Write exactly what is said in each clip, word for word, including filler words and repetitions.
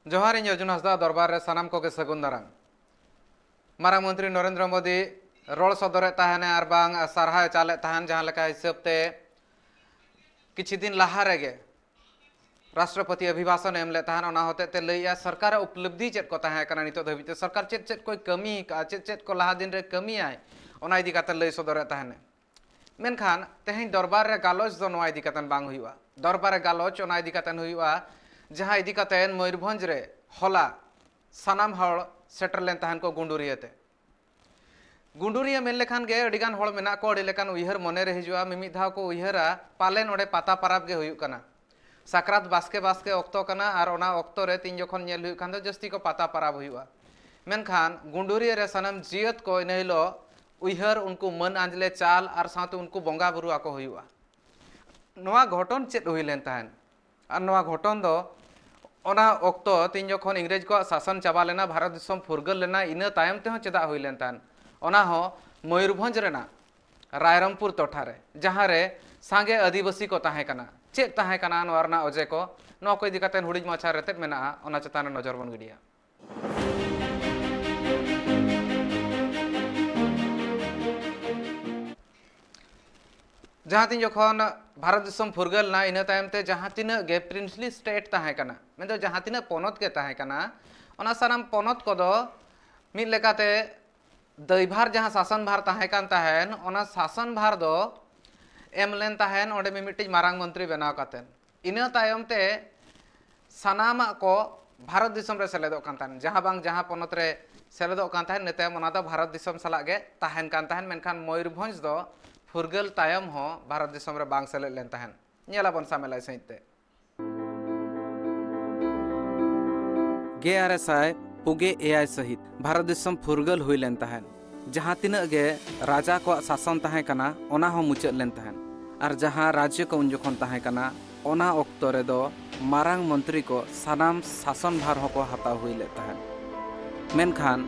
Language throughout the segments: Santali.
ᱡᱚᱦᱟᱨ, ᱤᱧ ᱚᱨᱡᱩᱱ ᱦᱟᱸᱥᱫᱟ᱾ ᱫᱚᱨᱵᱟᱨ ᱨᱮ ᱥᱟᱱᱟᱢ ᱠᱚᱜᱮ ᱥᱟᱹᱜᱩᱱ ᱫᱟᱨᱟᱢ᱾ ᱢᱟᱨᱟᱝ ᱢᱚᱱᱛᱨᱤ ᱱᱚᱨᱮᱱᱫᱨᱚ ᱢᱳᱫᱤ ᱨᱚᱲ ᱥᱚᱫᱚᱨᱮᱫ ᱛᱟᱦᱮᱱᱮ ᱟᱨ ᱵᱟᱝ ᱥᱟᱨᱦᱟᱣ ᱪᱟᱞᱮᱫ ᱛᱟᱦᱮᱱ, ᱡᱟᱦᱟᱸ ᱞᱮᱠᱟ ᱦᱤᱥᱟᱹᱵ ᱛᱮ ᱠᱤᱪᱷᱩ ᱫᱤᱱ ᱞᱟᱦᱟ ᱨᱮᱜᱮ ᱨᱟᱥᱴᱨᱚᱯᱚᱛᱤ ᱚᱵᱷᱤᱵᱷᱟᱥᱚᱱ ᱮᱢ ᱞᱮᱫ ᱛᱟᱦᱮᱱ, ᱚᱱᱟ ᱦᱚᱛᱮᱡ ᱛᱮ ᱞᱟᱹᱭᱮᱜᱼᱟ ᱥᱚᱨᱠᱟᱨᱟᱜ ᱩᱯᱞᱚᱵᱽᱫᱷᱤ ᱪᱮᱫ ᱠᱚ ᱛᱟᱦᱮᱸ ᱠᱟᱱᱟ ᱱᱤᱛᱚᱜ ᱫᱷᱟᱹᱵᱤᱡ ᱛᱮ, ᱥᱚᱨᱠᱟᱨ ᱪᱮᱫ ᱪᱮᱫ ᱠᱚᱭ ᱠᱟᱹᱢᱤ ᱟᱠᱟᱫᱼᱟ, ᱪᱮᱫ ᱪᱮᱫ ᱠᱚ ᱞᱟᱦᱟ ᱫᱤᱱ ᱨᱮ ᱠᱟᱹᱢᱤᱭᱟᱭ, ᱚᱱᱟ ᱤᱫᱤ ᱠᱟᱛᱮ ᱞᱟᱹᱭ ᱥᱚᱫᱚᱨᱮᱫ ᱛᱟᱦᱮᱱᱮ᱾ ᱢᱮᱱᱠᱷᱟᱱ ᱛᱮᱦᱮᱧ ᱫᱚᱨᱵᱟᱨ ᱨᱮ ᱜᱟᱞᱚᱪ ᱫᱚ ᱱᱚᱣᱟ ᱤᱫᱤ ᱠᱟᱛᱮ ᱵᱟᱝ ᱦᱩᱭᱩᱜᱼᱟ᱾ ᱫᱚᱨᱵᱟᱨ ᱨᱮ ᱜᱟᱞᱚᱪ ᱚᱱᱟ ᱤᱫᱤ ᱠᱟᱛᱮ ᱦᱩᱭᱩᱜᱼᱟ, ᱡᱟᱦᱟᱸ ᱤᱫᱤ ᱠᱟᱛᱮ ᱢᱚᱭᱩᱨᱵᱷᱚᱸᱡᱽ ᱨᱮ ᱦᱚᱞᱟ ᱥᱟᱱᱟᱢ ᱦᱚᱲ ᱥᱮᱴᱮᱨ ᱞᱮᱱ ᱛᱟᱦᱮᱱ ᱠᱚ ᱜᱩᱸᱰᱩᱨᱤᱭᱟᱹ ᱛᱮ᱾ ᱜᱩᱸᱰᱩᱨᱤᱭᱟᱹ ᱢᱮᱱ ᱞᱮᱠᱷᱟᱱ ᱜᱮ ᱟᱹᱰᱤ ᱜᱟᱱ ᱦᱚᱲ ᱢᱮᱱᱟᱜ ᱠᱚ, ᱟᱹᱰᱤ ᱞᱮᱠᱟᱱ ᱩᱭᱦᱟᱹᱨ ᱢᱚᱱᱮ ᱨᱮ ᱦᱤᱡᱩᱜᱼᱟ᱾ ᱢᱤᱢᱤᱫ ᱫᱷᱟᱣ ᱠᱚ ᱩᱭᱦᱟᱹᱨᱟ, ᱯᱟᱞᱮᱱ ᱚᱸᱰᱮ ᱯᱟᱛᱟ ᱯᱟᱨᱟᱵᱽ ᱜᱮ ᱦᱩᱭᱩᱜ ᱠᱟᱱᱟ᱾ ᱥᱟᱠᱨᱟᱛ ᱵᱟᱥᱠᱮ ᱵᱟᱥᱠᱮ ᱚᱠᱛᱚ ᱠᱟᱱᱟ ᱟᱨ ᱚᱱᱟ ᱚᱠᱛᱚ ᱨᱮ ᱛᱤᱧ ᱡᱚᱠᱷᱚᱱ ᱧᱮᱞ ᱦᱩᱭᱩᱜ ᱠᱷᱟᱱ ᱫᱚ ᱡᱟᱹᱥᱛᱤ ᱠᱚ ᱯᱟᱛᱟ ᱯᱟᱨᱟᱵᱽ ᱦᱩᱭᱩᱜᱼᱟ᱾ ᱢᱮᱱᱠᱷᱟᱱ ᱜᱩᱸᱰᱩᱨᱤᱭᱟᱹ ᱨᱮ ᱥᱟᱱᱟᱢ ᱡᱤᱭᱟᱹᱛ ᱠᱚ ᱤᱱᱟᱹ ᱦᱤᱞᱳᱜ ᱩᱭᱦᱟᱹᱨ, ᱩᱱᱠᱩ ᱢᱟᱹᱱ ᱟᱸᱡᱽᱞᱮ ᱪᱟᱞ ᱟᱨ ᱥᱟᱶᱛᱮ ᱩᱱᱠᱩ ᱵᱚᱸᱜᱟ ᱵᱩᱨᱩ ᱟᱠᱚ ᱦᱩᱭᱩᱜᱼᱟ᱾ ᱱᱚᱣᱟ ᱜᱷᱚᱴᱚᱱ ᱪᱮᱫ ᱦᱩᱭ ᱞᱮᱱ ᱛᱟᱦᱮᱸᱫ? ᱟᱨ ᱱᱚᱣᱟ ᱜᱷᱚᱴᱚᱱ ᱫᱚ ᱚᱱᱟ ᱚᱠᱛᱚ ᱛᱤᱧ ᱡᱚᱠᱷᱚᱱ ᱤᱝᱨᱮᱡᱽ ᱠᱚᱣᱟᱜ ᱥᱟᱥᱚᱱ ᱪᱟᱵᱟ ᱞᱮᱱᱟ, ᱵᱷᱟᱨᱚᱛ ᱫᱤᱥᱚᱢ ᱯᱷᱩᱨᱜᱟᱹᱞ ᱞᱮᱱᱟ, ᱤᱱᱟᱹ ᱛᱟᱭᱚᱢ ᱛᱮᱦᱚᱸ ᱪᱮᱫᱟᱜ ᱦᱩᱭ ᱞᱮᱱ ᱛᱟᱦᱮᱸᱫ? ᱚᱱᱟ ᱦᱚᱸ ᱢᱚᱭᱩᱨᱵᱷᱚᱸᱡᱽ ᱨᱮᱱᱟᱜ ᱨᱟᱭᱨᱚᱝᱯᱩᱨ ᱴᱚᱴᱷᱟ ᱨᱮ, ᱡᱟᱦᱟᱸ ᱨᱮ ᱥᱟᱸᱜᱮ ᱟᱹᱫᱤᱵᱟᱹᱥᱤ ᱠᱚ ᱛᱟᱦᱮᱸ ᱠᱟᱱᱟ᱾ ᱪᱮᱫ ᱛᱟᱦᱮᱸ ᱠᱟᱱᱟ ᱱᱚᱣᱟ ᱨᱮᱱᱟᱜ ᱚᱡᱮ ᱠᱚ? ᱱᱚᱣᱟ ᱠᱚ ᱤᱫᱤ ᱠᱟᱛᱮ ᱦᱩᱰᱤᱧ ᱢᱟᱪᱷᱟ ᱨᱮᱛᱮᱫ ᱢᱮᱱᱟᱜᱼᱟ, ᱚᱱᱟ ᱪᱮᱛᱟᱱ ᱨᱮ ᱱᱚᱡᱚᱨ ᱵᱚᱱ ᱜᱤᱰᱤᱭᱟ᱾ ᱡᱟᱦᱟᱸ ᱛᱤᱱ ᱡᱚᱠᱷᱚᱱ ᱵᱷᱟᱨᱚᱛ ᱫᱤᱥᱚᱢ ᱯᱷᱩᱨᱜᱟᱹᱞ ᱮᱱᱟ, ᱤᱱᱟᱹ ᱛᱟᱭᱚᱢ ᱛᱮ ᱡᱟᱦᱟᱸ ᱛᱤᱱᱟᱹᱜ ᱜᱮ princely state ᱛᱟᱦᱮᱸ ᱠᱟᱱᱟ, ᱢᱮᱱᱫᱚ ᱡᱟᱦᱟᱸ ᱛᱤᱱᱟᱹᱜ ᱯᱚᱱᱚᱛ ᱜᱮ ᱛᱟᱦᱮᱸ ᱠᱟᱱᱟ, ᱚᱱᱟ ᱥᱟᱱᱟᱢ ᱯᱚᱱᱚᱛ ᱠᱚᱫᱚ ᱢᱤᱫ ᱞᱮᱠᱟᱛᱮ ᱫᱟᱹᱭᱵᱷᱟᱨ, ᱡᱟᱦᱟᱸ ᱥᱟᱥᱚᱱ ᱵᱷᱟᱨ ᱛᱟᱦᱮᱸ ᱠᱟᱱ ᱛᱟᱦᱮᱱ, ᱚᱱᱟ ᱥᱟᱥᱚᱱ ᱵᱷᱟᱨ ᱫᱚ ᱮᱢ ᱞᱮᱱ ᱛᱟᱦᱮᱱ ᱚᱸᱰᱮ ᱢᱤᱢᱤᱫᱴᱤᱡ ᱢᱟᱨᱟᱝ ᱢᱚᱱᱛᱨᱤ ᱵᱮᱱᱟᱣ ᱠᱟᱛᱮᱫ᱾ ᱤᱱᱟᱹ ᱛᱟᱭᱚᱢ ᱛᱮ ᱥᱟᱱᱟᱢᱟᱜ ᱠᱚ ᱵᱷᱟᱨᱚᱛ ᱫᱤᱥᱚᱢ ᱨᱮ ᱥᱮᱞᱮᱫᱚᱜ ᱠᱟᱱ ᱛᱟᱦᱮᱱ, ᱡᱟᱦᱟᱸ ᱵᱟᱝ ᱡᱟᱦᱟᱸ ᱯᱚᱱᱚᱛ ᱨᱮ ᱥᱮᱞᱮᱫᱚᱜ ᱠᱟᱱ ᱛᱟᱦᱮᱱ, ᱤᱱᱟᱹ ᱛᱟᱭᱚᱢ ᱚᱱᱟ ᱫᱚ ᱵᱷᱟᱨᱚᱛ ᱫᱤᱥᱚᱢ ᱥᱟᱞᱟᱜ ᱜᱮ ᱛᱟᱦᱮᱱ ᱠᱟᱱ ᱛᱟᱦᱮᱱ᱾ ᱢᱮᱱᱠᱷᱟᱱ ᱢᱚᱭᱩᱨᱵᱷᱚᱸᱡᱽ ᱫᱚ ᱯᱷᱩᱨᱜᱟᱹᱞ ᱛᱟᱭᱚᱢ ᱦᱚᱸ ᱵᱷᱟᱨᱚᱛ ᱫᱤᱥᱚᱢ ᱨᱮ ᱵᱟᱝ ᱥᱮᱞᱮᱫ ᱞᱮᱱ ᱛᱟᱦᱮᱱ᱾ ᱧᱮᱞᱟᱵᱚᱱ ᱥᱟᱢᱮᱞᱟᱭ ᱥᱟᱺᱦᱤᱡ ᱛᱮ᱾ ᱜᱮᱞ ᱟᱨᱮ ᱥᱟᱭ ᱯᱩᱜᱮ ᱮᱭᱟᱭ ᱥᱟᱹᱦᱤᱛ ᱵᱷᱟᱨᱚᱛ ᱫᱤᱥᱚᱢ ᱯᱷᱩᱨᱜᱟᱹᱞ ᱦᱩᱭ ᱞᱮᱱ ᱛᱟᱦᱮᱸᱫ᱾ ᱡᱟᱦᱟᱸ ᱛᱤᱱᱟᱹᱜ ᱜᱮ ᱨᱟᱡᱟ ᱠᱚᱣᱟᱜ ᱥᱟᱥᱚᱱ ᱛᱟᱦᱮᱸ ᱠᱟᱱᱟ, ᱚᱱᱟ ᱦᱚᱸ ᱢᱩᱪᱟᱹᱫ ᱞᱮᱱ ᱛᱟᱦᱮᱸᱫ᱾ ᱟᱨ ᱡᱟᱦᱟᱸ ᱨᱟᱡᱽᱡᱚ ᱠᱚ ᱩᱱ ᱡᱚᱠᱷᱚᱱ ᱛᱟᱦᱮᱸ ᱠᱟᱱᱟ, ᱚᱱᱟ ᱚᱠᱛᱚ ᱨᱮᱫᱚ ᱢᱟᱨᱟᱝ ᱢᱚᱱᱛᱨᱤ ᱠᱚ ᱥᱟᱱᱟᱢ ᱥᱟᱥᱚᱱ ᱵᱷᱟᱨ ᱦᱚᱸᱠᱚ ᱦᱟᱛᱟᱣ ᱦᱩᱭ ᱞᱮᱫ ᱛᱟᱦᱮᱸᱫ᱾ ᱢᱮᱱᱠᱷᱟᱱ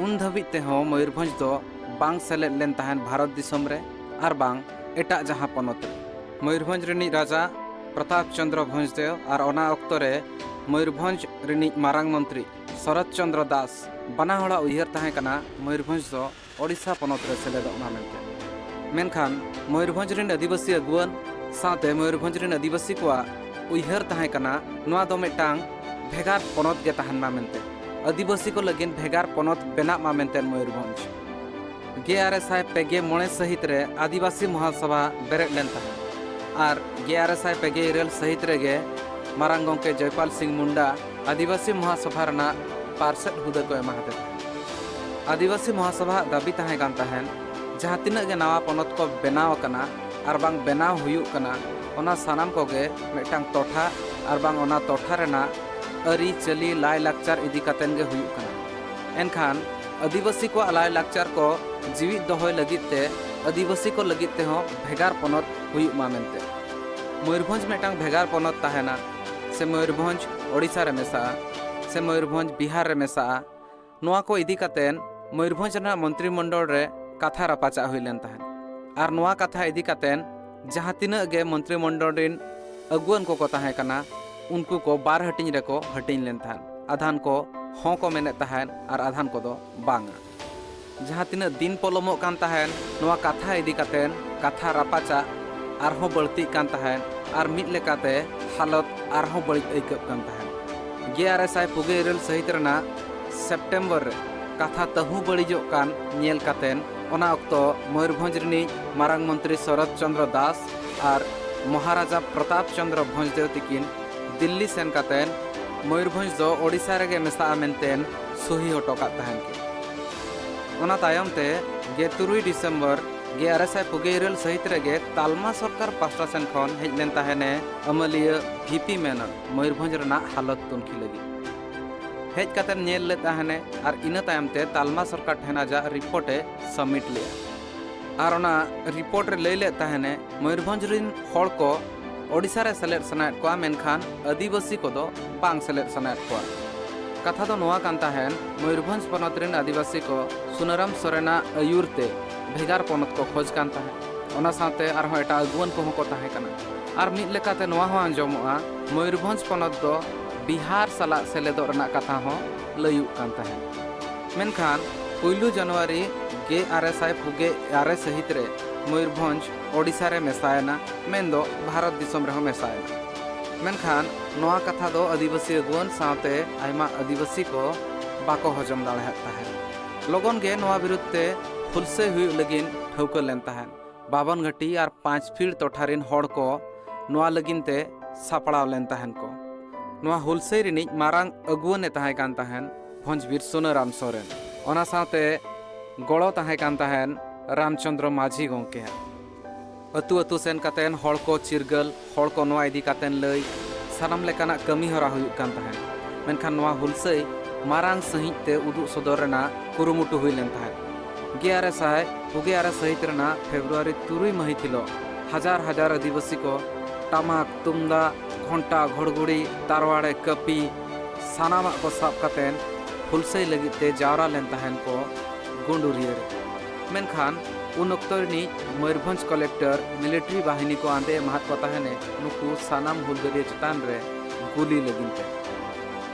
ᱩᱱ ᱫᱷᱟᱹᱵᱤᱡ ᱛᱮᱦᱚᱸ ᱢᱚᱭᱩᱨᱵᱷᱚᱸᱡᱽ ᱫᱚ ᱵᱟᱝ ᱥᱮᱞᱮᱫ ᱞᱮᱱ ᱛᱟᱦᱮᱸᱫ ᱵᱷᱟᱨᱚᱛ ᱫᱤᱥᱚᱢ ᱨᱮ ᱟᱨ ᱵᱟᱝ ᱮᱴᱟᱜ ᱡᱟᱦᱟᱸ ᱯᱚᱱᱚᱛ ᱨᱮ᱾ ᱢᱚᱭᱩᱨᱵᱷᱚᱸᱡᱽ ᱨᱤᱱᱤᱡ ᱨᱟᱡᱟ ᱯᱨᱚᱛᱟᱯ ᱪᱚᱸᱫᱽᱨᱚ ᱵᱷᱚᱸᱡᱽᱫᱮᱣ ᱟᱨ ᱚᱱᱟ ᱚᱠᱛᱚ ᱨᱮ ᱢᱚᱭᱩᱨᱵᱷᱚᱸᱡᱽ ᱨᱤᱱᱤᱡ ᱢᱟᱨᱟᱝ ᱢᱚᱱᱛᱨᱤ ᱥᱚᱨᱚᱛ ᱪᱚᱱᱫᱨᱚ ᱫᱟᱥ ᱵᱟᱱᱟ ᱦᱚᱲᱟᱜ ᱩᱭᱦᱟᱹᱨ ᱛᱟᱦᱮᱸ ᱠᱟᱱᱟ ᱢᱚᱭᱩᱨᱵᱷᱚᱸᱡᱽ ᱫᱚ ᱳᱰᱤᱥᱟ ᱯᱚᱱᱚᱛ ᱨᱮ ᱥᱮᱞᱮᱫᱚᱜ ᱢᱟ ᱢᱮᱱᱛᱮ᱾ ᱢᱮᱱᱠᱷᱟᱱ ᱢᱚᱭᱩᱨᱵᱷᱚᱸᱡᱽ ᱨᱤᱱ ᱟᱹᱫᱤᱵᱟᱹᱥᱤ ᱟᱹᱜᱩᱣᱟᱹᱱ ᱥᱟᱶᱛᱮ ᱢᱚᱭᱩᱨᱵᱷᱚᱸᱡᱽ ᱨᱤᱱ ᱟᱹᱫᱤᱵᱟᱹᱥᱤ ᱠᱚᱣᱟᱜ ᱩᱭᱦᱟᱹᱨ ᱛᱟᱦᱮᱸ ᱠᱟᱱᱟ ᱱᱚᱣᱟ ᱫᱚ ᱢᱤᱫᱴᱟᱝ ᱵᱷᱮᱜᱟᱨ ᱯᱚᱱᱚᱛ ᱜᱮ ᱛᱟᱦᱮᱱ ᱢᱟ ᱢᱮᱱᱛᱮ, ᱟᱹᱫᱤᱵᱟᱹᱥᱤ ᱠᱚ ᱞᱟᱹᱜᱤᱫ ᱵᱷᱮᱜᱟᱨ ᱯᱚᱱᱚᱛ ᱵᱮᱱᱟᱜ ᱢᱟ ᱢᱮᱱᱛᱮ ᱢᱚᱭᱩᱨᱵᱷᱚᱸᱡᱽ᱾ ᱜᱮᱞ ᱟᱨᱮ ᱥᱟᱭ ᱯᱮ ᱜᱮᱞ ᱢᱚᱬᱮ ᱥᱟᱹᱦᱤᱛ ᱨᱮ ᱟᱹᱫᱤᱵᱟᱹᱥᱤ ᱢᱚᱦᱟᱥᱚᱵᱷᱟ ᱵᱮᱨᱮᱫ ᱞᱮᱱ ᱛᱟᱦᱮᱸᱫ ᱟᱨ ᱜᱮᱞ ᱟᱨᱮ ᱥᱟᱭ ᱯᱮ ᱜᱮᱞ ᱤᱨᱟᱹᱞ ᱥᱟᱹᱦᱤᱛ ᱨᱮᱜᱮ ᱢᱟᱨᱟᱝ ᱜᱚᱢᱠᱮ ᱡᱚᱭᱯᱟᱞ ᱥᱤᱝ ᱢᱩᱱᱰᱟ ᱟᱹᱫᱤᱵᱟᱹᱥᱤ ᱢᱚᱦᱟᱥᱚᱵᱷᱟ ᱨᱮᱱᱟᱜ ᱯᱟᱨᱥᱮᱛ ᱦᱩᱫᱟᱹ ᱠᱚ ᱮᱢᱟ ᱦᱟᱫᱮ ᱛᱟᱦᱮᱸᱫ᱾ ᱟᱹᱫᱤᱵᱟᱹᱥᱤ ᱢᱚᱦᱟᱥᱚᱵᱷᱟ ᱟᱜ ᱫᱟᱹᱵᱤ ᱛᱟᱦᱮᱸ ᱠᱟᱱ ᱛᱟᱦᱮᱸᱫ, ᱡᱟᱦᱟᱸ ᱛᱤᱱᱟᱹᱜ ᱜᱮ ᱱᱟᱣᱟ ᱯᱚᱱᱚᱛ ᱠᱚ ᱵᱮᱱᱟᱣ ᱟᱠᱟᱱᱟ ᱟᱨ ᱵᱟᱝ ᱵᱮᱱᱟᱣ ᱦᱩᱭᱩᱜ ᱠᱟᱱᱟ, ᱚᱱᱟ ᱥᱟᱱᱟᱢ ᱠᱚᱜᱮ ᱢᱤᱫᱴᱟᱝ ᱴᱚᱴᱷᱟ ᱟᱨ ᱵᱟᱝ ᱚᱱᱟ ᱴᱚᱴᱷᱟ ᱨᱮᱱᱟᱜ ᱟᱹᱨᱤᱪᱟᱹᱞᱤ ᱞᱟᱭᱼᱞᱟᱠᱪᱟᱨ ᱤᱫᱤ ᱠᱟᱛᱮᱱ ᱜᱮ ᱦᱩᱭᱩᱜ ᱠᱟᱱᱟ᱾ ᱮᱱᱠᱷᱟᱱ ᱟᱹᱫᱤᱵᱟᱹᱥᱤ ᱠᱚᱣᱟᱜ ᱞᱟᱭᱼᱞᱟᱠᱪᱟᱨ ᱠᱚ ᱡᱤᱣᱤᱫ ᱫᱚᱦᱚᱭ ᱞᱟᱹᱜᱤᱫ ᱛᱮ ᱟᱹᱫᱤᱵᱟᱹᱥᱤ ᱠᱚ ᱞᱟᱹᱜᱤᱫ ᱛᱮᱦᱚᱸ ᱵᱷᱮᱜᱟᱨ ᱯᱚᱱᱚᱛ ᱦᱩᱭᱩᱜ ᱢᱟ ᱢᱮᱱᱛᱮ᱾ ᱢᱚᱭᱩᱨᱵᱷᱚᱸᱡᱽ ᱢᱤᱫᱴᱟᱝ ᱵᱷᱮᱜᱟᱨ ᱯᱚᱱᱚᱛ ᱛᱟᱦᱮᱱᱟ ᱥᱮ ᱢᱚᱭᱩᱨᱵᱷᱚᱸᱡᱽ ᱳᱰᱤᱥᱟ ᱨᱮ ᱢᱮᱥᱟᱜᱼᱟ ᱥᱮ ᱢᱚᱭᱩᱨᱵᱷᱚᱸᱡᱽ ᱵᱤᱦᱟᱨ ᱨᱮ ᱢᱮᱥᱟᱜᱼᱟ, ᱱᱚᱣᱟ ᱠᱚ ᱤᱫᱤ ᱠᱟᱛᱮᱱ ᱢᱚᱭᱩᱨᱵᱷᱚᱸᱡᱽ ᱨᱮᱱᱟᱜ ᱢᱚᱱᱛᱨᱤ ᱢᱚᱱᱰᱚᱞ ᱨᱮ ᱠᱟᱛᱷᱟ ᱨᱟᱯᱟᱪᱟᱜ ᱦᱩᱭ ᱞᱮᱱ ᱛᱟᱦᱮᱸᱫ᱾ ᱟᱨ ᱱᱚᱣᱟ ᱠᱟᱛᱷᱟ ᱤᱫᱤ ᱠᱟᱛᱮᱱ ᱡᱟᱦᱟᱸ ᱛᱤᱱᱟᱹᱜ ᱜᱮ ᱢᱚᱱᱛᱨᱤ ᱢᱚᱱᱰᱚᱞ ᱨᱤᱱ ᱟᱹᱜᱩᱣᱟᱹᱱ ᱠᱚᱠᱚ ᱛᱟᱦᱮᱸ ᱠᱟᱱᱟ, ᱩᱱᱠᱩ ᱠᱚ ᱵᱟᱨ ᱦᱟᱹᱴᱤᱧ ᱨᱮᱠᱚ ᱦᱟᱹᱴᱤᱧ ᱞᱮᱱ ᱛᱟᱦᱮᱸᱫ᱾ ᱟᱫᱷᱟᱱ ᱠᱚ ᱦᱚᱸ ᱠᱚ ᱢᱮᱱᱮᱫ ᱛᱟᱦᱮᱸᱫ ᱟᱨ ᱟᱫᱷᱟᱱ ᱠᱚᱫᱚ ᱵᱟᱝᱟ᱾ ᱡᱟᱦᱟᱸ ᱛᱤᱱᱟᱹᱜ ᱫᱤᱱ ᱯᱚᱞᱚᱢᱚᱜ ᱠᱟᱱ ᱛᱟᱦᱮᱸᱫ, ᱱᱚᱣᱟ ᱠᱟᱛᱷᱟ ᱤᱫᱤ ᱠᱟᱛᱮᱱ ᱠᱟᱛᱷᱟ ᱨᱟᱯᱟᱪᱟᱜ ᱟᱨᱦᱚᱸ ᱵᱟᱹᱲᱛᱤᱜ ᱠᱟᱱ ᱛᱟᱦᱮᱸᱫ ᱟᱨ ᱢᱤᱫ ᱞᱮᱠᱟᱛᱮ ᱦᱟᱞᱚᱛ ᱟᱨᱦᱚᱸ ᱵᱟᱹᱲᱤᱡ ᱟᱹᱭᱠᱟᱹᱜ ᱠᱟᱱ ᱛᱟᱦᱮᱸᱫ᱾ ᱜᱮᱞ ᱟᱨᱮ ᱥᱟᱭ ᱯᱩᱜᱮ ᱤᱨᱟᱹᱞ ᱥᱟᱹᱦᱤᱛ ᱨᱮᱱᱟᱜ ᱥᱮᱯᱴᱮᱢᱵᱚᱨ ᱨᱮ ᱠᱟᱛᱷᱟ ᱛᱟᱹᱦᱩ ᱵᱟᱹᱲᱤᱡᱚᱜ ᱠᱟᱱ ᱧᱮᱞ ᱠᱟᱛᱮᱱ ᱚᱱᱟ ᱚᱠᱛᱚ ᱢᱚᱭᱩᱨᱵᱷᱚᱸᱡᱽ ᱨᱤᱱᱤᱡ ᱢᱟᱨᱟᱝ ᱢᱚᱱᱛᱨᱤ ᱥᱚᱨᱚᱛ ᱪᱚᱱᱫᱨᱚ ᱫᱟᱥ ᱟᱨ ᱢᱚᱦᱟᱨᱟᱡᱟ ᱯᱨᱚᱛᱟᱯ ᱪᱚᱱᱫᱨᱚ ᱵᱷᱚᱸᱡᱽᱫᱮᱣ ᱛᱤᱠᱤᱱ ᱫᱤᱞᱞᱤ ᱥᱮᱱ ᱠᱟᱛᱮᱱ ᱢᱚᱭᱩᱨᱵᱷᱚᱸᱡᱽ ᱫᱚ ᱳᱰᱤᱥᱟ ᱨᱮᱜᱮ ᱢᱮᱥᱟᱜᱼᱟ ᱢᱮᱱᱛᱮᱱ ᱥᱩᱦᱤ ᱦᱚᱴᱚ ᱠᱟᱜ ᱛᱟᱦᱮᱱ ᱠᱤᱱ᱾ ᱚᱱᱟ ᱛᱟᱭᱚᱢ ᱛᱮ ᱜᱮᱞ ᱛᱩᱨᱩᱭ ᱰᱤᱥᱮᱢᱵᱚᱨ ᱜᱮᱞ ᱟᱨᱮ ᱥᱟᱭ ᱯᱩᱜᱮ ᱤᱨᱟᱹᱞ ᱥᱟᱹᱦᱤᱛ ᱨᱮᱜᱮ ᱛᱟᱞᱢᱟ ᱥᱚᱨᱠᱟᱨ ᱯᱟᱥᱴᱟ ᱥᱮᱱ ᱠᱷᱚᱱ ᱦᱮᱡ ᱞᱮᱱ ᱛᱟᱦᱮᱱᱮ ᱟᱹᱢᱟᱹᱞᱤᱭᱟᱹ ᱵᱷᱤ ᱯᱤ ᱢᱮᱱᱚᱱ ᱢᱚᱭᱩᱨᱵᱷᱚᱸᱡᱽ ᱨᱮᱱᱟᱜ ᱦᱟᱞᱚᱛ ᱛᱩᱱᱠᱷᱤ ᱞᱟᱹᱜᱤᱫ᱾ ᱦᱮᱡ ᱠᱟᱛᱮᱱ ᱧᱮᱞ ᱞᱮᱫ ᱛᱟᱦᱮᱱᱮ ᱟᱨ ᱤᱱᱟᱹ ᱛᱟᱭᱚᱢ ᱛᱮ ᱛᱟᱞᱢᱟ ᱥᱚᱨᱠᱟᱨ ᱴᱷᱮᱱ ᱟᱡᱟᱜ ᱨᱤᱯᱳᱨᱴ ᱮ ᱥᱟᱵᱢᱤᱴ ᱞᱮᱫᱼᱟ᱾ ᱟᱨ ᱚᱱᱟ ᱨᱤᱯᱳᱨᱴ ᱨᱮ ᱞᱟᱹᱭ ᱞᱮᱫ ᱛᱟᱦᱮᱱᱮ ᱢᱚᱭᱩᱨᱵᱷᱚᱸᱡᱽ ᱨᱤᱱ ᱦᱚᱲ ᱠᱚ ᱳᱰᱤᱥᱟ ᱨᱮ ᱥᱮᱞᱮᱫ ᱥᱟᱱᱟᱭᱮᱫ ᱠᱚᱣᱟ, ᱢᱮᱱᱠᱷᱟᱱ ᱟᱹᱫᱤᱵᱟᱹᱥᱤ ᱠᱚᱫᱚ ᱵᱟᱝ ᱥᱮᱞᱮᱫ ᱥᱟᱱᱟᱭᱮᱫ ᱠᱚᱣᱟ᱾ ᱠᱟᱛᱷᱟ ᱫᱚ ᱱᱚᱣᱟ ᱠᱟᱱ ᱛᱟᱦᱮᱸᱱ, ᱢᱚᱭᱩᱨᱵᱷᱚᱸᱡᱽ ᱯᱚᱱᱚᱛ ᱨᱤᱱ ᱟᱹᱫᱤᱵᱟᱹᱥᱤ ᱠᱚ ᱥᱩᱱᱟᱨᱟᱢ ᱥᱚᱨᱮᱱᱟᱜ ᱟᱹᱭᱩᱨ ᱛᱮ ᱵᱷᱮᱜᱟᱨ ᱯᱚᱱᱚᱛ ᱠᱚ ᱠᱷᱚᱡᱽ ᱠᱟᱱ ᱛᱟᱦᱮᱸᱫ᱾ ᱚᱱᱟ ᱥᱟᱶᱛᱮ ᱟᱨᱦᱚᱸ ᱮᱴᱟᱜ ᱟᱹᱜᱩᱣᱟᱹᱱ ᱠᱚᱦᱚᱸ ᱠᱚ ᱛᱟᱦᱮᱸ ᱠᱟᱱᱟ᱾ ᱟᱨ ᱢᱤᱫ ᱞᱮᱠᱟᱛᱮ ᱱᱚᱣᱟ ᱦᱚᱸ ᱟᱸᱡᱚᱢᱚᱜᱼᱟ, ᱢᱚᱭᱩᱨᱵᱷᱚᱸᱡᱽ ᱯᱚᱱᱚᱛ ᱫᱚ ᱵᱤᱦᱟᱨ ᱥᱟᱞᱟᱜ ᱥᱮᱞᱮᱫᱚᱜ ᱨᱮᱱᱟᱜ ᱠᱟᱛᱷᱟ ᱦᱚᱸ ᱞᱟᱹᱭᱩᱜ ᱠᱟᱱ ᱛᱟᱦᱮᱸᱫ᱾ ᱢᱮᱱᱠᱷᱟᱱ ᱯᱩᱭᱞᱩ ᱡᱟᱱᱩᱣᱟᱨᱤ ᱜᱮᱞ ᱟᱨᱮ ᱥᱟᱭ ᱯᱩᱜᱮ ᱟᱨᱮ ᱥᱟᱹᱦᱤᱛ ᱨᱮ ᱢᱚᱭᱩᱨᱵᱷᱚᱸᱡᱽ ᱳᱰᱤᱥᱟ ᱨᱮ ᱢᱮᱥᱟᱭᱮᱱᱟ, ᱢᱮᱱᱫᱚ ᱵᱷᱟᱨᱚᱛ ᱫᱤᱥᱚᱢ ᱨᱮᱦᱚᱸ ᱢᱮᱥᱟᱭᱮᱱᱟ᱾ ᱢᱮᱱᱠᱷᱟᱱ ᱱᱚᱣᱟ ᱠᱟᱛᱷᱟ ᱫᱚ ᱟᱹᱫᱤᱵᱟᱹᱥᱤ ᱟᱹᱜᱩᱣᱟᱹᱱ ᱥᱟᱶᱛᱮ ᱟᱭᱢᱟ ᱟᱹᱫᱤᱵᱟᱹᱥᱤ ᱠᱚ ᱵᱟᱠᱚ ᱦᱚᱡᱚᱢ ᱫᱟᱲᱮᱭᱟᱜ ᱛᱟᱦᱮᱸᱫ᱾ ᱞᱚᱜᱚᱱ ᱜᱮ ᱱᱚᱣᱟ ᱵᱤᱨᱩᱫᱷ ᱛᱮ ᱦᱩᱞᱥᱟᱹᱭ ᱦᱩᱭᱩᱜ ᱞᱟᱹᱜᱤᱫ ᱴᱷᱟᱹᱣᱠᱟᱹ ᱞᱮᱱ ᱛᱟᱦᱮᱸᱫ᱾ ᱵᱟᱵᱚᱱ ᱜᱷᱟᱹᱴᱤ ᱟᱨ ᱯᱟᱸᱪ ᱯᱷᱤᱲ ᱴᱚᱴᱷᱟ ᱨᱤᱱ ᱦᱚᱲ ᱠᱚ ᱱᱚᱣᱟ ᱞᱟᱹᱜᱤᱫ ᱛᱮ ᱥᱟᱯᱲᱟᱣ ᱞᱮᱱ ᱛᱟᱦᱮᱸᱱ ᱠᱚ᱾ ᱱᱚᱣᱟ ᱦᱩᱞᱥᱟᱹᱭ ᱨᱤᱱᱤᱡ ᱢᱟᱨᱟᱝ ᱟᱹᱜᱩᱣᱟᱹᱱ ᱮ ᱛᱟᱦᱮᱸ ᱠᱟᱱ ᱛᱟᱦᱮᱸᱱ ᱵᱷᱚᱸᱡᱽᱵᱤᱨ ᱥᱩᱱᱟᱹᱨᱟᱢ ᱥᱚᱨᱮᱱ᱾ ᱚᱱᱟ ᱥᱟᱶᱛᱮ ᱜᱚᱲᱚ ᱛᱟᱦᱮᱸ ᱠᱟᱱ ᱛᱟᱦᱮᱸᱱ ᱨᱟᱢᱪᱚᱸᱫᱽᱨᱚ ᱢᱟᱹᱡᱷᱤ ᱜᱚᱢᱠᱮᱭᱟᱜ᱾ ᱟᱹᱛᱩ ᱟᱹᱛᱩ ᱥᱮᱱ ᱠᱟᱛᱮᱱ ᱦᱚᱲ ᱠᱚ ᱪᱤᱨᱜᱟᱹᱞ, ᱦᱚᱲ ᱠᱚ ᱱᱚᱣᱟ ᱤᱫᱤ ᱠᱟᱛᱮᱱ ᱞᱟᱹᱭ, ᱥᱟᱱᱟᱢ ᱞᱮᱠᱟᱱᱟᱜ ᱠᱟᱹᱢᱤ ᱦᱚᱨᱟ ᱦᱩᱭᱩᱜ ᱠᱟᱱ ᱛᱟᱦᱮᱸᱱ᱾ ᱢᱮᱱᱠᱷᱟᱱ ᱱᱚᱣᱟ ᱦᱩᱞᱥᱟᱹᱭ ᱢᱟᱨᱟᱝ ᱥᱟᱺᱦᱤᱡ ᱛᱮ ᱩᱫᱩᱜ ᱥᱚᱫᱚᱨ ᱨᱮᱱᱟᱜ ᱠᱩᱨᱩᱢᱩᱴᱩ ᱦᱩᱭ ᱞᱮᱱ ᱛᱟᱦᱮᱸᱫ᱾ ᱜᱮᱞ ᱟᱨᱮ ᱥᱟᱭ ᱯᱩᱜᱮ ᱟᱨᱮ ᱥᱟᱹᱦᱤᱛ ᱨᱮᱱᱟᱜ ᱯᱷᱮᱵᱽᱨᱩᱣᱟᱨᱤ ᱛᱩᱨᱩᱭ ᱢᱟᱹᱦᱤᱛ ᱦᱤᱞᱳᱜ ᱦᱟᱡᱟᱨ ᱦᱟᱡᱟᱨ ᱟᱹᱫᱤᱵᱟᱹᱥᱤ ᱠᱚ ᱴᱟᱢᱟᱠ, ᱛᱩᱢᱫᱟᱜ, ᱜᱷᱚᱱᱴᱟ, ᱜᱷᱚᱲᱜᱩᱲᱤ, ᱛᱟᱨᱣᱟᱲᱮ, ᱠᱟᱹᱯᱤ, ᱥᱟᱱᱟᱢᱟᱜ ᱠᱚ ᱥᱟᱵ ᱠᱟᱛᱮᱱ ᱦᱩᱞᱥᱟᱹᱭ ᱞᱟᱹᱜᱤᱫ ᱛᱮ ᱡᱟᱣᱨᱟ ᱞᱮᱱ ᱛᱟᱦᱮᱱ ᱠᱚ ᱜᱩᱸᱰᱩᱨᱤᱭᱟᱹ ᱨᱮ᱾ ᱢᱮᱱᱠᱷᱟᱱ ᱩᱱ ᱚᱠᱛᱚ ᱨᱤᱱᱤᱡ ᱢᱚᱭᱩᱨᱵᱷᱚᱸᱡᱽ ᱠᱚᱞᱮᱠᱴᱚᱨ ᱢᱤᱞᱤᱴᱟᱨᱤ ᱵᱟᱦᱤᱱᱤ ᱠᱚ ᱟᱸᱫᱮ ᱮᱢᱟᱦᱟᱫ ᱠᱚ ᱛᱟᱦᱮᱱᱮ ᱱᱩᱠᱩ ᱥᱟᱱᱟᱢ ᱦᱩᱞᱜᱟᱹᱨᱤᱭᱟᱹ ᱪᱮᱛᱟᱱ ᱨᱮ ᱜᱩᱞᱤ ᱞᱟᱹᱜᱤᱫ ᱛᱮ᱾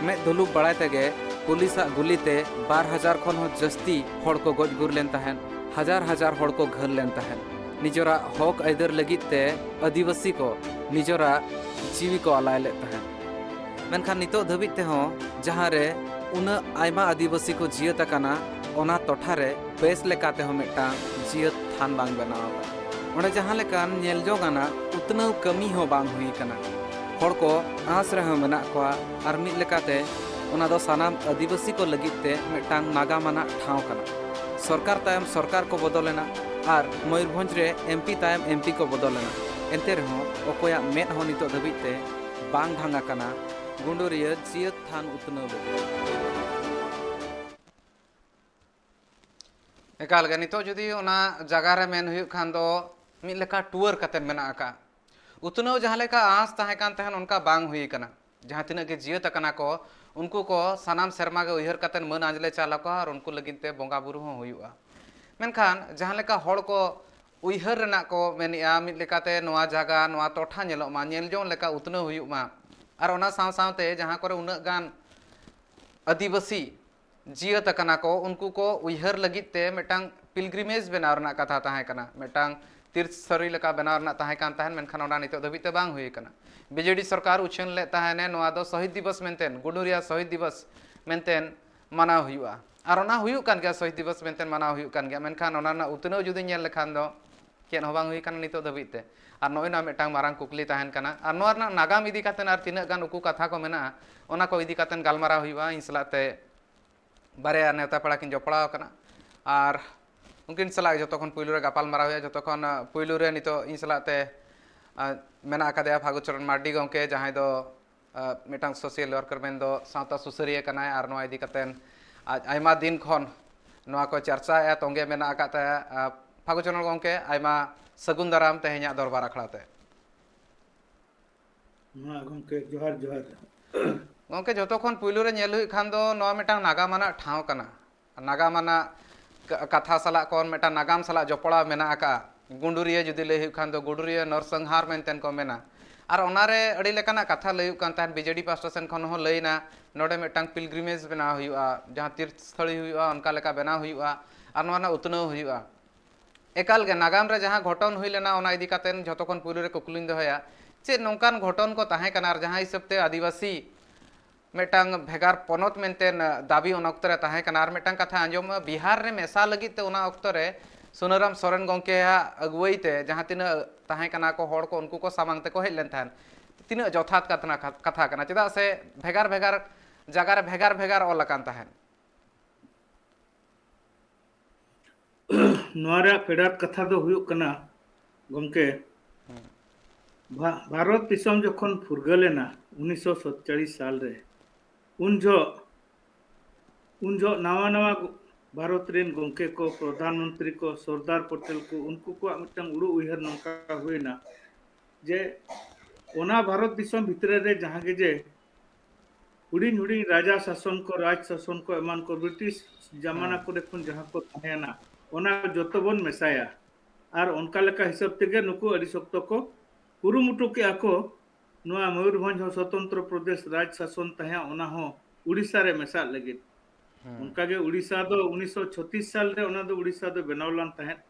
ᱢᱮᱫ ᱫᱷᱩᱞᱩᱯ ᱵᱟᱲᱟᱭ ᱛᱮᱜᱮ ᱯᱩᱞᱤᱥᱟᱜ ᱜᱩᱞᱤ ᱛᱮ ᱵᱟᱨ ᱦᱟᱡᱟᱨ ᱠᱷᱚᱱ ᱦᱚᱸ ᱡᱟᱹᱥᱛᱤ ᱦᱚᱲ ᱠᱚ ᱜᱚᱡ ᱜᱩᱨ ᱞᱮᱱ ᱛᱟᱦᱮᱸᱫ, ᱦᱟᱡᱟᱨ ᱦᱟᱡᱟᱨ ᱦᱚᱲ ᱠᱚ ᱜᱷᱟᱹᱞ ᱞᱮᱱ ᱛᱟᱦᱮᱸᱫ᱾ ᱱᱤᱡᱚᱨᱟᱜ ᱦᱚᱠ ᱟᱹᱭᱫᱟᱹᱨ ᱞᱟᱹᱜᱤᱫ ᱛᱮ ᱟᱹᱫᱤᱵᱟᱹᱥᱤ ᱠᱚ ᱱᱤᱡᱚᱨᱟᱜ ᱡᱤᱣᱤ ᱠᱚ ᱟᱞᱟᱭ ᱞᱮᱫ ᱛᱟᱦᱮᱸᱫ᱾ ᱢᱮᱱᱠᱷᱟᱱ ᱱᱤᱛᱚᱜ ᱫᱷᱟᱹᱵᱤᱡ ᱛᱮᱦᱚᱸ ᱡᱟᱦᱟᱸ ᱨᱮ ᱩᱱᱟᱹᱜ ᱟᱭᱢᱟ ᱟᱹᱫᱤᱵᱟᱹᱥᱤ ᱠᱚ ᱡᱤᱭᱟᱹᱛ ᱟᱠᱟᱱᱟ, ᱚᱱᱟ ᱴᱚᱴᱷᱟ ᱨᱮ ᱵᱮᱥ ᱞᱮᱠᱟ ᱛᱮᱦᱚᱸ ᱢᱤᱫᱴᱟᱝ ᱡᱤᱭᱟᱹᱛ ᱛᱷᱟᱱ ᱵᱟᱝ ᱵᱮᱱᱟᱣ ᱟᱠᱟᱱᱟ᱾ ᱚᱸᱰᱮ ᱡᱟᱦᱟᱸ ᱞᱮᱠᱟᱱ ᱧᱮᱞ ᱡᱚᱝ ᱟᱱᱟᱜ ᱩᱛᱱᱟᱹᱣ ᱠᱟᱹᱢᱤ ᱦᱚᱸ ᱵᱟᱝ ᱦᱩᱭ ᱟᱠᱟᱱᱟ᱾ ᱦᱚᱲ ᱠᱚ ᱟᱸᱥ ᱨᱮᱦᱚᱸ ᱢᱮᱱᱟᱜ ᱠᱚᱣᱟ ᱟᱨ ᱢᱤᱫ ᱞᱮᱠᱟᱛᱮ ᱚᱱᱟ ᱫᱚ ᱥᱟᱱᱟᱢ ᱟᱹᱫᱤᱵᱟᱹᱥᱤ ᱠᱚ ᱞᱟᱹᱜᱤᱫ ᱛᱮ ᱢᱤᱫᱴᱟᱝ ᱱᱟᱜᱟᱢ ᱟᱱᱟᱜ ᱴᱷᱟᱶ ᱠᱟᱱᱟ᱾ ᱥᱚᱨᱠᱟᱨ ᱛᱟᱭᱚᱢ ᱥᱚᱨᱠᱟᱨ ᱠᱚ ᱵᱚᱫᱚᱞ ᱮᱱᱟ ᱟᱨ ᱢᱚᱭᱩᱨᱵᱷᱚᱸᱡᱽ ᱨᱮ ᱮᱢ ᱯᱤ ᱛᱟᱭᱚᱢ ᱮᱢ ᱯᱤ ᱠᱚ ᱵᱚᱫᱚᱞ ᱮᱱᱟ᱾ ᱮᱱᱛᱮ ᱨᱮᱦᱚᱸ ᱚᱠᱚᱭᱟᱜ ᱢᱮᱫ ᱦᱚᱸ ᱱᱤᱛᱚᱜ ᱫᱷᱟᱹᱵᱤᱡ ᱛᱮ ᱵᱟᱝ ᱰᱷᱟᱝ ᱟᱠᱟᱱᱟ ᱜᱩᱸᱰᱩᱨᱤᱭᱟᱹ ᱡᱤᱭᱟᱹᱛ ᱛᱷᱟᱱ ᱩᱛᱱᱟᱹᱣ ᱞᱟᱹᱜᱤᱫ᱾ ᱮᱠᱟᱞ ᱜᱮ, ᱱᱤᱛᱚᱜ ᱡᱩᱫᱤ ᱚᱱᱟ ᱡᱟᱭᱜᱟ ᱨᱮ ᱢᱮᱱ ᱦᱩᱭᱩᱜ ᱠᱷᱟᱱ ᱫᱚ ᱢᱤᱫ ᱞᱮᱠᱟ ᱴᱩᱣᱟᱹᱨ ᱠᱟᱛᱮᱫ ᱢᱮᱱᱟᱜ ᱟᱠᱟᱫ᱾ ᱩᱛᱱᱟᱹᱣ ᱡᱟᱦᱟᱸ ᱞᱮᱠᱟ ᱟᱸᱥ ᱛᱟᱦᱮᱸ ᱠᱟᱱ ᱛᱟᱦᱮᱸᱱ, ᱚᱱᱠᱟ ᱵᱟᱝ ᱦᱩᱭ ᱟᱠᱟᱱᱟ᱾ ᱡᱟᱦᱟᱸ ᱛᱤᱱᱟᱹᱜ ᱜᱮ ᱡᱤᱭᱟᱹᱛ ᱟᱠᱟᱱᱟ ᱠᱚ, ᱩᱱᱠᱩ ᱠᱚ ᱥᱟᱱᱟᱢ ᱥᱮᱨᱢᱟ ᱜᱮ ᱩᱭᱦᱟᱹᱨ ᱠᱟᱛᱮᱫ ᱢᱟᱹᱱ ᱟᱸᱡᱽᱞᱮ ᱪᱟᱞ ᱟᱠᱚᱣᱟ ᱟᱨ ᱩᱱᱠᱩ ᱞᱟᱹᱜᱤᱫ ᱛᱮ ᱵᱚᱸᱜᱟ ᱵᱩᱨᱩ ᱦᱚᱸ ᱦᱩᱭᱩᱜᱼᱟ᱾ ᱢᱮᱱᱠᱷᱟᱱ ᱡᱟᱦᱟᱸ ᱞᱮᱠᱟ ᱦᱚᱲ ᱠᱚ ᱩᱭᱦᱟᱹᱨ ᱨᱮᱱᱟᱜ ᱠᱚ ᱢᱮᱱᱮᱜᱼᱟ, ᱢᱤᱫ ᱞᱮᱠᱟᱛᱮ ᱱᱚᱣᱟ ᱡᱟᱭᱜᱟ, ᱱᱚᱣᱟ ᱴᱚᱴᱷᱟ ᱧᱮᱞᱚᱜ ᱢᱟ, ᱧᱮᱞ ᱡᱚᱝ ᱞᱮᱠᱟ ᱩᱛᱱᱟᱹᱣ ᱦᱩᱭᱩᱜ ᱢᱟ, ᱟᱨ ᱚᱱᱟ ᱥᱟᱶ ᱥᱟᱶᱛᱮ ᱡᱟᱦᱟᱸ ᱠᱚᱨᱮ ᱩᱱᱟᱹᱜ ᱜᱟᱱ ᱟᱹᱫᱤᱵᱟᱹᱥᱤ ᱡᱤᱭᱟᱹᱛ ᱟᱠᱟᱱᱟ ᱠᱚ, ᱩᱱᱠᱩ ᱠᱚ ᱩᱭᱦᱟᱹᱨ ᱞᱟᱹᱜᱤᱫ ᱛᱮ ᱢᱤᱫᱴᱟᱝ ᱯᱤᱞᱜᱨᱤᱢᱮᱡᱽ ᱵᱮᱱᱟᱣ ᱨᱮᱱᱟᱜ ᱠᱟᱛᱷᱟ ᱛᱟᱦᱮᱸ ᱠᱟᱱᱟ, ᱢᱤᱫᱴᱟᱝ ᱛᱤᱨᱛᱷ ᱥᱟᱹᱨᱤ ᱞᱮᱠᱟ ᱵᱮᱱᱟᱣ ᱨᱮᱱᱟᱜ ᱛᱟᱦᱮᱸ ᱠᱟᱱ ᱛᱟᱦᱮᱸᱱ, ᱢᱮᱱᱠᱷᱟᱱ ᱚᱱᱟ ᱱᱤᱛᱚᱜ ᱫᱷᱟᱹᱵᱤᱡ ᱛᱮ ᱵᱟᱝ ᱦᱩᱭ ᱟᱠᱟᱱᱟ᱾ ᱵᱤᱡᱮᱰᱤ ᱥᱚᱨᱠᱟᱨ ᱩᱪᱷᱟᱹᱱ ᱞᱮᱫ ᱛᱟᱦᱮᱸᱱᱮ ᱱᱚᱣᱟ ᱫᱚ ᱥᱚᱦᱤᱫ ᱫᱤᱵᱚᱥ ᱢᱮᱱᱛᱮ, ᱜᱩᱰᱩᱨᱤᱭᱟ ᱥᱚᱦᱤᱫ ᱫᱤᱵᱚᱥ ᱢᱮᱱᱛᱮ ᱢᱟᱱᱟᱣ ᱦᱩᱭᱩᱜᱼᱟ᱾ ᱟᱨ ᱚᱱᱟ ᱦᱩᱭᱩᱜ ᱠᱟᱱ ᱜᱮᱭᱟ, ᱥᱚᱦᱤᱫ ᱫᱤᱵᱚᱥ ᱢᱮᱱᱛᱮ ᱢᱟᱱᱟᱣ ᱦᱩᱭᱩᱜ ᱠᱟᱱ ᱜᱮᱭᱟ, ᱢᱮᱱᱠᱷᱟᱱ ᱚᱱᱟ ᱨᱮᱱᱟᱜ ᱩᱛᱱᱟᱹᱣ ᱡᱩᱫᱤ ᱧᱮᱞ ᱞᱮᱠᱷᱟᱱ ᱫᱚ ᱪᱮᱫ ᱦᱚᱸ ᱵᱟᱝ ᱦᱩᱭ ᱠᱟᱱᱟ ᱱᱤᱛᱚᱜ ᱫᱷᱟᱹᱵᱤᱡ ᱛᱮ᱾ ᱟᱨ ᱱᱚᱜᱼᱚᱭ ᱱᱚᱣᱟ ᱢᱤᱫᱴᱟᱝ ᱢᱟᱨᱟᱝ ᱠᱩᱠᱞᱤ ᱛᱟᱦᱮᱱ ᱠᱟᱱᱟ᱾ ᱟᱨ ᱱᱚᱣᱟ ᱨᱮᱱᱟᱜ ᱱᱟᱜᱟᱢ ᱤᱫᱤ ᱠᱟᱛᱮ ᱟᱨ ᱛᱤᱱᱟᱹᱜ ᱜᱟᱱ ᱩᱠᱩ ᱠᱟᱛᱷᱟ ᱠᱚ ᱢᱮᱱᱟᱜᱼᱟ, ᱚᱱᱟ ᱠᱚ ᱤᱫᱤ ᱠᱟᱛᱮ ᱜᱟᱞᱢᱟᱨᱟᱣ ᱦᱩᱭᱩᱜᱼᱟ᱾ ᱤᱧ ᱥᱟᱞᱟᱜ ᱛᱮ ᱵᱟᱨᱭᱟ ᱱᱮᱣᱛᱟ ᱯᱮᱲᱟ ᱠᱤᱱ ᱡᱚᱯᱲᱟᱣ ᱟᱠᱟᱱᱟ, ᱟᱨ ᱩᱱᱠᱤᱱ ᱥᱟᱞᱟᱜ ᱡᱚᱛᱚ ᱠᱷᱚᱱ ᱯᱩᱭᱞᱩ ᱨᱮ ᱜᱟᱯᱟᱞ ᱢᱟᱨᱟᱣ ᱦᱩᱭᱩᱜᱼᱟ᱾ ᱡᱚᱛᱚ ᱠᱷᱚᱱ, ᱟᱸ, ᱯᱩᱭᱞᱩ ᱨᱮ ᱱᱤᱛᱚᱜ ᱤᱧ ᱥᱟᱞᱟᱜ ᱛᱮ, ᱟᱸ, ᱢᱮᱱᱟᱜ ᱟᱠᱟᱫᱮᱭᱟ ᱯᱷᱟᱹᱜᱩ ᱪᱚᱨᱚᱱ ᱢᱟᱨᱰᱤ ᱜᱚᱢᱠᱮ, ᱡᱟᱦᱟᱸᱭ ᱫᱚ, ᱟᱸ, ᱢᱤᱫᱴᱟᱝ ᱥᱳᱥᱤᱭᱟᱞ ᱣᱟᱨᱠᱟᱨ, ᱢᱮᱱᱫᱚ ᱥᱟᱶᱛᱟ ᱥᱩᱥᱟᱹᱨᱤᱭᱟᱹ ᱠᱟᱱᱟᱭ, ᱟᱨ ᱱᱚᱣᱟ ᱤᱫᱤ ᱠᱟᱛᱮ ᱟᱡ ᱟᱭᱢᱟ ᱫᱤᱱ ᱠᱷᱚᱱ ᱱᱚᱣᱟ ᱠᱚ ᱪᱟᱨᱪᱟᱭᱮᱫᱼᱟ, ᱛᱚᱸᱜᱮ ᱢᱮᱱᱟᱜ ᱟᱠᱟᱫ ᱛᱟᱭᱟ᱾ ᱟᱸ, ᱯᱷᱟᱹᱜᱩ ᱪᱚᱨᱚᱱ ᱜᱚᱢᱠᱮ, ᱟᱭᱢᱟ ᱥᱟᱹᱜᱩᱱ ᱫᱟᱨᱟᱢ ᱛᱮᱦᱮᱧᱟᱜ ᱫᱚᱨᱵᱟᱨ ᱟᱠᱷᱲᱟ ᱛᱮ᱾ ᱢᱟ ᱜᱚᱢᱠᱮ, ᱡᱚᱦᱟᱨ, ᱡᱚᱦᱟᱨ᱾ ᱜᱚᱢᱠᱮ, ᱡᱚᱛᱚ ᱠᱷᱚᱱ ᱯᱩᱭᱞᱩ ᱨᱮ ᱧᱮᱞ ᱦᱩᱭᱩᱜ ᱠᱷᱟᱱ ᱫᱚ ᱱᱚᱣᱟ ᱢᱤᱫᱴᱟᱝ ᱱᱟᱜᱟᱢ ᱟᱱᱟᱜ ᱴᱷᱟᱶ ᱠᱟᱱᱟ᱾ ᱱᱟᱜᱟᱢ ᱟᱱᱟᱜ ᱠᱟ-, ᱠᱟᱛᱷᱟ ᱥᱟᱞᱟᱜ ᱠᱷᱚᱱ ᱢᱤᱫᱴᱟᱝ ᱱᱟᱜᱟᱢ ᱥᱟᱞᱟᱜ ᱡᱚᱯᱲᱟᱣ ᱢᱮᱱᱟᱜ ᱟᱠᱟᱫᱼᱟ᱾ ᱜᱩᱰᱩᱨᱤᱭᱟᱹ ᱡᱩᱫᱤ ᱞᱟᱹᱭ ᱦᱩᱭᱩᱜ ᱠᱷᱟᱱ ᱫᱚ ᱜᱩᱰᱩᱨᱤᱭᱟᱹ ᱱᱚᱨᱥᱟᱝᱦᱟᱨ ᱢᱮᱱᱛᱮ ᱠᱚ ᱢᱮᱱᱟ᱾ ᱟᱨ ᱚᱱᱟᱨᱮ ᱟᱹᱰᱤ ᱞᱮᱠᱟᱱᱟᱜ ᱠᱟᱛᱷᱟ ᱞᱟᱹᱭᱩᱜ ᱠᱟᱱ ᱛᱟᱦᱮᱸᱫ, ᱵᱤᱡᱮᱰᱤ ᱯᱟᱥᱴᱟ ᱥᱮᱱ ᱠᱷᱚᱱ ᱦᱚᱸ ᱞᱟᱹᱭᱱᱟ, ᱱᱚᱰᱮ ᱢᱤᱫᱴᱟᱝ ᱯᱤᱞᱜᱨᱤᱢᱮᱡᱽ ᱵᱮᱱᱟᱣ ᱦᱩᱭᱩᱜᱼᱟ, ᱡᱟᱦᱟᱸ ᱛᱤᱨᱛᱷ ᱥᱛᱷᱚᱞᱤ ᱦᱩᱭᱩᱜᱼᱟ, ᱚᱱᱠᱟ ᱞᱮᱠᱟ ᱵᱮᱱᱟᱣ ᱦᱩᱭᱩᱜᱼᱟ, ᱟᱨ ᱱᱚᱣᱟ ᱨᱮᱱᱟᱜ ᱩᱛᱱᱟᱹᱣ ᱦᱩᱭᱩᱜᱼᱟ᱾ ᱮᱠᱟᱞ ᱜᱮ ᱱᱟᱜᱟᱢ ᱨᱮ ᱡᱟᱦᱟᱸ ᱜᱷᱚᱴᱚᱱ ᱦᱩᱭ ᱞᱮᱱᱟ, ᱚᱱᱟ ᱤᱫᱤ ᱠᱟᱛᱮ ᱡᱷᱚᱛᱚ ᱠᱷᱚᱱ ᱯᱩᱭᱞᱩ ᱨᱮ ᱠᱩᱠᱞᱤᱧ ᱫᱚᱦᱚᱭᱟ, ᱪᱮᱫ ᱱᱚᱝᱠᱟᱱ ᱜᱷᱚᱴᱚᱱ ᱠᱚ ᱛᱟᱦᱮᱸ ᱠᱟᱱᱟ, ᱟᱨ ᱡᱟᱦᱟᱸ ᱦᱤᱥᱟᱹᱵ ᱛᱮ ᱟᱹᱫᱤᱵᱟᱹᱥᱤ ᱢᱤᱫᱴᱟᱝ ᱵᱷᱮᱜᱟᱨ ᱯᱚᱱᱚᱛ ᱢᱮᱱᱛᱮ ᱫᱟᱹᱵᱤ ᱚᱱᱟ ᱚᱠᱛᱚ ᱨᱮ ᱛᱟᱦᱮᱸ ᱠᱟᱱᱟ, ᱟᱨ ᱢᱤᱫᱴᱟᱝ ᱠᱟᱛᱷᱟ ᱟᱸᱡᱚᱢᱚᱜᱼᱟ, ᱵᱤᱦᱟᱨ ᱨᱮ ᱢᱮᱥᱟ ᱞᱟᱹᱜᱤᱫ ᱛᱮ ᱚᱱᱟ ᱚᱠᱛᱚ ᱨᱮ ᱥᱩᱱᱟᱹᱨᱟᱢ ᱥᱚᱨᱮᱱ ᱜᱚᱢᱠᱮᱭᱟᱜ ᱟᱹᱜᱩᱣᱟᱹᱭ ᱛᱮ ᱡᱟᱦᱟᱸ ᱛᱤᱱᱟᱹᱜ ᱛᱟᱦᱮᱸ ᱠᱟᱱᱟ ᱠᱚ ᱦᱚᱲ ᱠᱚ, ᱩᱱᱠᱩ ᱠᱚ ᱥᱟᱢᱟᱝ ᱛᱮᱠᱚ ᱦᱮᱡ ᱞᱮᱱ ᱛᱟᱦᱮᱸᱫ᱾ ᱛᱤᱱᱟᱹᱜ ᱡᱚᱛᱷᱟᱛ ᱠᱟᱛᱷᱟ, ᱠᱟᱛᱷᱟ ᱠᱟᱱᱟ? ᱪᱮᱫᱟᱜ ᱥᱮ ᱵᱷᱮᱜᱟᱨ ᱵᱷᱮᱜᱟᱨ ᱡᱟᱭᱜᱟ ᱨᱮ ᱵᱷᱮᱜᱟᱨ ᱵᱷᱮᱜᱟᱨ ᱚᱞ ᱟᱠᱟᱱ ᱛᱟᱦᱮᱸᱫ᱾ ᱱᱚᱣᱟ ᱨᱮᱭᱟᱜ ᱯᱷᱮᱰᱟᱛ ᱠᱟᱛᱷᱟ ᱫᱚ ᱦᱩᱭᱩᱜ ᱠᱟᱱᱟ, ᱜᱚᱢᱠᱮ, ᱦᱮᱸ᱾ ᱵᱷᱟ-, ᱵᱷᱟᱨᱚᱛ ᱫᱤᱥᱚᱢ ᱡᱚᱠᱷᱚᱱ ᱯᱷᱩᱨᱜᱟᱹᱞ ᱮᱱᱟ ᱩᱱᱤᱥᱥᱚ ᱥᱟᱛᱪᱚᱞᱞᱤᱥ ᱥᱟᱞ ᱨᱮ, ᱩᱱ ᱡᱚᱦᱚᱜ, ᱩᱱ ᱡᱚᱦᱚᱜ ᱱᱟᱣᱟ ᱱᱟᱣᱟ ᱜᱚ-, ᱵᱷᱟᱨᱚᱛ ᱨᱮᱱ ᱜᱚᱢᱠᱮ ᱠᱚ, ᱯᱨᱚᱫᱷᱟᱱ ᱢᱚᱱᱛᱨᱤ ᱠᱚ, ᱥᱚᱨᱫᱟᱨ ᱯᱚᱴᱮᱞ ᱠᱚ, ᱩᱱᱠᱩ ᱠᱚᱣᱟᱜ ᱢᱤᱫᱴᱟᱝ ᱩᱲᱩ ᱩᱭᱦᱟᱹᱨ ᱱᱚᱝᱠᱟ ᱦᱩᱭᱱᱟ ᱡᱮ ᱚᱱᱟ ᱵᱷᱟᱨᱚᱛ ᱫᱤᱥᱚᱢ ᱵᱷᱤᱛᱨᱤ ᱨᱮ ᱡᱟᱦᱟᱸ ᱜᱮ ᱡᱮ ᱦᱩᱰᱤᱧ ᱦᱩᱰᱤᱧ ᱨᱟᱡᱟ ᱥᱟᱥᱚᱱ ᱠᱚ, ᱨᱟᱡᱽ ᱥᱟᱥᱚᱱ ᱠᱚ ᱮᱢᱟᱱ ᱠᱚ ᱵᱨᱤᱴᱤᱥ ᱡᱟᱢᱟᱱᱟ ᱦᱮᱸ᱾ ᱠᱚᱨᱮ ᱠᱷᱚᱱ ᱡᱟᱦᱟᱸ ᱠᱚ ᱛᱟᱦᱮᱸᱭᱮᱱᱟ, ᱚᱱᱟ ᱡᱚᱛᱚ ᱵᱚᱱ ᱢᱮᱥᱟᱭᱟ᱾ ᱟᱨ ᱚᱱᱠᱟ ᱞᱮᱠᱟ ᱦᱤᱥᱟᱹᱵ ᱛᱮᱜᱮ ᱱᱩᱠᱩ ᱟᱹᱰᱤ ᱥᱚᱠᱛᱚ ᱠᱚ ᱠᱩᱨᱩᱢᱩᱴᱩ ᱠᱮᱜᱼᱟ ᱠᱚ ᱱᱚᱣᱟ ᱢᱚᱭᱩᱨᱵᱷᱚᱸᱡᱽ ᱦᱚᱸ ᱥᱚᱛᱚᱱᱛᱨᱚ ᱯᱨᱚᱫᱮᱥ ᱨᱟᱡᱽ ᱥᱟᱥᱚᱱ ᱛᱟᱦᱮᱸ, ᱚᱱᱟ ᱦᱚᱸ ᱩᱲᱤᱥᱥᱟ ᱨᱮ ᱢᱮᱥᱟᱜ ᱞᱟᱹᱜᱤᱫ᱾ ᱦᱩᱸ᱾ ᱚᱱᱠᱟᱜᱮ ᱩᱲᱤᱥᱥᱟ ᱫᱚ ᱩᱱᱤᱥᱥᱚ ᱪᱷᱚᱛᱤᱥ ᱥᱟᱞ ᱨᱮ ᱚᱱᱟ ᱫᱚ ᱩᱲᱤᱥᱥᱟ ᱫᱚ ᱵᱮᱱᱟᱣ ᱞᱮᱱ ᱛᱟᱦᱮᱸᱫ᱾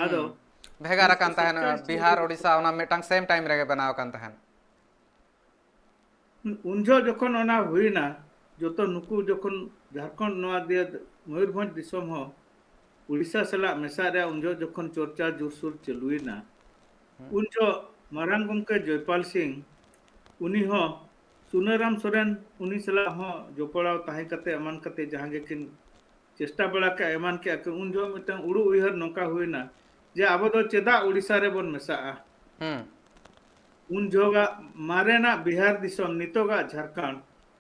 ᱟᱫᱚ ᱦᱩᱸ᱾ ᱵᱷᱮᱜᱟᱨ ᱟᱠᱟᱱ ᱛᱟᱦᱮᱱᱟ, ᱩᱱᱤᱥᱥᱚ ᱥᱟᱛᱪᱚᱞᱞᱤᱥ ᱵᱤᱦᱟᱨ ᱨᱮ ᱳᱰᱤᱥᱟ ᱚᱱᱟ ᱢᱤᱫᱴᱟᱝ ᱥᱮᱢ ᱴᱟᱭᱤᱢ ᱨᱮᱜᱮ ᱵᱮᱱᱟᱣ ᱟᱠᱟᱱ ᱛᱟᱦᱮᱸᱱ᱾ ᱩᱱ ᱡᱚᱦᱚᱜ ᱡᱚᱠᱷᱚᱱ ᱚᱱᱟ ᱦᱩᱭᱱᱟ, ᱡᱚᱛᱚ ᱱᱩᱠᱩ ᱡᱚᱠᱷᱚᱱ ᱡᱷᱟᱲᱠᱷᱚᱸᱰ ᱱᱚᱣᱟ ᱫᱤᱭᱮ ᱢᱚᱭᱩᱨᱵᱷᱚᱸᱡᱽ ᱫᱤᱥᱚᱢ ᱦᱚᱸ ᱩᱲᱤᱥᱥᱟ ᱥᱟᱞᱟᱜ ᱢᱮᱥᱟᱜ ᱨᱮᱭᱟᱜ ᱩᱱ ᱡᱚᱦᱚᱜ ᱡᱚᱠᱷᱚᱱ ᱪᱚᱨᱪᱟ ᱡᱳᱨᱥᱳᱨ ᱪᱟᱹᱞᱩᱭᱮᱱᱟ, ᱦᱩᱸ᱾ ᱩᱱ ᱡᱚᱦᱚᱜ ᱢᱟᱨᱟᱝ ᱜᱚᱢᱠᱮ ᱡᱚᱭᱯᱟᱞ ᱥᱤᱝ, ᱩᱱᱤ ᱦᱚᱸ ᱥᱩᱱᱟᱹᱨᱟᱢ ᱥᱚᱨᱮᱱ, ᱩᱱᱤ ᱥᱟᱞᱟᱜ ᱦᱚᱸ ᱡᱚᱯᱲᱟᱣ ᱛᱟᱦᱮᱸ ᱠᱟᱛᱮ ᱮᱢᱟᱱ ᱠᱟᱛᱮ ᱡᱟᱦᱟᱸ ᱜᱮᱠᱤᱱ ᱪᱮᱥᱴᱟ ᱵᱟᱲᱟ ᱠᱮᱜᱼᱟ, ᱮᱢᱟᱱ ᱠᱮᱜᱼᱟ ᱠᱤᱱ, ᱩᱱ ᱡᱚᱦᱚᱜ ᱢᱤᱫᱴᱟᱝ ᱩᱲᱩ ᱩᱭᱦᱟᱹᱨ ᱱᱚᱝᱠᱟ ᱦᱩᱭᱱᱟ ᱡᱮ ᱟᱵᱚ ᱫᱚ ᱪᱮᱫᱟᱜ ᱩᱲᱤᱥᱥᱟ ᱨᱮᱵᱚᱱ ᱢᱮᱥᱟᱜᱼᱟ? ᱦᱩᱸ᱾ ᱩᱱ ᱡᱚᱦᱚᱜᱟᱜ ᱢᱟᱨᱮᱱᱟᱜ ᱵᱤᱦᱟᱨ ᱫᱤᱥᱚᱢ, ᱱᱤᱛᱚᱜᱟᱜ ᱡᱷᱟᱲᱠᱷᱚᱸᱰ,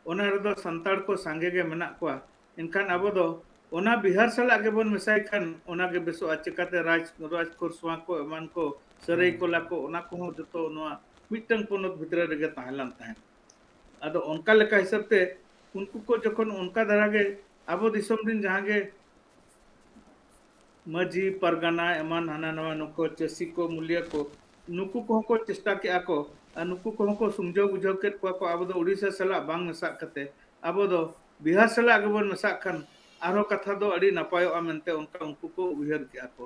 ᱚᱱᱟ ᱨᱮᱫᱚ ᱥᱟᱱᱛᱟᱲ ᱠᱚ ᱥᱟᱸᱜᱮ ᱜᱮ ᱢᱮᱱᱟᱜ ᱠᱚᱣᱟ, ᱮᱱᱠᱷᱟᱱ ᱟᱵᱚ ᱫᱚ ᱚᱱᱟ ᱵᱤᱦᱟᱨ ᱥᱟᱞᱟᱜ ᱜᱮᱵᱚᱱ ᱢᱮᱥᱟᱭ ᱠᱷᱟᱱ ᱚᱱᱟ ᱜᱮ ᱵᱮᱥᱚᱜᱼᱟ᱾ ᱪᱤᱠᱟᱛᱮ ᱨᱟᱡᱽ, ᱨᱟᱡᱽ ᱠᱷᱚᱨᱥᱚᱣᱟ ᱠᱚ, ᱮᱢᱟᱱ ᱠᱚ, ᱥᱟᱹᱨᱟᱹᱭ ᱦᱩᱸ᱾ ᱠᱚᱞᱟ ᱠᱚ, ᱚᱱᱟ ᱠᱚᱦᱚᱸ ᱡᱚᱛᱚ ᱱᱚᱣᱟ ᱢᱤᱫᱴᱟᱝ ᱯᱚᱱᱚᱛ ᱵᱷᱤᱛᱨᱤ ᱨᱮᱜᱮ ᱛᱟᱦᱮᱸ ᱞᱮᱱ ᱛᱟᱦᱮᱸᱫ᱾ ᱟᱫᱚ ᱚᱱᱠᱟ ᱞᱮᱠᱟ ᱦᱤᱥᱟᱹᱵ ᱛᱮ ᱩᱱᱠᱩ ᱠᱚ ᱡᱚᱠᱷᱚᱱ ᱚᱱᱠᱟ ᱫᱷᱟᱨᱟ ᱜᱮ ᱟᱵᱚ ᱫᱤᱥᱚᱢ ᱨᱮᱱ ᱡᱟᱦᱟᱸ ᱜᱮ ᱢᱟᱹᱡᱷᱤ, ᱯᱟᱨᱜᱟᱱᱟ, ᱮᱢᱟᱱ ᱦᱟᱱᱟ ᱱᱟᱣᱟ, ᱱᱩᱠᱩ ᱪᱟᱹᱥᱤ ᱠᱚ, ᱢᱩᱞᱤᱭᱟᱹ ᱠᱚ, ᱱᱩᱠᱩ ᱠᱚᱦᱚᱸ ᱠᱚ ᱪᱮᱥᱴᱟ ᱠᱮᱜᱼᱟ ᱠᱚ, ᱟᱨ ᱱᱩᱠᱩ ᱠᱚᱦᱚᱸ ᱠᱚ ᱥᱩᱢᱡᱷᱟᱹᱣ ᱵᱩᱡᱷᱟᱹᱣ ᱠᱮᱫ ᱠᱚᱣᱟ ᱠᱚ, ᱟᱵᱚ ᱫᱚ ᱩᱲᱤᱥᱥᱟ ᱥᱟᱞᱟᱜ ᱵᱟᱝ ᱢᱮᱥᱟᱜ ᱠᱟᱛᱮ ᱟᱵᱚ ᱫᱚ ᱵᱤᱦᱟᱨ ᱥᱟᱞᱟᱜ ᱜᱮᱵᱚᱱ ᱢᱮᱥᱟᱜ ᱠᱷᱟᱱ ᱟᱨᱦᱚᱸ ᱠᱟᱛᱷᱟ ᱫᱚ ᱟᱹᱰᱤ ᱱᱟᱯᱟᱭᱚᱜᱼᱟ ᱢᱮᱱᱛᱮ ᱚᱱᱠᱟ ᱩᱱᱠᱩ ᱠᱚ ᱩᱭᱦᱟᱹᱨ ᱠᱮᱜᱼᱟ ᱠᱚ᱾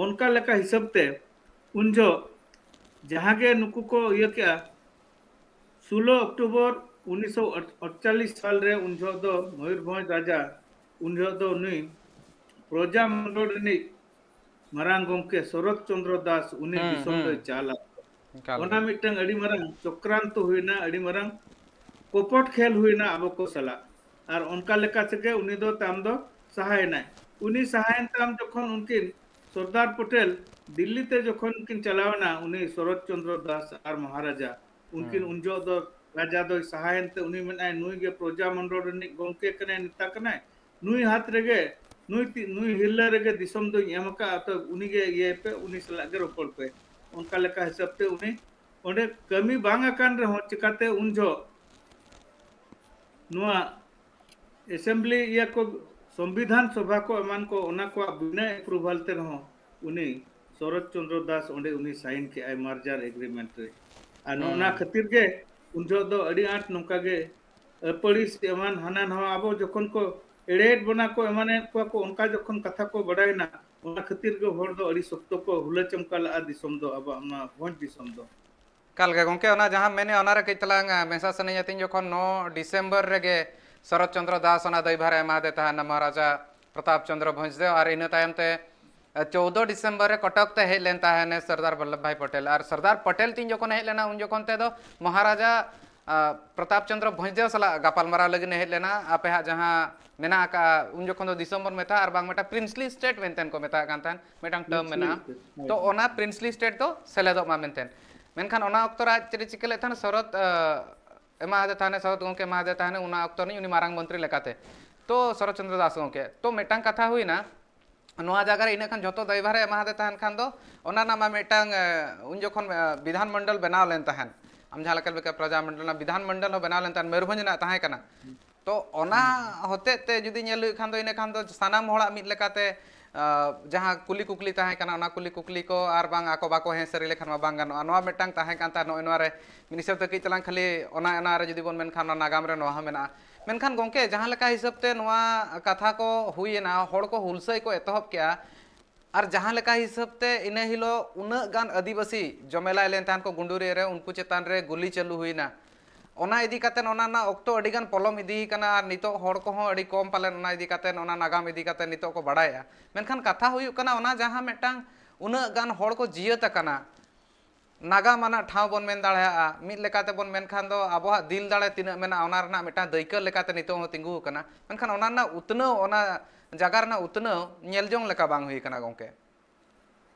ᱚᱱᱠᱟ ᱞᱮᱠᱟ ᱦᱤᱥᱟᱹᱵ ᱛᱮ ᱩᱱ ᱡᱚᱦᱚᱜ ᱡᱟᱦᱟᱸ ᱜᱮ ᱱᱩᱠᱩ ᱠᱚ ᱤᱭᱟᱹ ᱠᱮᱜᱼᱟ, ᱥᱳᱞᱳ ᱚᱠᱴᱳᱵᱚᱨ ᱩᱱᱤᱥᱥᱚ ᱟᱴᱪᱚᱞᱞᱤᱥ ᱥᱟᱞ ᱨᱮ ᱩᱱ ᱡᱚᱦᱚᱜ ᱫᱚ ᱢᱚᱭᱩᱨᱵᱷᱚᱸᱡᱽ ᱨᱟᱡᱟ, ᱩᱱ ᱡᱚᱦᱚᱜ ᱫᱚ ᱩᱱᱤ ᱯᱨᱚᱡᱟ ᱢᱚᱱᱰᱚᱞ ᱨᱤᱱᱤᱡ ᱢᱟᱨᱟᱝ ᱜᱚᱢᱠᱮ ᱥᱚᱨᱚᱛ ᱪᱚᱱᱫᱨᱚ ᱫᱟᱥ ᱩᱱᱤ ᱦᱩᱸ, ᱫᱤᱥᱚᱢ ᱦᱩᱸ᱾ ᱫᱚᱭ ᱪᱟᱞᱟ᱾ ᱮᱠᱟᱞ ᱚᱱᱟ ᱜᱮ᱾ ᱢᱤᱫᱴᱟᱝ ᱟᱹᱰᱤ ᱢᱟᱨᱟᱝ ᱪᱚᱠᱨᱟᱱᱛᱚ ᱦᱩᱭᱱᱟ, ᱟᱹᱰᱤ ᱢᱟᱨᱟᱝ ᱠᱚᱯᱚᱴ ᱠᱷᱮᱞ ᱦᱩᱭᱱᱟ ᱟᱵᱚ ᱠᱚ ᱥᱟᱞᱟᱜ᱾ ᱟᱨ ᱚᱱᱠᱟ ᱞᱮᱠᱟ ᱛᱮᱜᱮ ᱩᱱᱤ ᱫᱚ ᱛᱟᱭᱚᱢ ᱫᱚ ᱥᱟᱦᱟᱭᱮᱱᱟᱭ᱾ ᱩᱱᱤ ᱥᱟᱦᱟᱭᱮᱱ ᱛᱟᱭᱚᱢ ᱡᱚᱠᱷᱚᱱ ᱩᱱᱠᱤᱱ ᱥᱚᱨᱫᱟᱨ ᱯᱚᱴᱮᱞ ᱫᱤᱞᱞᱤ ᱛᱮ ᱡᱚᱠᱷᱚᱱ ᱠᱤᱱ ᱪᱟᱞᱟᱣᱮᱱᱟ, ᱩᱱᱤ ᱥᱚᱨᱚᱛ ᱪᱚᱱᱫᱨᱚ ᱫᱟᱥ ᱟᱨ ᱢᱚᱦᱟᱨᱟᱡᱟ, ᱩᱱᱠᱤᱱ ᱦᱩᱸ᱾ ᱩᱱ ᱡᱚᱦᱚᱜ ᱫᱚ ᱨᱟᱡᱟ ᱫᱚᱭ ᱥᱟᱦᱟᱭᱮᱱ ᱛᱮ ᱩᱱᱤ ᱢᱮᱱᱟᱭ, "ᱱᱩᱭ ᱜᱮ ᱯᱨᱚᱡᱟ ᱢᱚᱱᱰᱚᱞ ᱨᱤᱱᱤᱡ ᱜᱚᱢᱠᱮ ᱠᱟᱱᱟᱭ, ᱱᱮᱛᱟ ᱠᱟᱱᱟᱭ, ᱱᱩᱭ ᱦᱟᱛ ᱨᱮᱜᱮ, ᱱᱩᱭ ᱛᱤ-, ᱱᱩᱭ ᱦᱤᱨᱞᱟᱹ ᱨᱮᱜᱮ ᱫᱤᱥᱚᱢ ᱫᱚᱧ ᱮᱢ ᱟᱠᱟᱫᱼᱟ, ᱛᱚ ᱩᱱᱤ ᱜᱮ ᱤᱭᱟᱹᱭ ᱯᱮ, ᱩᱱᱤ ᱥᱟᱞᱟᱜ ᱜᱮ ᱨᱚᱯᱚᱲ ᱯᱮ᱾" ᱚᱱᱠᱟ ᱞᱮᱠᱟ ᱦᱤᱥᱟᱹᱵ ᱛᱮ ᱩᱱᱤ ᱚᱸᱰᱮ ᱠᱟᱹᱢᱤ ᱵᱟᱝ ᱟᱠᱟᱱ ᱨᱮᱦᱚᱸ ᱪᱤᱠᱟᱛᱮ ᱩᱱ ᱡᱚᱦᱚᱜ ᱱᱚᱣᱟ assembly ᱤᱭᱟᱹ ᱠᱚ, ᱥᱚᱝᱵᱤᱫᱷᱟᱱ ᱥᱚᱵᱷᱟ ᱠᱚ ᱮᱢᱟᱱ ᱠᱚ, ᱚᱱᱟ ᱠᱚᱣᱟᱜ ᱵᱤᱱᱟᱹ approval ᱛᱮ ᱨᱮᱦᱚᱸ ᱩᱱᱤ ᱥᱚᱨᱚᱛ ᱪᱚᱱᱫᱨᱚ ᱫᱟᱥ ᱚᱸᱰᱮ ᱩᱱᱤ sign ᱠᱮᱜᱼᱟᱭ merger agreement ᱨᱮ᱾ ᱟᱨ ᱱᱚᱜᱼᱚ ᱱᱟ ᱦᱩᱸ᱾ ᱠᱷᱟᱹᱛᱤᱨ ᱜᱮ ᱩᱱ ᱡᱚᱦᱚᱜ ᱫᱚ ᱟᱹᱰᱤ ᱟᱸᱴ ᱱᱚᱝᱠᱟ ᱜᱮ ᱟᱹᱯᱟᱹᱲᱤᱥ ᱮᱢᱟᱱ ᱦᱟᱱᱟ ᱱᱟᱣᱟ, ᱟᱵᱚ ᱡᱚᱠᱷᱚᱱ ᱠᱚ ᱮᱲᱮᱭᱮᱫ ᱵᱚᱱᱟ ᱠᱚ, ᱮᱢᱟᱱᱮᱫ ᱠᱚᱣᱟ ᱠᱚ, ᱚᱱᱠᱟ ᱡᱚᱠᱷᱚᱱ ᱠᱟᱛᱷᱟ ᱠᱚ ᱵᱟᱰᱟᱭᱮᱱᱟ, ᱚᱱᱟ ᱠᱷᱟᱹᱛᱤᱨ ᱜᱮ ᱦᱚᱲ ᱫᱚ ᱟᱹᱰᱤ ᱥᱚᱠᱛᱚ ᱠᱚ ᱦᱩᱞᱟᱹ ᱪᱟᱢᱠᱟ ᱞᱟᱜᱼᱟ ᱫᱤᱥᱚᱢ ᱫᱚ, ᱟᱵᱚᱣᱟᱜ ᱱᱚᱣᱟ ᱵᱷᱚᱸᱡᱽ ᱫᱤᱥᱚᱢ ᱫᱚ᱾ ᱮᱠᱟᱞ ᱜᱮ ᱜᱚᱢᱠᱮ, ᱚᱱᱟ ᱡᱟᱦᱟᱸᱢ ᱢᱮᱱᱮᱫ, ᱚᱱᱟᱨᱮ ᱠᱟᱹᱡ ᱛᱟᱞᱟᱝ, ᱟ, ᱢᱮᱥᱟ ᱥᱟᱱᱟᱧᱟ ᱛᱤᱧ, ᱡᱚᱠᱷᱚᱱ ᱱᱚ ᱰᱤᱥᱮᱢᱵᱚᱨ ᱨᱮᱜᱮ ᱥᱚᱨᱚᱛ ᱪᱚᱱᱫᱨᱚ ᱫᱟᱥ ᱚᱱᱟ ᱫᱟᱭᱵᱷᱟᱨ ᱮ ᱮᱢᱟᱫᱮ ᱛᱟᱦᱮᱱᱟ ᱢᱚᱦᱟᱨᱟᱡᱟ ᱯᱨᱚᱛᱟᱯ ᱪᱚᱱᱫᱨᱚ ᱵᱷᱚᱸᱡᱽᱫᱮᱣ, ᱟᱨ ᱤᱱᱟᱹ ᱛᱟᱭᱚᱢ ᱛᱮ, ᱟ, ᱪᱳᱣᱫᱚ ᱰᱤᱥᱮᱢᱵᱚᱨ ᱨᱮ ᱠᱚᱴᱚᱠ ᱛᱮ ᱦᱮᱡ ᱞᱮᱱ ᱛᱟᱦᱮᱱᱮ ᱥᱚᱨᱫᱟᱨ ᱵᱚᱞᱞᱚᱵᱷ ᱵᱷᱟᱭ ᱯᱚᱴᱮᱞ᱾ ᱟᱨ ᱥᱚᱨᱫᱟᱨ ᱯᱚᱴᱮᱞ ᱛᱤᱧ ᱡᱚᱠᱷᱚᱱᱮ ᱦᱮᱡ ᱞᱮᱱᱟ, ᱩᱱ ᱡᱚᱠᱷᱚᱱ ᱛᱮᱫᱚ ᱢᱚᱦᱟᱨᱟᱡᱟ, ᱟ, ᱯᱨᱚᱛᱟᱯ ᱪᱚᱱᱫᱨᱚ ᱵᱷᱚᱸᱡᱽᱫᱮᱣ ᱥᱟᱞᱟᱜ ᱜᱟᱯᱟᱞᱢᱟᱨᱟᱣ ᱞᱟᱹᱜᱤᱫ ᱮ ᱦᱮᱡ ᱞᱮᱱᱟ᱾ ᱟᱯᱮ ᱦᱟᱸᱜ ᱡᱟᱦᱟᱸ ᱢᱮᱱᱟᱜ ᱟᱠᱟᱫᱼᱟ, ᱩᱱ ᱡᱚᱠᱷᱚᱱ ᱫᱚ ᱫᱤᱥᱚᱢ ᱵᱚᱱ ᱢᱮᱛᱟᱜᱼᱟ, ᱟᱨ ᱵᱟᱝ ᱢᱤᱫᱴᱟᱝ ᱯᱨᱤᱱᱥᱞᱤ ᱥᱴᱮᱴ ᱢᱮᱱᱛᱮ ᱠᱚ ᱢᱮᱛᱟᱜ ᱠᱟᱱ ᱛᱟᱦᱮᱸᱫ, ᱢᱤᱫᱴᱟᱝ ᱴᱟᱨᱢ ᱢᱮᱱᱟᱜᱼᱟ᱾ ᱛᱚ, ᱚᱱᱟ ᱯᱨᱤᱱᱥᱞᱤ ᱥᱴᱮᱴ ᱫᱚ ᱥᱮᱞᱮᱫᱚᱜ ᱢᱟ ᱢᱮᱱᱛᱮ᱾ ᱢᱮᱱᱠᱷᱟᱱ ᱚᱱᱟ ᱚᱠᱛᱚ ᱨᱮ ᱟᱡ ᱪᱮᱫ ᱮ ᱪᱤᱠᱟᱹ ᱞᱮᱫ ᱛᱟᱦᱮᱱᱟ? ᱥᱚᱨᱚᱛ, ᱟ, ᱮᱢᱟᱫᱮ ᱛᱟᱦᱮᱱᱟ, ᱥᱚᱨᱚᱛ ᱜᱚᱢᱠᱮ ᱮᱢᱟᱫᱮ ᱛᱟᱦᱮᱱᱟ, ᱚᱱᱟ ᱚᱠᱛᱚ ᱨᱤᱱᱤᱡ ᱩᱱᱤ ᱢᱟᱨᱟᱝ ᱢᱚᱱᱛᱨᱤ ᱞᱮᱠᱟᱛᱮ᱾ ᱛᱚ, ᱥᱚᱨᱚᱛ ᱪᱚᱱᱫᱨᱚ ᱫᱟᱥ ᱜᱚᱢᱠᱮ᱾ ᱛᱚ, ᱢᱤᱫᱴᱟᱝ ᱠᱟᱛᱷᱟ ᱦᱩᱭᱱᱟ, ᱱᱚᱣᱟ ᱡᱟᱭᱜᱟ ᱨᱮ ᱤᱱᱟᱹᱜ ᱠᱷᱟᱱ ᱡᱷᱚᱛᱚ ᱫᱟᱭᱵᱷᱟᱨᱮ ᱮᱢᱟᱫᱮ ᱛᱟᱦᱮᱱ ᱠᱷᱟᱱ ᱫᱚ, ᱚᱱᱟ ᱨᱮᱱᱟᱜ ᱢᱟ ᱢᱤᱫᱴᱟᱝ, ᱮ, ᱩᱱ ᱡᱚᱠᱷᱚᱱ, ᱮ, ᱵᱤᱫᱷᱟᱱ ᱢᱚᱱᱰᱚᱞ ᱵᱮᱱᱟᱣ ᱞᱮᱱ ᱛᱟᱦᱮᱸᱫ᱾ ᱟᱢ ᱡᱟᱦᱟᱸ ᱞᱮᱠᱟ ᱞᱮᱠᱟ ᱯᱨᱚᱡᱟ ᱢᱚᱱᱰᱚᱞ ᱨᱮᱱᱟᱜ ᱵᱤᱫᱷᱟᱱ ᱢᱚᱱᱰᱚᱞ ᱦᱚᱸ ᱵᱮᱱᱟᱣ ᱞᱮᱱ ᱛᱟᱦᱮᱸᱫ, ᱢᱚᱭᱩᱨᱵᱷᱚᱸᱡᱽ ᱨᱮᱱᱟᱜ ᱛᱟᱦᱮᱸ ᱠᱟᱱᱟ᱾ ᱛᱚ ᱚᱱᱟ ᱦᱚᱛᱮᱡ ᱛᱮ ᱡᱩᱫᱤ ᱧᱮᱞ ᱦᱩᱭᱩᱜ ᱠᱷᱟᱱ ᱫᱚ, ᱤᱱᱟᱹ ᱠᱷᱟᱱ ᱫᱚ ᱥᱟᱱᱟᱢ ᱦᱚᱲᱟᱜ ᱢᱤᱫ ᱞᱮᱠᱟᱛᱮ, ᱟ, ᱡᱟᱦᱟᱸ ᱠᱩᱞᱤ ᱠᱩᱠᱞᱤ ᱛᱟᱦᱮᱸ ᱠᱟᱱᱟ, ᱚᱱᱟ ᱠᱩᱞᱤ ᱠᱩᱠᱞᱤ ᱠᱚ ᱟᱨ ᱵᱟᱝ ᱟᱠᱚ ᱵᱟᱠᱚ ᱦᱮᱸ ᱥᱟᱹᱨᱤ ᱞᱮᱠᱷᱟᱱ ᱢᱟ ᱵᱟᱝ ᱜᱟᱱᱚᱜᱼᱟ᱾ ᱱᱚᱣᱟ ᱢᱤᱫᱴᱟᱝ ᱛᱟᱦᱮᱸ ᱠᱟᱱ ᱛᱟᱦᱮᱸᱫ, ᱱᱚᱜᱼᱚᱭ ᱱᱚᱣᱟ ᱨᱮ ᱢᱤᱫ ᱦᱤᱥᱟᱹᱵ ᱛᱮ ᱠᱟᱹᱡ ᱛᱟᱞᱟᱝ ᱠᱷᱟᱹᱞᱤ ᱚᱱᱟ, ᱚᱱᱟ ᱨᱮ ᱡᱩᱫᱤ ᱵᱚᱱ ᱢᱮᱱᱠᱷᱟᱱ, ᱚᱱᱟ ᱱᱟᱜᱟᱢ ᱨᱮ ᱱᱚᱣᱟ ᱦᱚᱸ ᱢᱮᱱᱟᱜᱼᱟ᱾ ᱢᱮᱱᱠᱷᱟᱱ ᱜᱚᱢᱠᱮ, ᱡᱟᱦᱟᱸ ᱞᱮᱠᱟ ᱦᱤᱥᱟᱹᱵ ᱛᱮ ᱱᱚᱣᱟ ᱠᱟᱛᱷᱟ ᱠᱚ ᱦᱩᱭᱮᱱᱟ, ᱦᱚᱲ ᱠᱚ ᱦᱩᱞᱥᱟᱹᱭ ᱠᱚ ᱮᱛᱚᱦᱚᱵ ᱠᱮᱜᱼᱟ, ᱟᱨ ᱡᱟᱦᱟᱸ ᱞᱮᱠᱟ ᱦᱤᱥᱟᱹᱵ ᱛᱮ ᱤᱱᱟᱹ ᱦᱤᱞᱳᱜ ᱩᱱᱟᱹᱜ ᱜᱟᱱ ᱟᱹᱫᱤᱵᱟᱹᱥᱤ ᱡᱚᱢᱮᱞᱟᱭ ᱞᱮᱱ ᱛᱟᱦᱮᱸᱱ ᱠᱚ ᱜᱩᱸᱰᱩᱨᱤᱭᱟᱹ ᱨᱮ, ᱩᱱᱠᱩ ᱪᱮᱛᱟᱱ ᱨᱮ ᱜᱩᱞᱤ ᱪᱟᱹᱞᱩ ᱦᱩᱭᱱᱟ, ᱚᱱᱟ ᱤᱫᱤ ᱠᱟᱛᱮ ᱚᱱᱟ ᱨᱮᱱᱟᱜ ᱚᱠᱛᱚ ᱟᱹᱰᱤ ᱜᱟᱱ ᱯᱚᱞᱚᱢ ᱤᱫᱤ ᱠᱟᱱᱟ, ᱟᱨ ᱱᱤᱛᱚᱜ ᱦᱚᱲ ᱠᱚᱦᱚᱸ ᱟᱹᱰᱤ ᱠᱚᱢ ᱯᱟᱞᱮᱱ ᱚᱱᱟ ᱤᱫᱤ ᱠᱟᱛᱮ, ᱚᱱᱟ ᱱᱟᱜᱟᱢ ᱤᱫᱤ ᱠᱟᱛᱮ ᱱᱤᱛᱚᱜ ᱠᱚ ᱵᱟᱲᱟᱭᱮᱜᱼᱟ᱾ ᱢᱮᱱᱠᱷᱟᱱ ᱠᱟᱛᱷᱟ ᱦᱩᱭᱩᱜ ᱠᱟᱱᱟ, ᱚᱱᱟ ᱡᱟᱦᱟᱸ ᱢᱤᱫᱴᱟᱝ ᱩᱱᱟᱹᱜ ᱜᱟᱱ ᱦᱚᱲ ᱠᱚ ᱡᱤᱭᱟᱹᱛ ᱟᱠᱟᱱᱟ, ᱱᱟᱜᱟᱢ ᱟᱱᱟᱜ ᱴᱷᱟᱶ ᱵᱚᱱ ᱢᱮᱱ ᱫᱟᱲᱮᱭᱟᱜᱼᱟ, ᱢᱤᱫ ᱞᱮᱠᱟᱛᱮ ᱵᱚᱱ ᱢᱮᱱᱠᱷᱟᱱ ᱫᱚ ᱟᱵᱚᱣᱟᱜ ᱫᱤᱞ ᱫᱟᱲᱮ ᱛᱤᱱᱟᱹᱜ ᱢᱮᱱᱟᱜᱼᱟ, ᱚᱱᱟ ᱨᱮᱱᱟᱜ ᱢᱤᱫᱴᱟᱝ ᱫᱟᱹᱭᱠᱟᱹ ᱞᱮᱠᱟᱛᱮ ᱱᱤᱛᱚᱜ ᱦᱚᱸ ᱛᱤᱸᱜᱩ ᱟᱠᱟᱱᱟ᱾ ᱢᱮᱱᱠᱷᱟᱱ ᱚᱱᱟ ᱨᱮᱱᱟᱜ ᱩᱛᱱᱟᱹᱣ, ᱚᱱᱟ ᱡᱟᱭᱜᱟ ᱨᱮᱱᱟᱜ ᱩᱛᱱᱟᱹᱣ ᱧᱮᱞ ᱡᱚᱝ ᱞᱮᱠᱟ ᱵᱟᱝ ᱦᱩᱭ ᱟᱠᱟᱱᱟ ᱜᱚᱢᱠᱮ᱾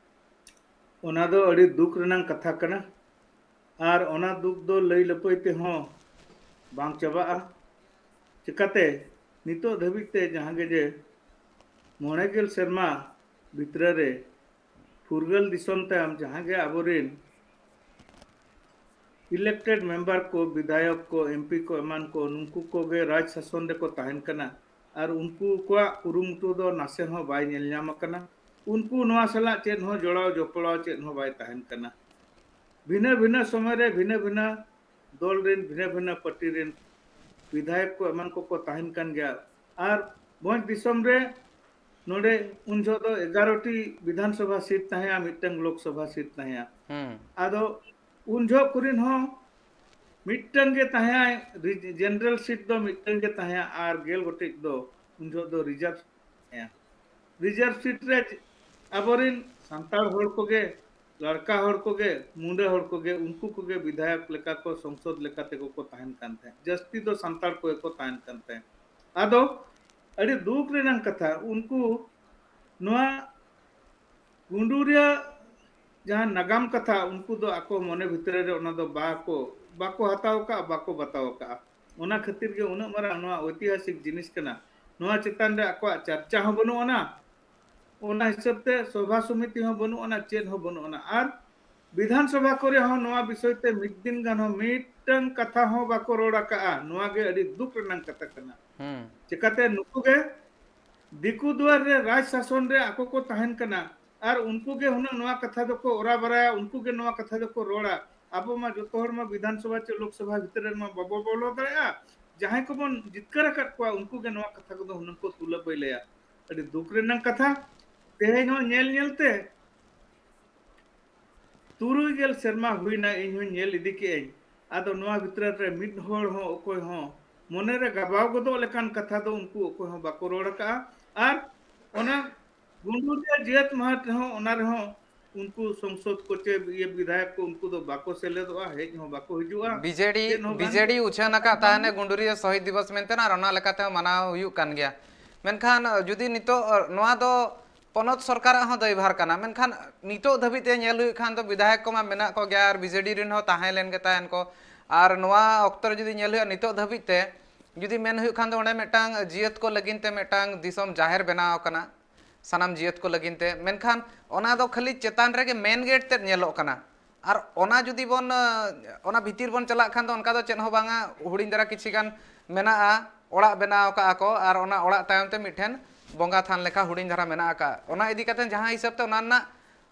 ᱚᱱᱟ ᱫᱚ ᱟᱹᱰᱤ ᱫᱩᱠ ᱨᱮᱱᱟᱜ ᱠᱟᱛᱷᱟ ᱠᱟᱱᱟ, ᱟᱨ ᱚᱱᱟ ᱫᱩᱠ ᱫᱚ ᱞᱟᱹᱭ ᱞᱟᱹᱯᱟᱹᱭ ᱛᱮᱦᱚᱸ ᱵᱟᱝ ᱪᱟᱵᱟᱜᱼᱟ᱾ ᱪᱤᱠᱟᱛᱮ ᱱᱤᱛᱚᱜ ᱫᱷᱟᱹᱵᱤᱡ ᱛᱮ ᱡᱟᱦᱟᱸ ᱜᱮ ᱡᱮ ᱢᱚᱬᱮ ᱜᱮᱞ ᱥᱮᱨᱢᱟ ᱵᱷᱤᱛᱨᱤ ᱨᱮ ᱯᱷᱩᱨᱜᱟᱹᱞ ᱫᱤᱥᱚᱢ ᱛᱟᱭᱚᱢ ᱡᱟᱦᱟᱸ ᱜᱮ ᱟᱵᱚᱨᱮᱱ elected member ᱠᱚ, ᱵᱤᱫᱷᱟᱭᱚᱠ ᱠᱚ, ᱮᱢ ᱯᱤ ᱠᱚ, ᱮᱢᱟᱱ ᱠᱚ, ᱱᱩᱠᱩ ᱠᱚᱜᱮ ᱨᱟᱡᱽ ᱥᱟᱥᱚᱱ ᱨᱮᱠᱚ ᱛᱟᱦᱮᱱ ᱠᱟᱱᱟ, ᱟᱨ ᱩᱱᱠᱩ ᱠᱚᱣᱟᱜ ᱠᱩᱨᱩᱢᱩᱴᱩ ᱫᱚ ᱱᱟᱥᱮ ᱦᱚᱸ ᱵᱟᱭ ᱧᱮᱞ ᱧᱟᱢ ᱟᱠᱟᱱᱟ᱾ ᱩᱱᱠᱩ ᱱᱚᱣᱟ ᱥᱟᱞᱟᱜ ᱪᱮᱫ ᱦᱚᱸ ᱡᱚᱲᱟᱣ ᱡᱚᱯᱲᱟᱣ ᱪᱮᱫ ᱦᱚᱸ ᱵᱟᱭ ᱛᱟᱦᱮᱱ ᱠᱟᱱᱟ᱾ ᱵᱷᱤᱱᱟᱹ ᱵᱷᱤᱱᱟᱹ ᱥᱚᱢᱚᱭ ᱨᱮ ᱵᱷᱤᱱᱟᱹ ᱵᱷᱤᱱᱟᱹ ᱫᱚᱞ ᱨᱮᱱ, ᱵᱷᱤᱱᱟᱹ ᱵᱷᱤᱱᱟᱹ ᱯᱟᱨᱴᱤ ᱨᱮᱱ ᱵᱤᱫᱷᱟᱭᱚᱠ ᱠᱚ ᱮᱢᱟᱱ ᱠᱚᱠᱚ ᱛᱟᱦᱮᱱ ᱠᱟᱱ ᱜᱮᱭᱟ᱾ ᱟᱨ ᱵᱷᱚᱸᱡᱽ ᱫᱤᱥᱚᱢ ᱨᱮ ᱱᱚᱰᱮ ᱩᱱ ᱡᱚᱦᱚᱜ ᱫᱚ ᱮᱜᱟᱨᱚ ᱴᱤ ᱵᱤᱫᱷᱟᱱ ᱥᱚᱵᱷᱟ ᱥᱤᱴ ᱛᱟᱦᱮᱸᱜᱼᱟ, ᱢᱤᱫᱴᱟᱝ ᱞᱳᱠ ᱥᱚᱵᱷᱟ ᱥᱤᱴ ᱛᱟᱦᱮᱸᱜᱼᱟ᱾ ᱦᱩᱸ ᱟᱫᱚ ᱩᱱ ᱡᱚᱦᱚᱜ ᱠᱚᱨᱮᱱ ᱦᱚᱸ ᱢᱤᱫᱴᱟᱝ ᱜᱮ ᱛᱟᱦᱮᱸᱜᱼᱟ, ᱡᱮᱱᱟᱨᱮᱞ ᱥᱤᱴ ᱫᱚ ᱢᱤᱫᱴᱟᱝ ᱜᱮ ᱛᱟᱦᱮᱸᱜᱼᱟ ᱟᱨ ᱜᱮᱞ ᱜᱚᱴᱮᱡ ᱫᱚ ᱩᱱ ᱡᱚᱦᱚᱜ ᱫᱚ ᱨᱤᱡᱟᱨᱵᱷ ᱛᱟᱦᱮᱸᱜᱼᱟ᱾ ᱨᱤᱡᱟᱨᱵᱷ ᱥᱤᱴ ᱨᱮ ᱟᱵᱚᱨᱮᱱ ᱥᱟᱱᱛᱟᱲ ᱦᱚᱲ ᱠᱚᱜᱮ, ᱞᱟᱲᱠᱟ ᱦᱚᱲ ᱠᱚᱜᱮ, ᱢᱩᱸᱰᱟᱹ ᱦᱚᱲ ᱠᱚᱜᱮ, ᱩᱱᱠᱩ ᱠᱚᱜᱮ ᱵᱤᱫᱷᱟᱭᱚᱠ ᱞᱮᱠᱟ ᱠᱚ, ᱥᱚᱝᱥᱚᱫ ᱞᱮᱠᱟ ᱛᱮᱠᱚ ᱠᱚ ᱛᱟᱦᱮᱱ ᱠᱟᱱ ᱛᱟᱦᱮᱸᱫ᱾ ᱡᱟᱹᱥᱛᱤ ᱫᱚ ᱥᱟᱱᱛᱟᱲ ᱠᱚᱜᱮ ᱠᱚ ᱛᱟᱦᱮᱱ ᱠᱟᱱ ᱛᱟᱦᱮᱸᱫ᱾ ᱟᱫᱚ ᱟᱹᱰᱤ ᱫᱩᱠ ᱨᱮᱱᱟᱜ ᱠᱟᱛᱷᱟ, ᱩᱱᱠᱩ ᱱᱚᱣᱟ ᱜᱩᱸᱰᱩᱨᱤᱭᱟᱹ ᱡᱟᱦᱟᱸ ᱱᱟᱜᱟᱢ ᱠᱟᱛᱷᱟ, ᱩᱱᱠᱩ ᱫᱚ ᱟᱠᱚ ᱢᱚᱱᱮ ᱵᱷᱤᱛᱨᱤ ᱨᱮ ᱚᱱᱟ ᱫᱚ ᱵᱟᱠᱚ, ᱵᱟᱠᱚ ᱦᱟᱛᱟᱣ ᱠᱟᱜᱼᱟ, ᱵᱟᱠᱚ ᱵᱟᱛᱟᱣ ᱠᱟᱜᱼᱟ᱾ ᱚᱱᱟ ᱠᱷᱟᱹᱛᱤᱨ ᱜᱮ ᱩᱱᱟᱹᱜ ᱢᱟᱨᱟᱝ ᱱᱚᱣᱟ ᱳᱭᱛᱤᱦᱟᱥᱤᱠ ᱡᱤᱱᱤᱥ ᱠᱟᱱᱟ, ᱱᱚᱣᱟ ᱪᱮᱛᱟᱱ ᱨᱮ ᱟᱠᱚᱣᱟᱜ ᱪᱟᱨᱪᱟ ᱦᱚᱸ ᱵᱟᱹᱱᱩᱜ ᱟᱱᱟ, ᱚᱱᱟ ᱦᱤᱥᱟᱹᱵ ᱛᱮ ᱥᱚᱵᱷᱟ ᱥᱚᱢᱤᱛᱤ ᱦᱚᱸ ᱵᱟᱹᱱᱩᱜ ᱟᱱᱟ, ᱪᱮᱫ ᱦᱚᱸ ᱵᱟᱹᱱᱩᱜ ᱟᱱᱟ᱾ ᱟᱨ ᱵᱤᱫᱷᱟᱱ ᱥᱚᱵᱷᱟ ᱠᱚᱨᱮ ᱦᱚᱸ ᱱᱚᱣᱟ ᱵᱤᱥᱚᱭ ᱛᱮ ᱢᱤᱫ ᱫᱤᱱ ᱜᱟᱱ ᱦᱚᱸ ᱢᱤᱫᱴᱟᱝ ᱠᱟᱛᱷᱟ ᱦᱚᱸ ᱵᱟᱠᱚ ᱨᱚᱲ ᱟᱠᱟᱜᱼᱟ᱾ ᱱᱚᱣᱟ ᱜᱮ ᱟᱹᱰᱤ ᱫᱩᱠ ᱨᱮᱱᱟᱜ ᱠᱟᱛᱷᱟ ᱠᱟᱱᱟ᱾ ᱦᱩᱸ ᱪᱮᱠᱟᱛᱮ ᱱᱩᱠᱩ ᱜᱮ ᱫᱤᱠᱩ ᱫᱩᱣᱟᱨ ᱨᱮ ᱨᱟᱡᱽ ᱥᱟᱥᱚᱱ ᱨᱮ ᱟᱠᱚ ᱠᱚ ᱛᱟᱦᱮᱱ ᱠᱟᱱᱟ, ᱟᱨ ᱩᱱᱠᱩ ᱜᱮ ᱦᱩᱱᱟᱹᱝ ᱱᱚᱣᱟ ᱠᱟᱛᱷᱟ ᱫᱚᱠᱚ ᱚᱨᱟ ᱵᱟᱨᱟᱭᱟ, ᱩᱱᱠᱩ ᱜᱮ ᱱᱚᱣᱟ ᱠᱟᱛᱷᱟ ᱫᱚᱠᱚ ᱨᱚᱲᱟ᱾ ᱟᱵᱚ ᱢᱟ ᱡᱚᱛᱚ ᱦᱚᱲ ᱢᱟ ᱵᱤᱫᱷᱟᱱ ᱥᱚᱵᱷᱟ ᱪᱮ ᱞᱳᱠ ᱥᱚᱵᱷᱟ ᱵᱷᱤᱛᱨᱤ ᱨᱮ ᱢᱟ ᱵᱟᱵᱚ ᱵᱚᱞᱚ ᱫᱟᱲᱮᱭᱟᱜᱼᱟ᱾ ᱡᱟᱦᱟᱸᱭ ᱠᱚᱵᱚᱱ ᱡᱤᱛᱠᱟᱹᱨ ᱟᱠᱟᱫ ᱠᱚᱣᱟ, ᱩᱱᱠᱩ ᱜᱮ ᱱᱚᱣᱟ ᱠᱟᱛᱷᱟ ᱠᱚᱫᱚ ᱦᱩᱱᱟᱹᱝ ᱠᱚ ᱛᱩᱞᱟᱹ ᱯᱟᱹᱭᱞᱟᱹᱭᱟ᱾ ᱟᱹᱰᱤ ᱫᱩᱠ ᱨᱮᱱᱟᱜ ᱠᱟᱛᱷᱟ, ᱛᱮᱦᱮᱧ ᱦᱚᱸ ᱧᱮᱞ ᱧᱮᱞ ᱛᱮ ᱛᱩᱨᱩᱭ ᱜᱮᱞ ᱥᱮᱨᱢᱟ ᱦᱩᱭᱱᱟ, ᱤᱧ ᱦᱚᱸᱧ ᱧᱮᱞ ᱤᱫᱤ ᱠᱮᱜ ᱟᱹᱧ᱾ ᱟᱫᱚ ᱱᱚᱣᱟ ᱵᱷᱤᱛᱨᱤ ᱨᱮ ᱢᱤᱫ ᱦᱚᱲ ᱦᱚᱸ ᱚᱠᱚᱭ ᱦᱚᱸ ᱢᱚᱱᱮ ᱨᱮ ᱜᱟᱵᱟᱣ ᱜᱚᱫᱚᱜ ᱞᱮᱠᱟᱱ ᱠᱟᱛᱷᱟ ᱫᱚ ᱩᱱᱠᱩ ᱚᱠᱚᱭ ᱦᱚᱸ ᱵᱟᱠᱚ ᱨᱚᱲ ᱟᱠᱟᱜᱼᱟ᱾ ᱟᱨ ᱚᱱᱟ ᱜᱩᱸᱰᱩᱨᱤᱭᱟᱹ ᱡᱟᱹᱛ ᱢᱟᱦᱟ ᱨᱮᱦᱚᱸ, ᱚᱱᱟ ᱨᱮᱦᱚᱸ ᱩᱱᱠᱩ ᱥᱚᱝᱥᱚᱫ ᱠᱚ ᱪᱮ ᱤᱭᱟᱹ ᱵᱤᱫᱷᱟᱭᱚᱠ ᱠᱚ, ᱩᱱᱠᱩ ᱫᱚ ᱵᱟᱠᱚ ᱥᱮᱞᱮᱫᱚᱜᱼᱟ, ᱦᱮᱡ ᱦᱚᱸ ᱵᱟᱠᱚ ᱦᱤᱡᱩᱜᱼᱟ᱾ ᱵᱤᱡᱮᱰᱤ ᱪᱮᱫ ᱦᱚᱸ ᱵᱟᱝ ᱵᱤᱡᱮᱰᱤ ᱩᱪᱷᱟᱹᱱ ᱟᱠᱟᱫ ᱛᱟᱦᱮᱱᱮ ᱜᱩᱸᱰᱩᱨᱤᱭᱟᱹ ᱥᱚᱦᱤᱫ ᱫᱤᱵᱚᱥ ᱢᱮᱱᱛᱮ, ᱟᱨ ᱚᱱᱟ ᱞᱮᱠᱟᱛᱮ ᱢᱟᱱᱟᱣ ᱦᱩᱭᱩᱜ ᱠᱟᱱ ᱜᱮᱭᱟ᱾ ᱢᱮᱱᱠᱷᱟᱱ ᱡᱩᱫᱤ ᱱᱤᱛᱚᱜ ᱱᱚᱣᱟ ᱫᱚ ᱯᱚᱱᱚᱛ ᱥᱚᱨᱠᱟᱨᱟᱜ ᱦᱚᱸ ᱫᱟᱭᱵᱷᱟᱨ ᱠᱟᱱᱟ, ᱢᱮᱱᱠᱷᱟᱱ ᱱᱤᱛᱚᱜ ᱫᱷᱟᱹᱵᱤᱡ ᱛᱮ ᱧᱮᱞ ᱦᱩᱭᱩᱜ ᱠᱷᱟᱱ ᱫᱚ ᱵᱤᱫᱷᱟᱭᱚᱠ ᱠᱚᱢᱟ ᱢᱮᱱᱟᱜ ᱠᱚᱜᱮᱭᱟ, ᱟᱨ ᱵᱤᱡᱮᱰᱤ ᱨᱮᱱ ᱦᱚᱸ ᱛᱟᱦᱮᱸ ᱞᱮᱱ ᱜᱮ ᱛᱟᱦᱮᱱ ᱠᱚ᱾ ᱟᱨ ᱱᱚᱣᱟ ᱚᱠᱛᱚ ᱨᱮ ᱡᱩᱫᱤ ᱧᱮᱞ ᱦᱩᱭᱩᱜᱼᱟ, ᱱᱤᱛᱚᱜ ᱫᱷᱟᱹᱵᱤᱡ ᱛᱮ ᱡᱩᱫᱤ ᱢᱮᱱ ᱦᱩᱭᱩᱜ ᱠᱷᱟᱱ ᱫᱚ ᱚᱸᱰᱮ ᱢᱤᱫᱴᱟᱝ ᱡᱤᱭᱟᱹᱛ ᱠᱚ ᱞᱟᱹᱜᱤᱫ ᱛᱮ ᱢᱤᱫᱴᱟᱝ ᱫᱤᱥᱚᱢ ᱡᱟᱦᱮᱨ ᱵᱮᱱᱟᱣ ᱟᱠᱟᱱᱟ, ᱥᱟᱱᱟᱢ ᱡᱤᱭᱟᱹᱛ ᱠᱚ ᱞᱟᱹᱜᱤᱫ ᱛᱮ, ᱢᱮᱱᱠᱷᱟᱱ ᱚᱱᱟ ᱫᱚ ᱠᱷᱟᱹᱞᱤ ᱪᱮᱛᱟᱱ ᱨᱮᱜᱮ ᱢᱮᱱ ᱜᱮᱴ ᱛᱮᱫ ᱧᱮᱞᱚᱜ ᱠᱟᱱᱟ᱾ ᱟᱨ ᱚᱱᱟ ᱡᱩᱫᱤ ᱵᱚᱱ, ᱚᱱᱟ ᱵᱷᱤᱛᱤᱨ ᱵᱚᱱ ᱪᱟᱞᱟᱜ ᱠᱷᱟᱱ ᱫᱚ ᱚᱱᱠᱟ ᱫᱚ ᱪᱮᱫ ᱦᱚᱸ ᱵᱟᱝᱟ, ᱦᱩᱰᱤᱧ ᱫᱷᱟᱨᱟ ᱠᱤᱪᱷᱤ ᱜᱟᱱ ᱢᱮᱱᱟᱜᱼᱟ, ᱚᱲᱟᱜ ᱵᱮᱱᱟᱣ ᱟᱠᱟᱜᱼᱟ ᱠᱚ, ᱟᱨ ᱚᱱᱟ ᱚᱲᱟᱜ ᱛᱟᱭᱚᱢ ᱛᱮ ᱢᱤᱫᱴᱷᱮᱱ ᱵᱚᱸᱜᱟ ᱛᱷᱟᱱ ᱞᱮᱠᱟ ᱦᱩᱰᱤᱧ ᱫᱷᱟᱨᱟ ᱢᱮᱱᱟᱜ ᱟᱠᱟᱫᱼᱟ᱾ ᱚᱱᱟ ᱤᱫᱤ ᱠᱟᱛᱮ ᱡᱟᱦᱟᱸ ᱦᱤᱥᱟᱹᱵ ᱛᱮ ᱚᱱᱟ ᱨᱮᱱᱟᱜ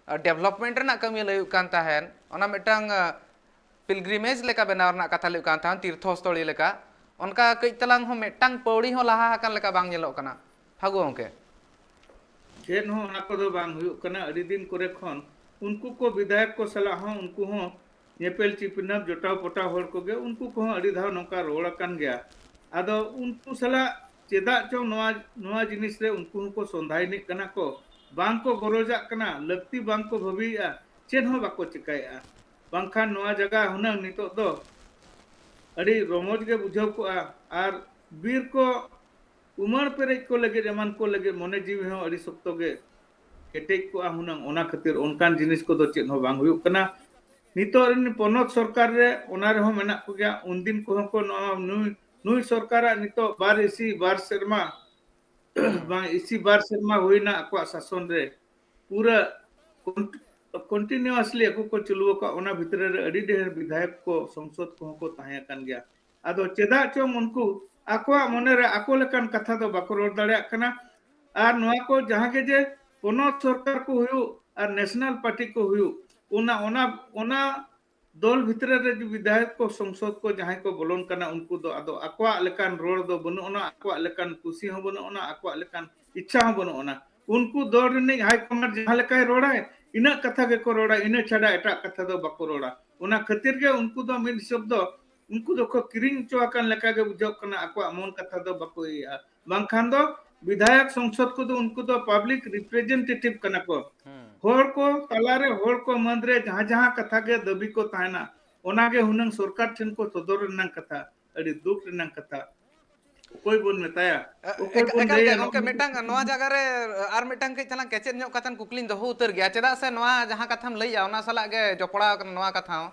ᱰᱮᱵᱷᱞᱚᱯᱢᱮᱱᱴ ᱨᱮᱱᱟᱜ ᱠᱟᱹᱢᱤ ᱞᱟᱹᱭ ᱦᱩᱭᱩᱜ ᱠᱟᱱ ᱛᱟᱦᱮᱸᱱ, ᱚᱱᱟ ᱢᱤᱫᱴᱟᱝ ᱯᱤᱞᱜᱨᱤᱢᱮᱡᱽ ᱞᱮᱠᱟ ᱵᱮᱱᱟᱣ ᱨᱮᱱᱟᱜ ᱠᱟᱛᱷᱟ ᱞᱟᱹᱭ ᱦᱩᱭᱩᱜ ᱠᱟᱱ ᱛᱟᱦᱮᱸᱱ, ᱛᱤᱨᱛᱷᱚ ᱥᱛᱷᱚᱞᱤ ᱞᱮᱠᱟ, ᱚᱱᱠᱟ ᱠᱟᱹᱡ ᱛᱟᱞᱟᱝ ᱦᱚᱸ ᱢᱤᱫᱴᱟᱝ ᱯᱟᱹᱣᱲᱤ ᱦᱚᱸ ᱞᱟᱦᱟ ᱟᱠᱟᱱ ᱞᱮᱠᱟ ᱵᱟᱝ ᱧᱮᱞᱚᱜ ᱠᱟᱱᱟ᱾ ᱯᱷᱟᱹᱜᱩ ᱜᱚᱢᱠᱮ᱾ ᱪᱮᱫ ᱦᱚᱸ ᱚᱱᱟ ᱠᱚᱫᱚ ᱵᱟᱝ ᱦᱩᱭᱩᱜ ᱠᱟᱱᱟ᱾ ᱟᱹᱰᱤ ᱫᱤᱱ ᱠᱚᱨᱮ ᱠᱷᱚᱱ ᱩᱱᱠᱩ ᱠᱚ ᱵᱤᱫᱷᱟᱭᱚᱠ ᱠᱚ ᱥᱟᱞᱟᱜ ᱦᱚᱸ ᱩᱱᱠᱩ ᱦᱚᱸ ᱧᱮᱯᱮᱞ ᱪᱤᱯᱤᱱᱟᱯ ᱡᱚᱴᱟᱣ ᱯᱚᱴᱟᱣ ᱦᱚᱲ ᱠᱚᱜᱮ ᱩᱱᱠᱩ ᱠᱚᱦᱚᱸ ᱟᱹᱰᱤ ᱫᱷᱟᱣ ᱱᱚᱝᱠᱟ ᱨᱚᱲ ᱟᱠᱟᱱ ᱜᱮᱭᱟ᱾ ᱟᱫᱚ ᱩᱱᱠᱩ ᱥᱟᱞᱟᱜ ᱪᱮᱫᱟᱜ ᱪᱚᱝ ᱱᱚᱣᱟ ᱱᱚᱣᱟ ᱡᱤᱱᱤᱥ ᱨᱮ ᱩᱱᱠᱩ ᱦᱚᱸᱠᱚ ᱥᱚᱱᱫᱷᱟᱭᱱᱤᱜ ᱠᱟᱱᱟ ᱠᱚ, ᱵᱟᱝ ᱠᱚ ᱜᱚᱨᱚᱡᱟᱜ ᱠᱟᱱᱟ, ᱞᱟᱹᱠᱛᱤ ᱵᱟᱝ ᱠᱚ ᱵᱷᱟᱹᱵᱤᱭᱮᱫᱼᱟ, ᱪᱮᱫ ᱦᱚᱸ ᱵᱟᱠᱚ ᱪᱤᱠᱟᱹᱭᱮᱫᱼᱟ᱾ ᱵᱟᱝᱠᱷᱟᱱ ᱱᱚᱣᱟ ᱡᱟᱭᱜᱟ ᱦᱩᱱᱟᱹᱝ ᱱᱤᱛᱚᱜ ᱫᱚ ᱟᱹᱰᱤ ᱨᱚᱢᱚᱡᱽ ᱜᱮ ᱵᱩᱡᱷᱟᱹᱣ ᱠᱚᱜᱼᱟ᱾ ᱟᱨ ᱵᱤᱨ ᱠᱚ ᱩᱢᱟᱹᱲ ᱯᱮᱨᱮᱡ ᱠᱚ ᱞᱟᱹᱜᱤᱫ, ᱮᱢᱟᱱ ᱠᱚ ᱞᱟᱹᱜᱤᱫ ᱢᱚᱱᱮ ᱡᱤᱣᱤ ᱦᱚᱸ ᱟᱹᱰᱤ ᱥᱚᱠᱛᱚ ᱜᱮ ᱠᱮᱴᱮᱡ ᱠᱚᱜᱼᱟ ᱦᱩᱱᱟᱹᱝ᱾ ᱚᱱᱟ ᱠᱷᱟᱹᱛᱤᱨ ᱚᱱᱠᱟᱱ ᱡᱤᱱᱤᱥ ᱠᱚᱫᱚ ᱪᱮᱫ ᱦᱚᱸ ᱵᱟᱝ ᱦᱩᱭᱩᱜ ᱠᱟᱱᱟ᱾ ᱱᱤᱛᱚᱜ ᱨᱮᱱ ᱯᱚᱱᱚᱛ ᱥᱚᱨᱠᱟᱨ ᱨᱮ ᱚᱱᱟ ᱨᱮᱦᱚᱸ ᱢᱮᱱᱟᱜ ᱠᱚᱜᱮᱭᱟ᱾ ᱩᱱᱫᱤᱱ ᱠᱚᱦᱚᱸ ᱠᱚ ᱱᱚᱣᱟ ᱱᱩᱭ ᱱᱩᱭ ᱥᱚᱨᱠᱟᱨᱟᱜ ᱱᱤᱛᱚᱜ ᱵᱟᱨ ᱤᱥᱤ ᱵᱟᱨ ᱥᱮᱨᱢᱟ ᱵᱟᱝ ᱤᱥᱤ ᱵᱟᱨ ᱥᱮᱨᱢᱟ ᱦᱩᱭᱱᱟ ᱟᱠᱚᱣᱟᱜ ᱥᱟᱥᱚᱱ ᱨᱮ, ᱯᱩᱨᱟᱹ ᱠᱚᱱᱴᱤᱱᱤᱭᱩᱣᱟᱥᱞᱤ ᱟᱠᱚ ᱠᱚ ᱪᱟᱹᱞᱩ ᱟᱠᱟᱫ᱾ ᱚᱱᱟ ᱵᱷᱤᱛᱨᱤ ᱨᱮ ᱟᱹᱰᱤ ᱰᱷᱮᱨ ᱵᱤᱫᱷᱟᱭᱚᱠ ᱠᱚ ᱥᱚᱝᱥᱚᱫ ᱠᱚᱦᱚᱸ ᱠᱚ ᱛᱟᱦᱮᱸ ᱟᱠᱟᱱ ᱜᱮᱭᱟ᱾ ᱟᱫᱚ ᱪᱮᱫᱟᱜ ᱪᱚᱝ ᱩᱱᱠᱩ ᱟᱠᱚᱣᱟᱜ ᱢᱚᱱᱮᱨᱮ ᱟᱠᱚ ᱞᱮᱠᱟᱱ ᱠᱟᱛᱷᱟ ᱫᱚ ᱵᱟᱠᱚ ᱨᱚᱲ ᱫᱟᱲᱮᱭᱟᱜ ᱠᱟᱱᱟ᱾ ᱟᱨ ᱱᱚᱣᱟ ᱠᱚ ᱡᱟᱦᱟᱸ ᱜᱮ ᱡᱮ ᱯᱚᱱᱚᱛ ᱥᱚᱨᱠᱟᱨ ᱠᱚ ᱦᱩᱭᱩᱜ ᱟᱨ ᱱᱮᱥᱱᱟᱞ ᱯᱟᱨᱴᱤ ᱠᱚ ᱦᱩᱭᱩᱜ, ᱚᱱᱟ ᱚᱱᱟ ᱚᱱᱟ ᱫᱚᱞ ᱵᱷᱤᱛᱨᱤ ᱨᱮ ᱡᱩᱫᱤ ᱵᱤᱫᱷᱟᱭᱚᱠ ᱠᱚ ᱥᱚᱝᱥᱚᱫ ᱠᱚ ᱡᱟᱦᱟᱸᱭ ᱠᱚ ᱵᱚᱞᱚᱱ ᱠᱟᱱᱟ, ᱩᱱᱠᱩ ᱫᱚ ᱟᱫᱚ ᱟᱠᱚᱣᱟᱜ ᱞᱮᱠᱟᱱ ᱨᱚᱲ ᱫᱚ ᱵᱟᱹᱱᱩᱜ ᱟᱱᱟ, ᱟᱠᱚᱣᱟᱜ ᱞᱮᱠᱟᱱ ᱠᱩᱥᱤ ᱦᱚᱸ ᱵᱟᱹᱱᱩᱜ ᱟᱱᱟ, ᱟᱠᱚᱣᱟᱜ ᱞᱮᱠᱟᱱ ᱤᱪᱪᱷᱟ ᱦᱚᱸ ᱵᱟᱹᱱᱩᱜ ᱟᱱᱟ᱾ ᱩᱱᱠᱩ ᱫᱚᱞ ᱨᱤᱱᱤᱡ ᱦᱟᱭ ᱠᱚᱢᱟᱱᱰ ᱡᱟᱦᱟᱸ ᱞᱮᱠᱟᱭ ᱨᱚᱲᱟᱭ, ᱤᱱᱟᱹᱜ ᱠᱟᱛᱷᱟ ᱜᱮᱠᱚ ᱨᱚᱲᱟ, ᱤᱱᱟᱹ ᱪᱷᱟᱰᱟ ᱮᱴᱟᱜ ᱠᱟᱛᱷᱟ ᱫᱚ ᱵᱟᱠᱚ ᱨᱚᱲᱟ᱾ ᱚᱱᱟ ᱠᱷᱟᱹᱛᱤᱨ ᱜᱮ ᱩᱱᱠᱩ ᱫᱚ ᱢᱤᱫ ᱦᱤᱥᱟᱹᱵ ᱫᱚ ᱩᱱᱠᱩ ᱫᱚᱠᱚ ᱠᱤᱨᱤᱧ ᱦᱚᱪᱚ ᱟᱠᱟᱱ ᱞᱮᱠᱟ ᱜᱮ ᱵᱩᱡᱷᱟᱹᱜ ᱠᱟᱱᱟ, ᱟᱠᱚᱣᱟᱜ ᱢᱚᱱ ᱠᱟᱛᱷᱟ ᱫᱚ ᱵᱟᱠᱚ ᱤᱭᱟᱹᱜᱼᱟ᱾ ᱵᱟᱝᱠᱷᱟᱱ ᱫᱚ ᱵᱤᱫᱷᱟᱭᱚᱠ ᱥᱚᱝᱥᱚᱫ ᱠᱚᱫᱚ ᱩᱱᱠᱩ ᱫᱚ ᱯᱟᱵᱽᱞᱤᱠ ᱨᱤᱯᱨᱮᱡᱮᱱᱴᱮᱴᱤᱵᱷ ᱠᱟᱱᱟ ᱠᱚ᱾ ᱦᱚᱲ ᱠᱚ ᱛᱟᱞᱟᱨᱮ ᱦᱚᱲ ᱠᱚ ᱢᱟᱹᱫᱽ ᱨᱮ ᱡᱟᱦᱟᱸ ᱡᱟᱦᱟᱸ ᱠᱟᱛᱷᱟ ᱜᱮ ᱫᱟᱹᱵᱤ ᱠᱚ ᱛᱟᱦᱮᱱᱟ, ᱚᱱᱟᱜᱮ ᱦᱩᱱᱟᱹᱝ ᱥᱚᱨᱠᱟᱨ ᱴᱷᱮᱱ ᱠᱚ ᱥᱚᱫᱚᱨ ᱨᱮᱱᱟᱜ ᱠᱟᱛᱷᱟ᱾ ᱟᱹᱰᱤ ᱫᱩᱠ ᱨᱮᱱᱟᱜ ᱠᱟᱛᱷᱟ᱾ ᱚᱠᱚᱭ ᱵᱚᱱ ᱢᱮᱛᱟᱭᱟ? ᱚᱠᱚᱭ ᱮᱠᱟᱞ ᱵᱚᱱ ᱜᱮ ᱞᱟᱹᱭᱟ? ᱜᱚᱢᱠᱮ, ᱱᱚᱜᱼᱚ ᱱᱤᱭᱟᱹ ᱢᱤᱫᱴᱟᱝ ᱱᱚᱣᱟ ᱡᱟᱭᱜᱟ ᱨᱮ ᱟᱨ ᱢᱤᱫᱴᱟᱝ ᱠᱟᱹᱡ ᱛᱟᱞᱟᱝ ᱠᱮᱪᱮᱫ ᱧᱚᱜ ᱠᱟᱛᱮ ᱠᱩᱠᱞᱤᱧ ᱫᱚᱦᱚ ᱩᱛᱟᱹᱨ ᱜᱮᱭᱟ᱾ ᱪᱮᱫᱟᱜ ᱥᱮ ᱱᱚᱣᱟ ᱡᱟᱦᱟᱸ ᱠᱟᱛᱷᱟᱢ ᱞᱟᱹᱭᱮᱜᱼᱟ, ᱚᱱᱟ ᱥᱟᱞᱟᱜ ᱜᱮ ᱡᱚᱯᱲᱟᱣ ᱠᱟᱱᱟ ᱱᱚᱣᱟ ᱠᱟᱛᱷᱟ ᱦᱚᱸ᱾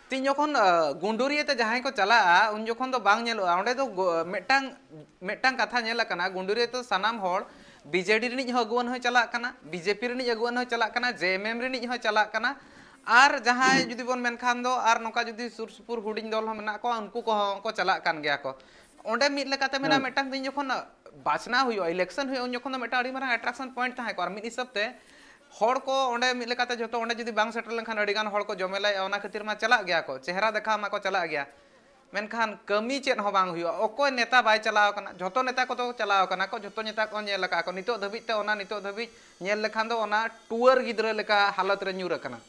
ᱛᱤᱦᱤᱧ ᱡᱚᱠᱷᱚᱱ ᱜᱩᱸᱰᱩᱨᱤᱭᱟᱹ ᱛᱮ ᱡᱟᱦᱟᱸᱭ ᱠᱚ ᱪᱟᱞᱟᱜᱼᱟ, ᱩᱱ ᱡᱚᱠᱷᱚᱱ ᱫᱚ ᱵᱟᱝ ᱧᱮᱞᱚᱜᱼᱟ᱾ ᱚᱸᱰᱮ ᱫᱚ ᱢᱤᱫᱴᱟᱝ ᱢᱤᱫᱴᱟᱝ ᱠᱟᱛᱷᱟ ᱧᱮᱞ ᱟᱠᱟᱱᱟ, ᱜᱩᱸᱰᱩᱨᱤᱭᱟᱹ ᱛᱮ ᱥᱟᱱᱟᱢ ᱦᱚᱲ ᱵᱤᱡᱮᱰᱤ ᱨᱤᱱᱤᱡ ᱦᱚᱸ ᱟᱹᱜᱩᱣᱟᱹᱱ ᱦᱚᱸᱭ ᱪᱟᱞᱟᱜ ᱠᱟᱱᱟ, ᱵᱤᱡᱮᱯᱤ ᱨᱤᱱᱤᱡ ᱟᱹᱜᱩᱣᱟᱹᱱ ᱦᱚᱸᱭ ᱪᱟᱞᱟᱜ ᱠᱟᱱᱟ, ᱡᱮᱮᱢᱮᱢ ᱨᱤᱱᱤᱡ ᱦᱚᱸᱭ ᱪᱟᱞᱟᱜ ᱠᱟᱱᱟ, ᱟᱨ ᱡᱟᱦᱟᱸᱭ ᱡᱩᱫᱤ ᱵᱚᱱ ᱢᱮᱱᱠᱷᱟᱱ ᱫᱚ ᱟᱨ ᱱᱚᱝᱠᱟ ᱡᱩᱫᱤ ᱥᱩᱨ ᱥᱩᱯᱩᱨ ᱦᱩᱰᱤᱧ ᱫᱚᱞ ᱦᱚᱸ ᱢᱮᱱᱟᱜ ᱠᱚᱣᱟ, ᱩᱱᱠᱩ ᱠᱚᱦᱚᱸ ᱠᱚ ᱪᱟᱞᱟᱜ ᱠᱟᱱ ᱜᱮᱭᱟ ᱠᱚ᱾ ᱚᱸᱰᱮ ᱢᱤᱫ ᱞᱮᱠᱟᱛᱮ ᱢᱮᱱᱟ, ᱢᱤᱫᱴᱟᱝ ᱫᱤᱱ ᱡᱚᱠᱷᱚᱱ ᱵᱟᱪᱷᱱᱟᱣ ᱦᱩᱭᱩᱜᱼᱟ, ᱤᱞᱮᱠᱥᱚᱱ ᱦᱩᱭᱩᱜᱼᱟ, ᱩᱱ ᱡᱚᱠᱷᱚᱱ ᱫᱚ ᱢᱤᱫᱴᱟᱝ ᱟᱹᱰᱤ ᱢᱟᱨᱟᱝ ᱮᱴᱨᱟᱠᱥᱚᱱ ᱯᱚᱭᱮᱱᱴ ᱛᱟᱦᱮᱸ ᱠᱚᱜᱼᱟ᱾ ᱟᱨ ᱢᱤᱫ ᱦᱤᱥᱟᱹᱵ ᱛᱮ ᱦᱚᱲ ᱠᱚ ᱚᱸᱰᱮ ᱢᱤᱫ ᱞᱮᱠᱟᱛᱮ ᱡᱷᱚᱛᱚ ᱚᱸᱰᱮ ᱡᱩᱫᱤ ᱵᱟᱝ ᱥᱮᱴᱮᱨ ᱞᱮᱱᱠᱷᱟᱱ ᱟᱹᱰᱤ ᱜᱟᱱ ᱦᱚᱲ ᱠᱚ ᱡᱚᱢᱮᱞᱟᱭᱟ, ᱚᱱᱟ ᱠᱷᱟᱹᱛᱤᱨ ᱢᱟ ᱪᱟᱞᱟᱜ ᱜᱮᱭᱟ ᱠᱚ, ᱪᱮᱦᱨᱟ ᱫᱮᱠᱷᱟᱣ ᱢᱟᱠᱚ ᱪᱟᱞᱟᱜ ᱜᱮᱭᱟ, ᱢᱮᱱᱠᱷᱟᱱ ᱠᱟᱹᱢᱤ ᱪᱮᱫ ᱦᱚᱸ ᱵᱟᱝ ᱦᱩᱭᱩᱜᱼᱟ᱾ ᱚᱠᱚᱭ ᱱᱮᱛᱟ ᱵᱟᱭ ᱪᱟᱞᱟᱣ ᱠᱟᱱᱟ? ᱡᱷᱚᱛᱚ ᱱᱮᱛᱟ ᱠᱚᱫᱚ ᱪᱟᱞᱟᱣ ᱠᱟᱱᱟ ᱠᱚ, ᱡᱷᱚᱛᱚ ᱱᱮᱛᱟ ᱠᱚ ᱧᱮᱞ ᱟᱠᱟᱫ ᱠᱚ᱾ ᱱᱤᱛᱚᱜ ᱫᱷᱟᱹᱵᱤᱡ ᱛᱮ ᱚᱱᱟ, ᱱᱤᱛᱚᱜ ᱫᱷᱟᱹᱵᱤᱡ ᱧᱮᱞ ᱞᱮᱠᱷᱟᱱ ᱫᱚ ᱚᱱᱟ ᱴᱩᱣᱟᱹᱨ ᱜᱤᱫᱽᱨᱟᱹ ᱞᱮᱠᱟ ᱦᱟᱞᱚᱛ ᱨᱮ ᱧᱩᱨ ᱟᱠᱟᱱᱟ᱾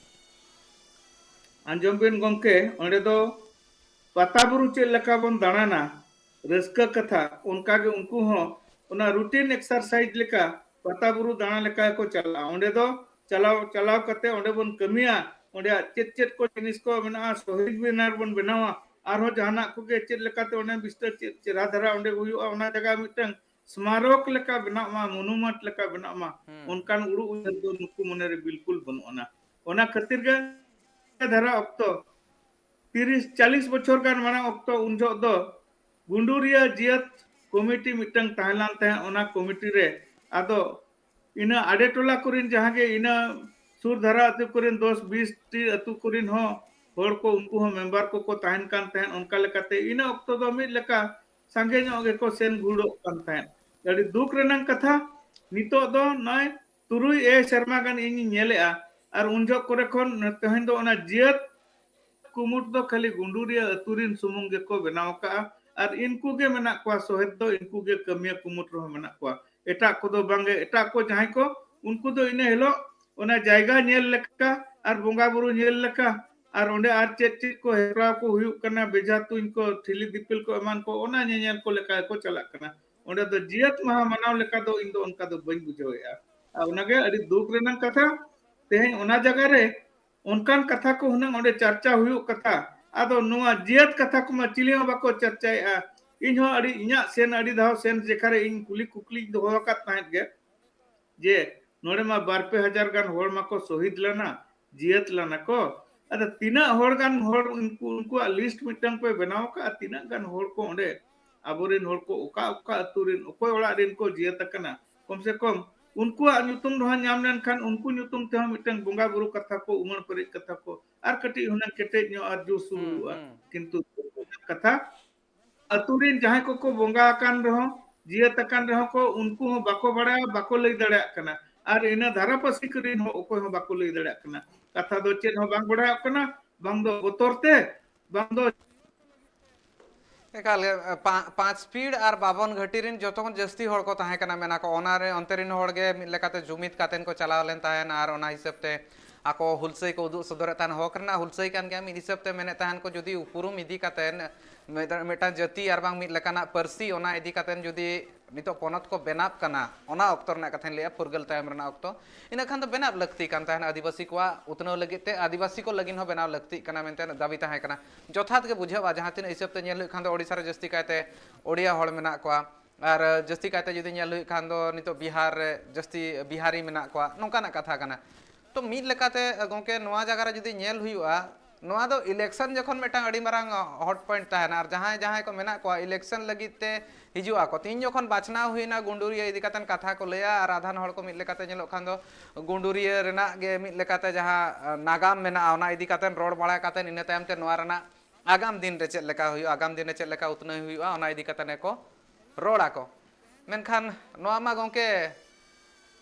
ᱟᱸᱡᱚᱢ ᱵᱤᱱ ᱜᱚᱢᱠᱮ, ᱚᱸᱰᱮ ᱫᱚ ᱯᱟᱛᱟ ᱵᱩᱨᱩ ᱪᱮᱫ ᱞᱮᱠᱟ ᱵᱚᱱ ᱫᱟᱬᱟᱱᱟ, ᱨᱟᱹᱥᱠᱟᱹ ᱠᱟᱛᱷᱟ, ᱚᱱᱠᱟ ᱜᱮ ᱩᱱᱠᱩ ᱦᱚᱸ ᱚᱱᱟ routine exercise ᱞᱮᱠᱟ ᱯᱟᱛᱟ ᱵᱩᱨᱩ ᱫᱟᱬᱟ ᱞᱮᱠᱟ ᱜᱮᱠᱚ ᱪᱟᱞᱟᱜᱼᱟ᱾ ᱚᱸᱰᱮ ᱫᱚ ᱪᱟᱞᱟᱣ, ᱪᱟᱞᱟᱣ ᱠᱟᱛᱮ ᱚᱸᱰᱮ ᱵᱚᱱ ᱠᱟᱹᱢᱤᱭᱟ, ᱚᱸᱰᱮ ᱪᱮᱫ ᱪᱮᱫ ᱠᱚ ᱡᱤᱱᱤᱥ ᱠᱚ ᱢᱮᱱᱟᱜᱼᱟ, ᱥᱚᱦᱤᱫ ᱢᱤᱱᱟᱨ ᱵᱚᱱ ᱵᱮᱱᱟᱣᱟ, ᱟᱨᱦᱚᱸ ᱡᱟᱦᱟᱱᱟᱜ ᱠᱚᱜᱮ ᱪᱮᱫ ᱞᱮᱠᱟᱛᱮ ᱚᱸᱰᱮ ᱵᱤᱥᱛᱟᱨ ᱪᱮᱫ ᱪᱮᱦᱨᱟ ᱫᱷᱟᱨᱟ ᱚᱸᱰᱮ ᱦᱩᱭᱩᱜᱼᱟ, ᱚᱱᱟ ᱡᱟᱭᱜᱟ ᱢᱤᱫᱴᱟᱝ ᱥᱢᱟᱨᱚᱠ ᱞᱮᱠᱟ ᱵᱮᱱᱟᱜ ᱢᱟ, monument ᱞᱮᱠᱟ ᱵᱮᱱᱟᱜ ᱢᱟ, ᱦᱩᱸ᱾ ᱚᱱᱠᱟᱱ ᱩᱲᱩ ᱩᱭᱦᱟᱹᱨ ᱫᱚ ᱱᱩᱠᱩ ᱢᱚᱱᱮᱨᱮ ᱵᱤᱞᱠᱩᱞ ᱵᱟᱹᱱᱩᱜ ᱟᱱᱟ᱾ ᱚᱱᱟ ᱠᱷᱟᱹᱛᱤᱨ ᱜᱮ ᱫᱷᱟᱨᱟ ᱚᱠᱛᱚ ᱛᱤᱨᱤᱥ ᱪᱟᱞᱤᱥ ᱵᱚᱪᱷᱚᱨ ᱜᱟᱱ ᱢᱟᱲᱟᱝ ᱚᱠᱛᱚ ᱩᱱ ᱡᱚᱦᱚᱜ ᱫᱚ ᱜᱩᱸᱰᱩᱨᱤᱭᱟᱹ ᱡᱟᱹᱛ ᱠᱚᱢᱤᱴᱤ ᱢᱤᱫᱴᱟᱝ ᱛᱟᱦᱮᱸ ᱞᱮᱱ ᱛᱟᱦᱮᱸᱫ᱾ ᱚᱱᱟ ᱠᱚᱢᱤᱴᱤ ᱨᱮ ᱟᱫᱚ ᱤᱱᱟᱹ ᱟᱰᱮ ᱴᱚᱞᱟ ᱠᱚᱨᱮᱱ ᱡᱟᱦᱟᱸ ᱜᱮ ᱤᱱᱟᱹ ᱥᱩᱨ ᱫᱷᱟᱨᱟ ᱟᱹᱛᱩ ᱠᱚᱨᱮᱱ ᱫᱚᱥ ᱵᱤᱥ ᱴᱤ ᱟᱹᱛᱩ ᱠᱚᱨᱮᱱ ᱦᱚᱸ ᱦᱚᱲ ᱠᱚ, ᱩᱱᱠᱩ ᱦᱚᱸ ᱢᱮᱢᱵᱟᱨ ᱠᱚᱠᱚ ᱛᱟᱦᱮᱱ ᱠᱟᱱ ᱛᱟᱦᱮᱸᱫ᱾ ᱚᱱᱠᱟ ᱞᱮᱠᱟᱛᱮ ᱤᱱᱟᱹ ᱚᱠᱛᱚ ᱫᱚ ᱢᱤᱫ ᱞᱮᱠᱟ ᱥᱟᱸᱜᱮ ᱧᱚᱜ ᱜᱮᱠᱚ ᱥᱮᱱ ᱜᱷᱩᱲᱚᱜ ᱠᱟᱱ ᱛᱟᱦᱮᱸᱫ᱾ ᱟᱹᱰᱤ ᱫᱩᱠ ᱨᱮᱱᱟᱜ ᱠᱟᱛᱷᱟ, ᱱᱤᱛᱚᱜ ᱫᱚ ᱱᱚᱜᱼᱚᱭ ᱛᱩᱨᱩᱭ ᱮᱭᱟᱭ ᱥᱮᱨᱢᱟ ᱜᱟᱱ ᱤᱧᱤᱧ ᱧᱮᱞᱮᱜᱼᱟ, ᱟᱨ ᱩᱱ ᱡᱚᱦᱚᱜ ᱠᱚᱨᱮ ᱠᱷᱚᱱ ᱛᱮᱦᱮᱧ ᱫᱚ ᱚᱱᱟ ᱡᱟᱹᱛ ᱠᱩᱢᱩᱴ ᱫᱚ ᱠᱷᱟᱹᱞᱤ ᱜᱩᱸᱰᱩᱨᱤᱭᱟᱹ ᱟᱹᱛᱩ ᱨᱤᱱ ᱥᱩᱢᱩᱝ ᱜᱮᱠᱚ ᱵᱮᱱᱟᱣ ᱟᱠᱟᱜᱼᱟ, ᱟᱨ ᱤᱱᱠᱩ ᱜᱮ ᱢᱮᱱᱟᱜ ᱠᱚᱣᱟ ᱥᱚᱦᱮᱫ ᱫᱚ, ᱤᱱᱠᱩ ᱜᱮ ᱠᱟᱹᱢᱤᱭᱟᱹ ᱠᱩᱢᱩᱴ ᱨᱮᱦᱚᱸ ᱢᱮᱱᱟᱜ ᱠᱚᱣᱟ᱾ ᱮᱴᱟᱜ ᱠᱚᱫᱚ ᱵᱟᱝᱜᱮ, ᱮᱴᱟᱜ ᱠᱚ ᱡᱟᱦᱟᱸᱭ ᱠᱚ, ᱩᱱᱠᱩ ᱫᱚ ᱤᱱᱟᱹ ᱦᱤᱞᱳᱜ ᱚᱱᱟ ᱡᱟᱭᱜᱟ ᱧᱮᱞ ᱞᱮᱠᱟ ᱟᱨ ᱵᱚᱸᱜᱟ ᱵᱩᱨᱩ ᱧᱮᱞ ᱞᱮᱠᱟ ᱟᱨ ᱚᱸᱰᱮ ᱟᱨ ᱪᱮᱫ ᱪᱮᱫ ᱠᱚ ᱦᱮᱯᱨᱟᱣ ᱠᱚ ᱦᱩᱭᱩᱜ ᱠᱟᱱᱟ, ᱵᱮᱡᱷᱟ ᱛᱩᱧ ᱠᱚ, ᱴᱷᱤᱞᱤ ᱫᱤᱯᱤᱞ ᱠᱚ ᱮᱢᱟᱱ ᱠᱚ, ᱚᱱᱟ ᱧᱮᱧᱮᱞ ᱠᱚ ᱞᱮᱠᱟ ᱜᱮᱠᱚ ᱪᱟᱞᱟᱜ ᱠᱟᱱᱟ᱾ ᱚᱸᱰᱮ ᱫᱚ ᱡᱤᱭᱟᱹᱛ ᱢᱟᱦᱟ ᱢᱟᱱᱟᱣ ᱞᱮᱠᱟ ᱫᱚ ᱤᱧ ᱫᱚ ᱚᱱᱠᱟ ᱫᱚ ᱵᱟᱹᱧ ᱵᱩᱡᱷᱟᱹᱣᱮᱫᱼᱟ᱾ ᱟᱨ ᱚᱱᱟᱜᱮ ᱟᱹᱰᱤ ᱫᱩᱠ ᱨᱮᱱᱟᱜ ᱠᱟᱛᱷᱟ, ᱛᱮᱦᱮᱧ ᱚᱱᱟ ᱡᱟᱭᱜᱟ ᱨᱮ ᱚᱱᱠᱟᱱ ᱠᱟᱛᱷᱟ ᱠᱚ ᱦᱩᱱᱟᱹᱝ ᱚᱸᱰᱮ ᱪᱟᱨᱪᱟ ᱦᱩᱭᱩᱜ ᱠᱟᱛᱷᱟ, ᱟᱫᱚ ᱱᱚᱣᱟ ᱡᱤᱭᱟᱹᱛ ᱠᱟᱛᱷᱟ ᱠᱚᱢᱟ ᱪᱤᱞᱤ ᱦᱚᱸ ᱵᱟᱠᱚ ᱪᱟᱨᱪᱟᱭᱮᱫᱼᱟ᱾ ᱤᱧ ᱦᱚᱸ ᱟᱹᱰᱤ, ᱤᱧᱟᱹᱜ ᱥᱮᱱ ᱟᱹᱰᱤ ᱫᱷᱟᱣ ᱥᱮᱱ ᱡᱮᱠᱷᱟ ᱨᱮ ᱤᱧ ᱠᱩᱞᱤ ᱠᱩᱠᱞᱤᱧ ᱫᱚᱦᱚ ᱟᱠᱟᱫ ᱛᱟᱦᱮᱸᱫ ᱜᱮ, ᱡᱮ ᱱᱚᱰᱮ ᱢᱟ ᱵᱟᱨ ᱯᱮ ᱦᱟᱡᱟᱨ ᱜᱟᱱ ᱦᱚᱲ ᱢᱟᱠᱚ ᱥᱚᱦᱤᱫ ᱞᱮᱱᱟ, ᱡᱤᱭᱟᱹᱛ ᱞᱮᱱᱟ ᱠᱚ, ᱟᱫᱚ ᱛᱤᱱᱟᱹᱜ ᱦᱚᱲ ᱜᱟᱱ ᱦᱚᱲ ᱩᱱᱠᱩ, ᱩᱱᱠᱩᱣᱟᱜ list ᱢᱤᱫᱴᱟᱝ ᱯᱮ ᱵᱮᱱᱟᱣ ᱟᱠᱟᱫᱼᱟ, ᱛᱤᱱᱟᱹᱜ ᱜᱟᱱ ᱦᱚᱲ ᱠᱚ ᱚᱸᱰᱮ ᱟᱵᱚᱨᱮᱱ ᱦᱚᱲ ᱠᱚ ᱚᱠᱟ ᱚᱠᱟ ᱟᱹᱛᱩ ᱨᱮᱱ ᱚᱠᱚᱭ ᱚᱲᱟᱜ ᱨᱮᱱ ᱠᱚ ᱡᱤᱭᱟᱹᱛ ᱟᱠᱟᱱᱟ, ᱠᱚᱢ ᱥᱮ ᱠᱚᱢ ᱩᱱᱠᱩᱣᱟᱜ ᱧᱩᱛᱩᱢ ᱨᱮᱦᱚᱸ ᱧᱟᱢ ᱞᱮᱱᱠᱷᱟᱱ ᱩᱱᱠᱩ ᱧᱩᱛᱩᱢ ᱛᱮᱦᱚᱸ ᱢᱤᱫᱴᱟᱝ ᱵᱚᱸᱜᱟ ᱵᱩᱨᱩ ᱠᱟᱛᱷᱟ ᱠᱚ, ᱩᱢᱟᱹᱲ ᱯᱮᱨᱮᱡ ᱠᱟᱛᱷᱟ ᱠᱚ, ᱟᱨ ᱠᱟᱹᱴᱤᱡ ᱦᱩᱱᱟᱹᱝ ᱠᱮᱴᱮᱡ ᱧᱚᱜ ᱟᱨ ᱡᱳᱨ ᱥᱩᱨ ᱦᱩᱸ, ᱦᱩᱭᱩᱜᱼᱟ᱾ ᱦᱩᱸ᱾ ᱠᱤᱱᱛᱩ ᱠᱟᱛᱷᱟ, ᱟᱹᱛᱩ ᱨᱮᱱ ᱡᱟᱦᱟᱸᱭ ᱠᱚᱠᱚ ᱵᱚᱸᱜᱟ ᱟᱠᱟᱱ ᱨᱮᱦᱚᱸ, ᱡᱤᱭᱟᱹᱛ ᱟᱠᱟᱱ ᱨᱮᱦᱚᱸ ᱠᱚ, ᱩᱱᱠᱩ ᱦᱚᱸ ᱵᱟᱠᱚ ᱵᱟᱲᱟᱭᱟ, ᱵᱟᱠᱚ ᱞᱟᱹᱭ ᱫᱟᱲᱮᱭᱟᱜ ᱠᱟᱱᱟ᱾ ᱟᱨ ᱤᱱᱟᱹ ᱫᱷᱟᱨᱟ ᱯᱟᱥᱮ ᱠᱚᱨᱮᱱ ᱦᱚᱸ ᱚᱠᱚᱭ ᱦᱚᱸ ᱵᱟᱠᱚ ᱞᱟᱹᱭ ᱫᱟᱲᱮᱭᱟᱜ ᱠᱟᱱᱟ᱾ ᱠᱟᱛᱷᱟ ᱫᱚ ᱪᱮᱫ ᱦᱚᱸ ᱵᱟᱝ ᱵᱟᱲᱟᱭᱚᱜ ᱠᱟᱱᱟ, ᱵᱟᱝ ᱫᱚ ᱵᱚᱛᱚᱨ ᱛᱮ, ᱵᱟᱝ ᱫᱚ ᱮᱠᱟᱞ ᱜᱮ, ᱯᱟ-, ᱯᱟᱸᱪ ᱯᱤᱲ ᱟᱨ ᱵᱟᱵᱚᱱ ᱜᱷᱟᱹᱴᱤ ᱨᱮᱱ ᱡᱚᱛᱚ ᱠᱷᱚᱱ ᱡᱟᱹᱥᱛᱤ ᱦᱚᱲ ᱠᱚ ᱛᱟᱦᱮᱸ ᱠᱟᱱᱟ, ᱢᱮᱱᱟ ᱠᱚ᱾ ᱚᱱᱟ ᱨᱮ, ᱚᱱᱛᱮ ᱨᱮᱱ ᱦᱚᱲ ᱜᱮ ᱢᱤᱫ ᱞᱮᱠᱟᱛᱮ ᱡᱩᱢᱤᱫ ᱠᱟᱛᱮᱱ ᱠᱚ ᱪᱟᱞᱟᱣ ᱞᱮᱱ ᱛᱟᱦᱮᱱ ᱟᱨ ᱚᱱᱟ ᱦᱤᱥᱟᱹᱵ ᱛᱮ ᱟᱠᱚ ᱦᱩᱞᱥᱟᱹᱭ ᱠᱚ ᱩᱫᱩᱜ ᱥᱚᱫᱚᱨᱮᱫ ᱛᱟᱦᱮᱱ᱾ ᱦᱚᱠ ᱨᱮᱱᱟᱜ ᱦᱩᱞᱥᱟᱹᱭ ᱠᱟᱱ ᱜᱮᱭᱟ, ᱢᱤᱫ ᱦᱤᱥᱟᱹᱵ ᱛᱮ ᱢᱮᱱᱮᱫ ᱛᱟᱦᱮᱱ ᱠᱚ, ᱡᱩᱫᱤ ᱩᱯᱨᱩᱢ ᱤᱫᱤ ᱠᱟᱛᱮᱱ ᱢᱤᱫᱴᱟᱝ, ᱢᱤᱫᱴᱟᱝ ᱡᱟᱹᱛᱤ ᱟᱨ ᱵᱟᱝ ᱢᱤᱫ ᱞᱮᱠᱟᱱᱟᱜ ᱯᱟᱹᱨᱥᱤ, ᱚᱱᱟ ᱤᱫᱤ ᱠᱟᱛᱮᱱ ᱡᱩᱫᱤ ᱱᱤᱛᱚᱜ ᱯᱚᱱᱚᱛ ᱠᱚ ᱵᱮᱱᱟᱣ ᱠᱟᱱᱟ, ᱚᱱᱟ ᱚᱠᱛᱚ ᱨᱮᱱᱟᱜ ᱠᱟᱛᱷᱟᱧ ᱞᱟᱹᱭᱟ, ᱯᱷᱩᱨᱜᱟᱹᱞ ᱛᱟᱭᱚᱢ ᱨᱮᱱᱟᱜ ᱚᱠᱛᱚ, ᱤᱱᱟᱹ ᱠᱷᱟᱱ ᱫᱚ ᱵᱮᱱᱟᱣ ᱞᱟᱹᱠᱛᱤ ᱠᱟᱱ ᱛᱟᱦᱮᱱᱟ ᱟᱹᱫᱤᱵᱟᱹᱥᱤ ᱠᱚᱣᱟᱜ ᱩᱛᱱᱟᱹᱣ ᱞᱟᱹᱜᱤᱫ ᱛᱮ, ᱟᱹᱫᱤᱵᱟᱹᱥᱤ ᱠᱚ ᱞᱟᱹᱜᱤᱫ ᱦᱚᱸ ᱵᱮᱱᱟᱣ ᱞᱟᱹᱠᱛᱤᱜ ᱠᱟᱱᱟ ᱢᱮᱱᱛᱮ ᱫᱟᱹᱵᱤ ᱛᱟᱦᱮᱸ ᱠᱟᱱᱟ᱾ ᱡᱚᱛᱷᱟᱛ ᱜᱮ ᱵᱩᱡᱷᱟᱹᱜᱼᱟ, ᱡᱟᱦᱟᱸ ᱛᱤᱱᱟᱹᱜ ᱦᱤᱥᱟᱹᱵ ᱛᱮ ᱧᱮᱞ ᱦᱩᱭᱩᱜ ᱠᱷᱟᱱ ᱫᱚ ᱳᱰᱤᱥᱟ ᱨᱮ ᱡᱟᱹᱥᱛᱤ ᱠᱟᱭᱛᱮ ᱳᱰᱤᱭᱟ ᱦᱚᱲ ᱢᱮᱱᱟᱜ ᱠᱚᱣᱟ, ᱟᱨ ᱡᱟᱹᱥᱛᱤ ᱠᱟᱭᱛᱮ ᱡᱩᱫᱤ ᱧᱮᱞ ᱦᱩᱭᱩᱜ ᱠᱷᱟᱱ ᱫᱚ ᱱᱤᱛᱚᱜ ᱵᱤᱦᱟᱨ ᱨᱮ ᱡᱟᱹᱥᱛᱤ ᱵᱤᱦᱟᱨᱤ ᱢᱮᱱᱟᱜ ᱠᱚᱣᱟ, ᱱᱚᱝᱠᱟᱱᱟᱜ ᱠᱟᱛᱷᱟ ᱠᱟᱱᱟ᱾ ᱛᱚ ᱢᱤᱫ ᱞᱮᱠᱟᱛᱮ ᱜᱚᱢᱠᱮ, ᱱᱚᱣᱟ ᱡᱟᱭᱜᱟ ᱨᱮ ᱡᱩᱫᱤ ᱧᱮᱞ ᱦᱩᱭᱩᱜᱼᱟ, ᱱᱚᱣᱟ ᱫᱚ election ᱡᱚᱠᱷᱚᱱ ᱢᱤᱫᱴᱟᱝ ᱟᱹᱰᱤ ᱢᱟᱨᱟᱝ hot point ᱛᱟᱦᱮᱱᱟ, ᱟᱨ ᱡᱟᱦᱟᱸᱭ ᱡᱟᱦᱟᱸᱭ ᱠᱚ ᱢᱮᱱᱟᱜ ᱠᱚᱣᱟ election ᱞᱟᱹᱜᱤᱫ ᱛᱮ ᱦᱤᱡᱩᱜ ᱟᱠᱚ᱾ ᱛᱤᱦᱤᱧ ᱡᱚᱠᱷᱚᱱ ᱵᱟᱪᱷᱱᱟᱣ ᱦᱩᱭᱱᱟ, ᱜᱩᱸᱰᱩᱨᱤᱭᱟᱹ ᱤᱫᱤ ᱠᱟᱛᱮᱱ ᱠᱟᱛᱷᱟ ᱠᱚ ᱞᱟᱹᱭᱟ, ᱟᱨ ᱟᱫᱷᱟᱱ ᱦᱚᱲ ᱠᱚ ᱢᱤᱫ ᱞᱮᱠᱟᱛᱮ ᱧᱮᱞᱚᱜ ᱠᱷᱟᱱ ᱫᱚ ᱜᱩᱸᱰᱩᱨᱤᱭᱟᱹ ᱨᱮᱱᱟᱜ ᱜᱮ ᱢᱤᱫ ᱞᱮᱠᱟᱛᱮ ᱡᱟᱦᱟᱸ, ᱟᱸ, ᱱᱟᱜᱟᱢ ᱢᱮᱱᱟᱜᱼᱟ, ᱚᱱᱟ ᱤᱫᱤ ᱠᱟᱛᱮᱱ ᱨᱚᱲ ᱵᱟᱲᱟ ᱠᱟᱛᱮᱱ ᱤᱱᱟᱹ ᱛᱟᱭᱚᱢ ᱛᱮ ᱱᱚᱣᱟ ᱨᱮᱱᱟᱜ ᱟᱜᱟᱢ ᱫᱤᱱ ᱨᱮ ᱪᱮᱫ ᱞᱮᱠᱟ ᱦᱩᱭᱩᱜᱼᱟ, ᱟᱜᱟᱢ ᱫᱤᱱ ᱨᱮ ᱪᱮᱫ ᱞᱮᱠᱟ ᱩᱛᱱᱟᱹᱣ ᱦᱩᱭᱩᱜᱼᱟ, ᱚᱱᱟ ᱤᱫᱤ ᱠᱟᱛᱮᱱ ᱜᱮᱠᱚ ᱨᱚᱲ ᱟᱠᱚ᱾ ᱢᱮᱱᱠᱷᱟᱱ ᱱᱚᱣᱟ ᱢᱟ ᱜᱚᱢᱠᱮ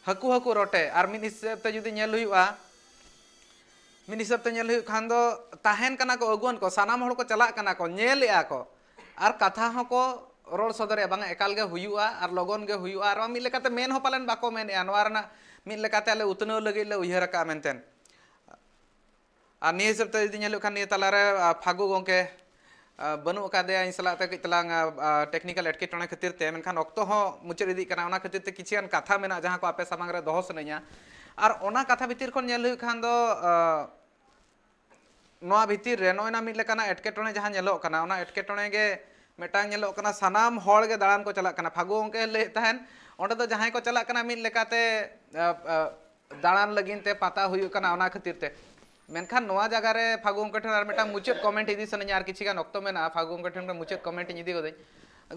ᱦᱟᱹᱠᱩ ᱦᱟᱹᱠᱩ ᱨᱚᱴᱮ, ᱟᱨ ᱢᱤᱫ ᱦᱤᱥᱟᱹᱵ ᱛᱮ ᱡᱩᱫᱤ ᱧᱮᱞ ᱦᱩᱭᱩᱜᱼᱟ, ᱢᱤᱫ ᱦᱤᱥᱟᱹᱵ ᱛᱮ ᱧᱮᱞ ᱦᱩᱭᱩᱜ ᱠᱷᱟᱱ ᱫᱚ ᱛᱟᱦᱮᱱ ᱠᱟᱱᱟ ᱠᱚ ᱟᱹᱜᱩᱣᱟᱹᱱ ᱠᱚ, ᱥᱟᱱᱟᱢ ᱦᱚᱲ ᱠᱚ ᱪᱟᱞᱟᱜ ᱠᱟᱱᱟ ᱠᱚ, ᱧᱮᱞᱮᱜᱼᱟ ᱠᱚ, ᱟᱨ ᱠᱟᱛᱷᱟ ᱦᱚᱸᱠᱚ ᱨᱚᱲ ᱥᱚᱫᱚᱨᱮᱜᱼᱟ, ᱵᱟᱝ ᱮᱠᱟᱞ ᱜᱮ ᱦᱩᱭᱩᱜᱼᱟ ᱟᱨ ᱞᱚᱜᱚᱱ ᱜᱮ ᱦᱩᱭᱩᱜᱼᱟ, ᱟᱨ ᱢᱤᱫ ᱞᱮᱠᱟᱛᱮ ᱢᱮᱱ ᱦᱚᱸ ᱯᱟᱞᱮᱱ ᱵᱟᱠᱚ ᱢᱮᱱᱮᱜᱼᱟ᱾ ᱱᱚᱣᱟ ᱨᱮᱱᱟᱜ ᱢᱤᱫ ᱞᱮᱠᱟᱛᱮ ᱟᱞᱮ ᱩᱛᱱᱟᱹᱣ ᱞᱟᱹᱜᱤᱫ ᱞᱮ ᱩᱭᱦᱟᱹᱨ ᱟᱠᱟᱫᱼᱟ ᱢᱮᱱᱛᱮ᱾ ᱟᱨ ᱱᱤᱭᱟᱹ ᱦᱤᱥᱟᱹᱵ ᱛᱮ ᱡᱩᱫᱤ ᱧᱮᱞᱚᱜ ᱠᱷᱟᱱ, ᱱᱤᱭᱟᱹ ᱛᱟᱞᱟᱨᱮ, ᱟ, ᱯᱷᱟᱹᱜᱩ ᱜᱚᱢᱠᱮ, ᱟ, ᱵᱟᱹᱱᱩᱜ ᱟᱠᱟᱫᱮᱭᱟ, ᱤᱧ ᱥᱟᱞᱟᱜ ᱛᱮ ᱠᱟᱹᱡ ᱛᱟᱞᱟᱝ, ᱟ, ᱟ, technical ᱮᱴᱠᱮᱴᱚᱬᱮ ᱠᱷᱟᱹᱛᱤᱨ ᱛᱮ, ᱢᱮᱱᱠᱷᱟᱱ ᱚᱠᱛᱚ ᱦᱚᱸ ᱢᱩᱪᱟᱹᱫ ᱤᱫᱤᱜ ᱠᱟᱱᱟ᱾ ᱚᱱᱟ ᱠᱷᱟᱹᱛᱤᱨ ᱛᱮ ᱠᱤᱪᱷᱩ ᱜᱟᱱ ᱠᱟᱛᱷᱟ ᱢᱮᱱᱟᱜᱼᱟ, ᱡᱟᱦᱟᱸ ᱠᱚ ᱟᱯᱮ ᱥᱟᱢᱟᱝ ᱨᱮ ᱫᱚᱦᱚ ᱥᱟᱱᱟᱧᱟ᱾ ᱟᱨ ᱚᱱᱟ ᱠᱟᱛᱷᱟ ᱵᱷᱤᱛᱤᱨ ᱠᱷᱚᱱ ᱧᱮᱞ ᱦᱩᱭᱩᱜ ᱠᱷᱟᱱ ᱫᱚ, ᱟ, ᱱᱚᱣᱟ ᱵᱷᱤᱛᱤᱨ ᱨᱮ ᱱᱚᱜᱼᱚᱭ ᱱᱟ ᱢᱤᱫ ᱞᱮᱠᱟᱱᱟᱜ ᱮᱴᱠᱮᱴᱚᱬᱮ ᱡᱟᱦᱟᱸ ᱧᱮᱞᱚᱜ ᱠᱟᱱᱟ, ᱚᱱᱟ ᱮᱴᱠᱮᱴᱚᱬᱮ ᱜᱮ ᱢᱤᱫᱴᱟᱝ ᱧᱮᱞᱚᱜ ᱠᱟᱱᱟ, ᱥᱟᱱᱟᱢ ᱦᱚᱲ ᱜᱮ ᱫᱟᱬᱟᱱ ᱠᱚ ᱪᱟᱞᱟᱜ ᱠᱟᱱᱟ᱾ ᱯᱷᱟᱹᱜᱩ ᱜᱚᱢᱠᱮ ᱞᱟᱹᱭᱮᱫ ᱛᱟᱦᱮᱱ, ᱚᱸᱰᱮ ᱫᱚ ᱡᱟᱦᱟᱸᱭ ᱠᱚ ᱪᱟᱞᱟᱜ ᱠᱟᱱᱟ, ᱢᱤᱫ ᱞᱮᱠᱟᱛᱮ, ᱟ, ᱟ, ᱫᱟᱬᱟᱱ ᱞᱟᱹᱜᱤᱫ ᱛᱮ ᱯᱟᱛᱟ ᱦᱩᱭᱩᱜ ᱠᱟᱱᱟ, ᱚᱱᱟ ᱠᱷᱟᱹᱛᱤᱨ ᱛᱮ᱾ ᱢᱮᱱᱠᱷᱟᱱ ᱱᱚᱣᱟ ᱡᱟᱭᱜᱟ ᱨᱮ ᱯᱷᱟᱹᱜᱩ ᱜᱚᱢᱠᱮ ᱴᱷᱮᱱ ᱟᱨ ᱢᱤᱫᱴᱟᱝ ᱢᱩᱪᱟᱹᱫ comment ᱤᱫᱤ ᱥᱟᱱᱟᱧᱟ, ᱟᱨ ᱠᱤᱪᱷᱤ ᱜᱟᱱ ᱚᱠᱛᱚ ᱢᱮᱱᱟᱜᱼᱟ, ᱯᱷᱟᱹᱜᱩ ᱜᱚᱢᱠᱮ ᱴᱷᱮᱱ ᱢᱩᱪᱟᱹᱫ comment ᱤᱧ ᱤᱫᱤ ᱜᱚᱫᱟᱹᱧ᱾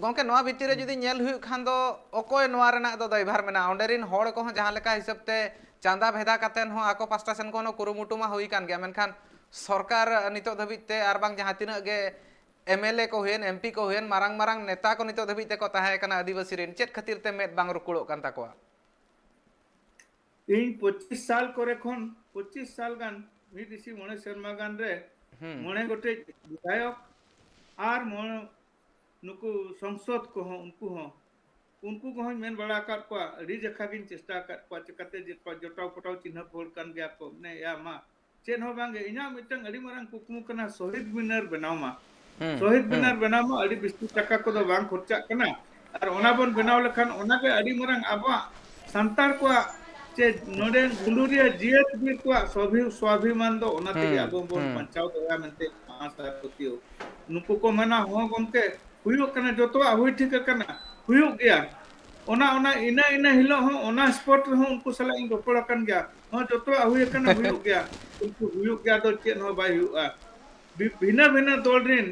ᱜᱚᱢᱠᱮ, ᱱᱚᱣᱟ ᱵᱷᱤᱛᱤᱨ ᱨᱮ ᱡᱩᱫᱤ ᱧᱮᱞ ᱦᱩᱭᱩᱜ ᱠᱷᱟᱱ ᱫᱚ, ᱚᱠᱚᱭ ᱱᱚᱣᱟ ᱨᱮᱱᱟᱜ ᱫᱚ ᱫᱟᱭᱵᱷᱟᱨ ᱢᱮᱱᱟᱜᱼᱟ? ᱚᱸᱰᱮ ᱨᱮᱱ ᱦᱚᱲ ᱠᱚᱦᱚᱸ ᱡᱟᱦᱟᱸ ᱞᱮᱠᱟ ᱦᱤᱥᱟᱹᱵ ᱛᱮ ᱪᱟᱸᱫᱟ ᱵᱷᱮᱫᱟ ᱠᱟᱛᱮᱱ ᱦᱚᱸ ᱟᱠᱚ ᱯᱟᱥᱴᱟ ᱥᱮᱱ ᱠᱷᱚᱱ ᱦᱚᱸ ᱠᱩᱨᱩᱢᱩᱴᱩ ᱢᱟ ᱦᱩᱭ ᱠᱟᱱ ᱜᱮᱭᱟ, ᱢᱮᱱᱠᱷᱟᱱ ᱥᱚᱨᱠᱟᱨ ᱱᱤᱛᱚᱜ ᱫᱷᱟᱹᱵᱤᱡ ᱛᱮ ᱟᱨ ᱵᱟᱝ ᱡᱟᱦᱟᱸ ᱛᱤᱱᱟᱹᱜ ᱜᱮ MLA ᱠᱚ ᱦᱩᱭᱮᱱ, MP ᱠᱚ ᱦᱩᱭᱮᱱ, ᱢᱟᱨᱟᱝ ᱢᱟᱨᱟᱝ ᱱᱮᱛᱟ ᱠᱚ ᱱᱤᱛᱚᱜ ᱫᱷᱟᱹᱵᱤᱡ ᱛᱮᱠᱚ ᱛᱟᱦᱮᱸ ᱠᱟᱱᱟ ᱟᱹᱫᱤᱵᱟᱹᱥᱤ ᱨᱮᱱ, ᱪᱮᱫ ᱠᱷᱟᱹᱛᱤᱨ ᱛᱮ ᱢᱮᱫ ᱵᱟᱝ ᱨᱩᱠᱩᱲᱚᱜ ᱠᱟᱱ ᱛᱟᱠᱚᱣᱟ? ᱤᱧ ᱯᱚᱸᱪᱤᱥ ᱥᱟᱞ ᱠᱚᱨᱮ ᱠᱷᱚᱱ, ᱯᱚᱸᱪᱤᱥ ᱥᱟᱞ ᱜᱟᱱ, ᱢᱤᱫ ᱤᱥᱤ ᱢᱚᱬᱮ ᱥᱮᱨᱢᱟ ᱜᱟᱱ ᱨᱮ ᱦᱩᱸ᱾ ᱢᱚᱬᱮ ᱜᱚᱴᱮᱡ ᱵᱤᱫᱷᱟᱭᱚᱠ ᱟᱨ ᱢᱚᱬᱮ ᱱᱩᱠᱩ ᱥᱚᱝᱥᱚᱫ ᱠᱚᱦᱚᱸ, ᱩᱱᱠᱩ ᱦᱚᱸ, ᱩᱱᱠᱩ ᱠᱚᱦᱚᱸᱧ ᱢᱮᱱ ᱵᱟᱲᱟ ᱟᱠᱟᱫ ᱠᱚᱣᱟ, ᱟᱹᱰᱤ ᱡᱟᱠᱷᱟ ᱜᱤᱧ ᱪᱮᱥᱴᱟ ᱟᱠᱟᱫ ᱠᱚᱣᱟ, ᱪᱤᱠᱟᱹᱛᱮ ᱡᱮ ᱠᱚ ᱡᱚᱴᱟᱣ ᱯᱚᱴᱟᱣ ᱪᱤᱱᱦᱟᱹᱯ ᱦᱚᱲ ᱠᱟᱱ ᱜᱮᱭᱟ ᱠᱚ, ᱢᱟᱱᱮ, ᱭᱟ ᱢᱟ, ᱪᱮᱫ ᱦᱚᱸ ᱵᱟᱝᱜᱮ, ᱤᱧᱟᱹᱜ ᱢᱤᱫᱴᱟᱝ ᱟᱹᱰᱤ ᱢᱟᱨᱟᱝ ᱠᱩᱠᱢᱩ ᱠᱟᱱᱟ, ᱥᱚᱦᱤᱫ ᱢᱤᱱᱟᱨ ᱵᱮᱱᱟᱣ ᱢᱟ᱾ ᱦᱩᱸ, ᱥᱚᱦᱤᱫ ᱦᱩᱸ᱾ ᱢᱤᱱᱟᱨ ᱵᱮᱱᱟᱣ ᱢᱟ, ᱟᱹᱰᱤ ᱵᱤᱥᱛᱤ ᱴᱟᱠᱟ ᱠᱚᱫᱚ ᱵᱟᱝ ᱠᱷᱚᱨᱪᱟᱜ ᱠᱟᱱᱟ, ᱟᱨ ᱚᱱᱟ ᱵᱚᱱ ᱵᱮᱱᱟᱣ ᱞᱮᱠᱷᱟᱱ ᱚᱱᱟᱜᱮ ᱟᱹᱰᱤ ᱢᱟᱨᱟᱝ ᱟᱵᱚᱣᱟᱜ ᱥᱟᱱᱛᱟᱲ ᱠᱚᱣᱟᱜ ᱪᱮ ᱱᱚᱰᱮ ᱜᱩᱰᱩᱨᱤᱭᱟᱹ ᱡᱤᱭᱟᱹᱛ ᱵᱤᱨ ᱠᱚᱣᱟᱜ ᱥᱚᱵᱷᱤ-, ᱥᱣᱟᱵᱷᱤᱢᱟᱱ ᱫᱚ ᱚᱱᱟ ᱛᱮᱜᱮ ᱦᱩᱸ, ᱟᱵᱚ ᱵᱚᱱ ᱦᱩᱸ᱾ ᱵᱟᱧᱪᱟᱣ ᱫᱚᱦᱚᱭᱟ ᱢᱮᱱᱛᱮ ᱟᱥᱟ ᱟᱨ ᱯᱟᱹᱛᱭᱟᱹᱣ᱾ ᱱᱩᱠᱩ ᱠᱚ ᱢᱮᱱᱟ, "ᱦᱚᱸ ᱜᱚᱢᱠᱮ, ᱦᱩᱭᱩᱜ ᱠᱟᱱᱟ, ᱡᱚᱛᱚᱣᱟᱜ ᱦᱩᱭ ᱴᱷᱤᱠ ᱟᱠᱟᱱᱟ, ᱦᱩᱭᱩᱜ ᱜᱮᱭᱟ᱾ ᱚᱱᱟ, ᱚᱱᱟ ᱤᱱᱟᱹ, ᱤᱱᱟᱹ ᱦᱤᱞᱳᱜ ᱦᱚᱸ ᱚᱱᱟ spot ᱨᱮᱦᱚᱸ ᱩᱱᱠᱩ ᱥᱟᱞᱟᱜ ᱤᱧ ᱨᱚᱯᱚᱲ ᱟᱠᱟᱱ ᱜᱮᱭᱟ, ᱦᱚᱸ, ᱡᱚᱛᱚᱣᱟᱜ ᱦᱩᱭ ᱟᱠᱟᱱᱟ, ᱦᱩᱭᱩᱜ ᱜᱮᱭᱟ, ᱠᱤᱱᱛᱩ ᱦᱩᱭᱩᱜ ᱜᱮᱭᱟ ᱫᱚ ᱪᱮᱫ ᱦᱚᱸ ᱵᱟᱭ ᱦᱩᱭᱩᱜᱼᱟ᱾" ᱵᱷᱤ-, ᱵᱷᱤᱱᱟᱹ ᱵᱷᱤᱱᱟᱹ ᱫᱚᱞ ᱨᱮᱱ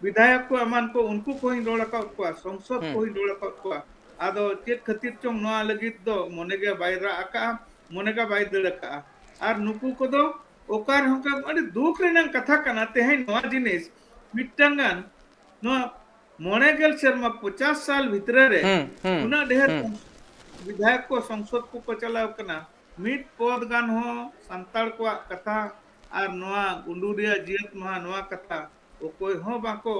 ᱵᱤᱫᱷᱟᱭᱚᱠ ᱠᱚ ᱮᱢᱟᱱ ᱠᱚ, ᱩᱱᱠᱩ ᱠᱚᱦᱚᱸᱧ ᱨᱚᱲ ᱟᱠᱟᱫ ᱠᱚᱣᱟ, ᱥᱚᱝᱥᱚᱫ ᱦᱩᱸ᱾ ᱠᱚᱦᱚᱸᱧ ᱨᱚᱲ ᱟᱠᱟᱫ ᱠᱚᱣᱟ᱾ ᱟᱫᱚ ᱪᱮᱫ ᱠᱷᱟᱹᱛᱤᱨ ᱪᱚᱝ ᱱᱚᱣᱟ ᱞᱟᱹᱜᱤᱫ ᱫᱚ ᱢᱚᱱᱮ ᱜᱮ ᱵᱟᱭ ᱨᱟᱜ ᱟᱠᱟᱫᱼᱟ, ᱢᱚᱱᱮ ᱜᱮ ᱵᱟᱭ ᱫᱟᱹᱲ ᱟᱠᱟᱫᱼᱟ᱾ ᱟᱨ ᱱᱩᱠᱩ ᱠᱚᱫᱚ ᱚᱠᱟ ᱨᱮᱦᱚᱸ ᱠᱟ-, ᱟᱹᱰᱤ ᱫᱩᱠ ᱨᱮᱱᱟᱜ ᱠᱟᱛᱷᱟ ᱠᱟᱱᱟ, ᱛᱮᱦᱮᱧ ᱱᱚᱣᱟ ᱡᱤᱱᱤᱥ ᱢᱤᱫᱴᱟᱝ ᱜᱟᱱ ᱱᱚᱣᱟ ᱢᱚᱬᱮ ᱜᱮᱞ ᱥᱮᱨᱢᱟ, ᱯᱚᱪᱟᱥ ᱥᱟᱞ ᱵᱷᱤᱛᱨᱤ ᱨᱮ ᱦᱩᱸ, ᱦᱩᱸ, ᱩᱱᱟᱹᱜ ᱰᱷᱮᱨ ᱦᱩᱸ᱾ ᱥᱚᱝ-, ᱵᱤᱫᱷᱟᱭᱚᱠ ᱠᱚ ᱥᱚᱝᱥᱚᱫ ᱠᱚᱠᱚ ᱪᱟᱞᱟᱣ ᱠᱟᱱᱟ, ᱢᱤᱫ ᱯᱚᱫ ᱜᱟᱱ ᱦᱚᱸ ᱥᱟᱱᱛᱟᱲ ᱠᱚᱣᱟᱜ ᱠᱟᱛᱷᱟ ᱟᱨ ᱱᱚᱣᱟ ᱜᱩᱰᱩ ᱨᱮᱭᱟᱜ ᱡᱤᱭᱟᱹᱛ ᱢᱟᱦᱟ ᱱᱚᱣᱟ ᱠᱟᱛᱷᱟ ᱚᱠᱚᱭ ᱦᱚᱸ ᱵᱟᱠᱚ,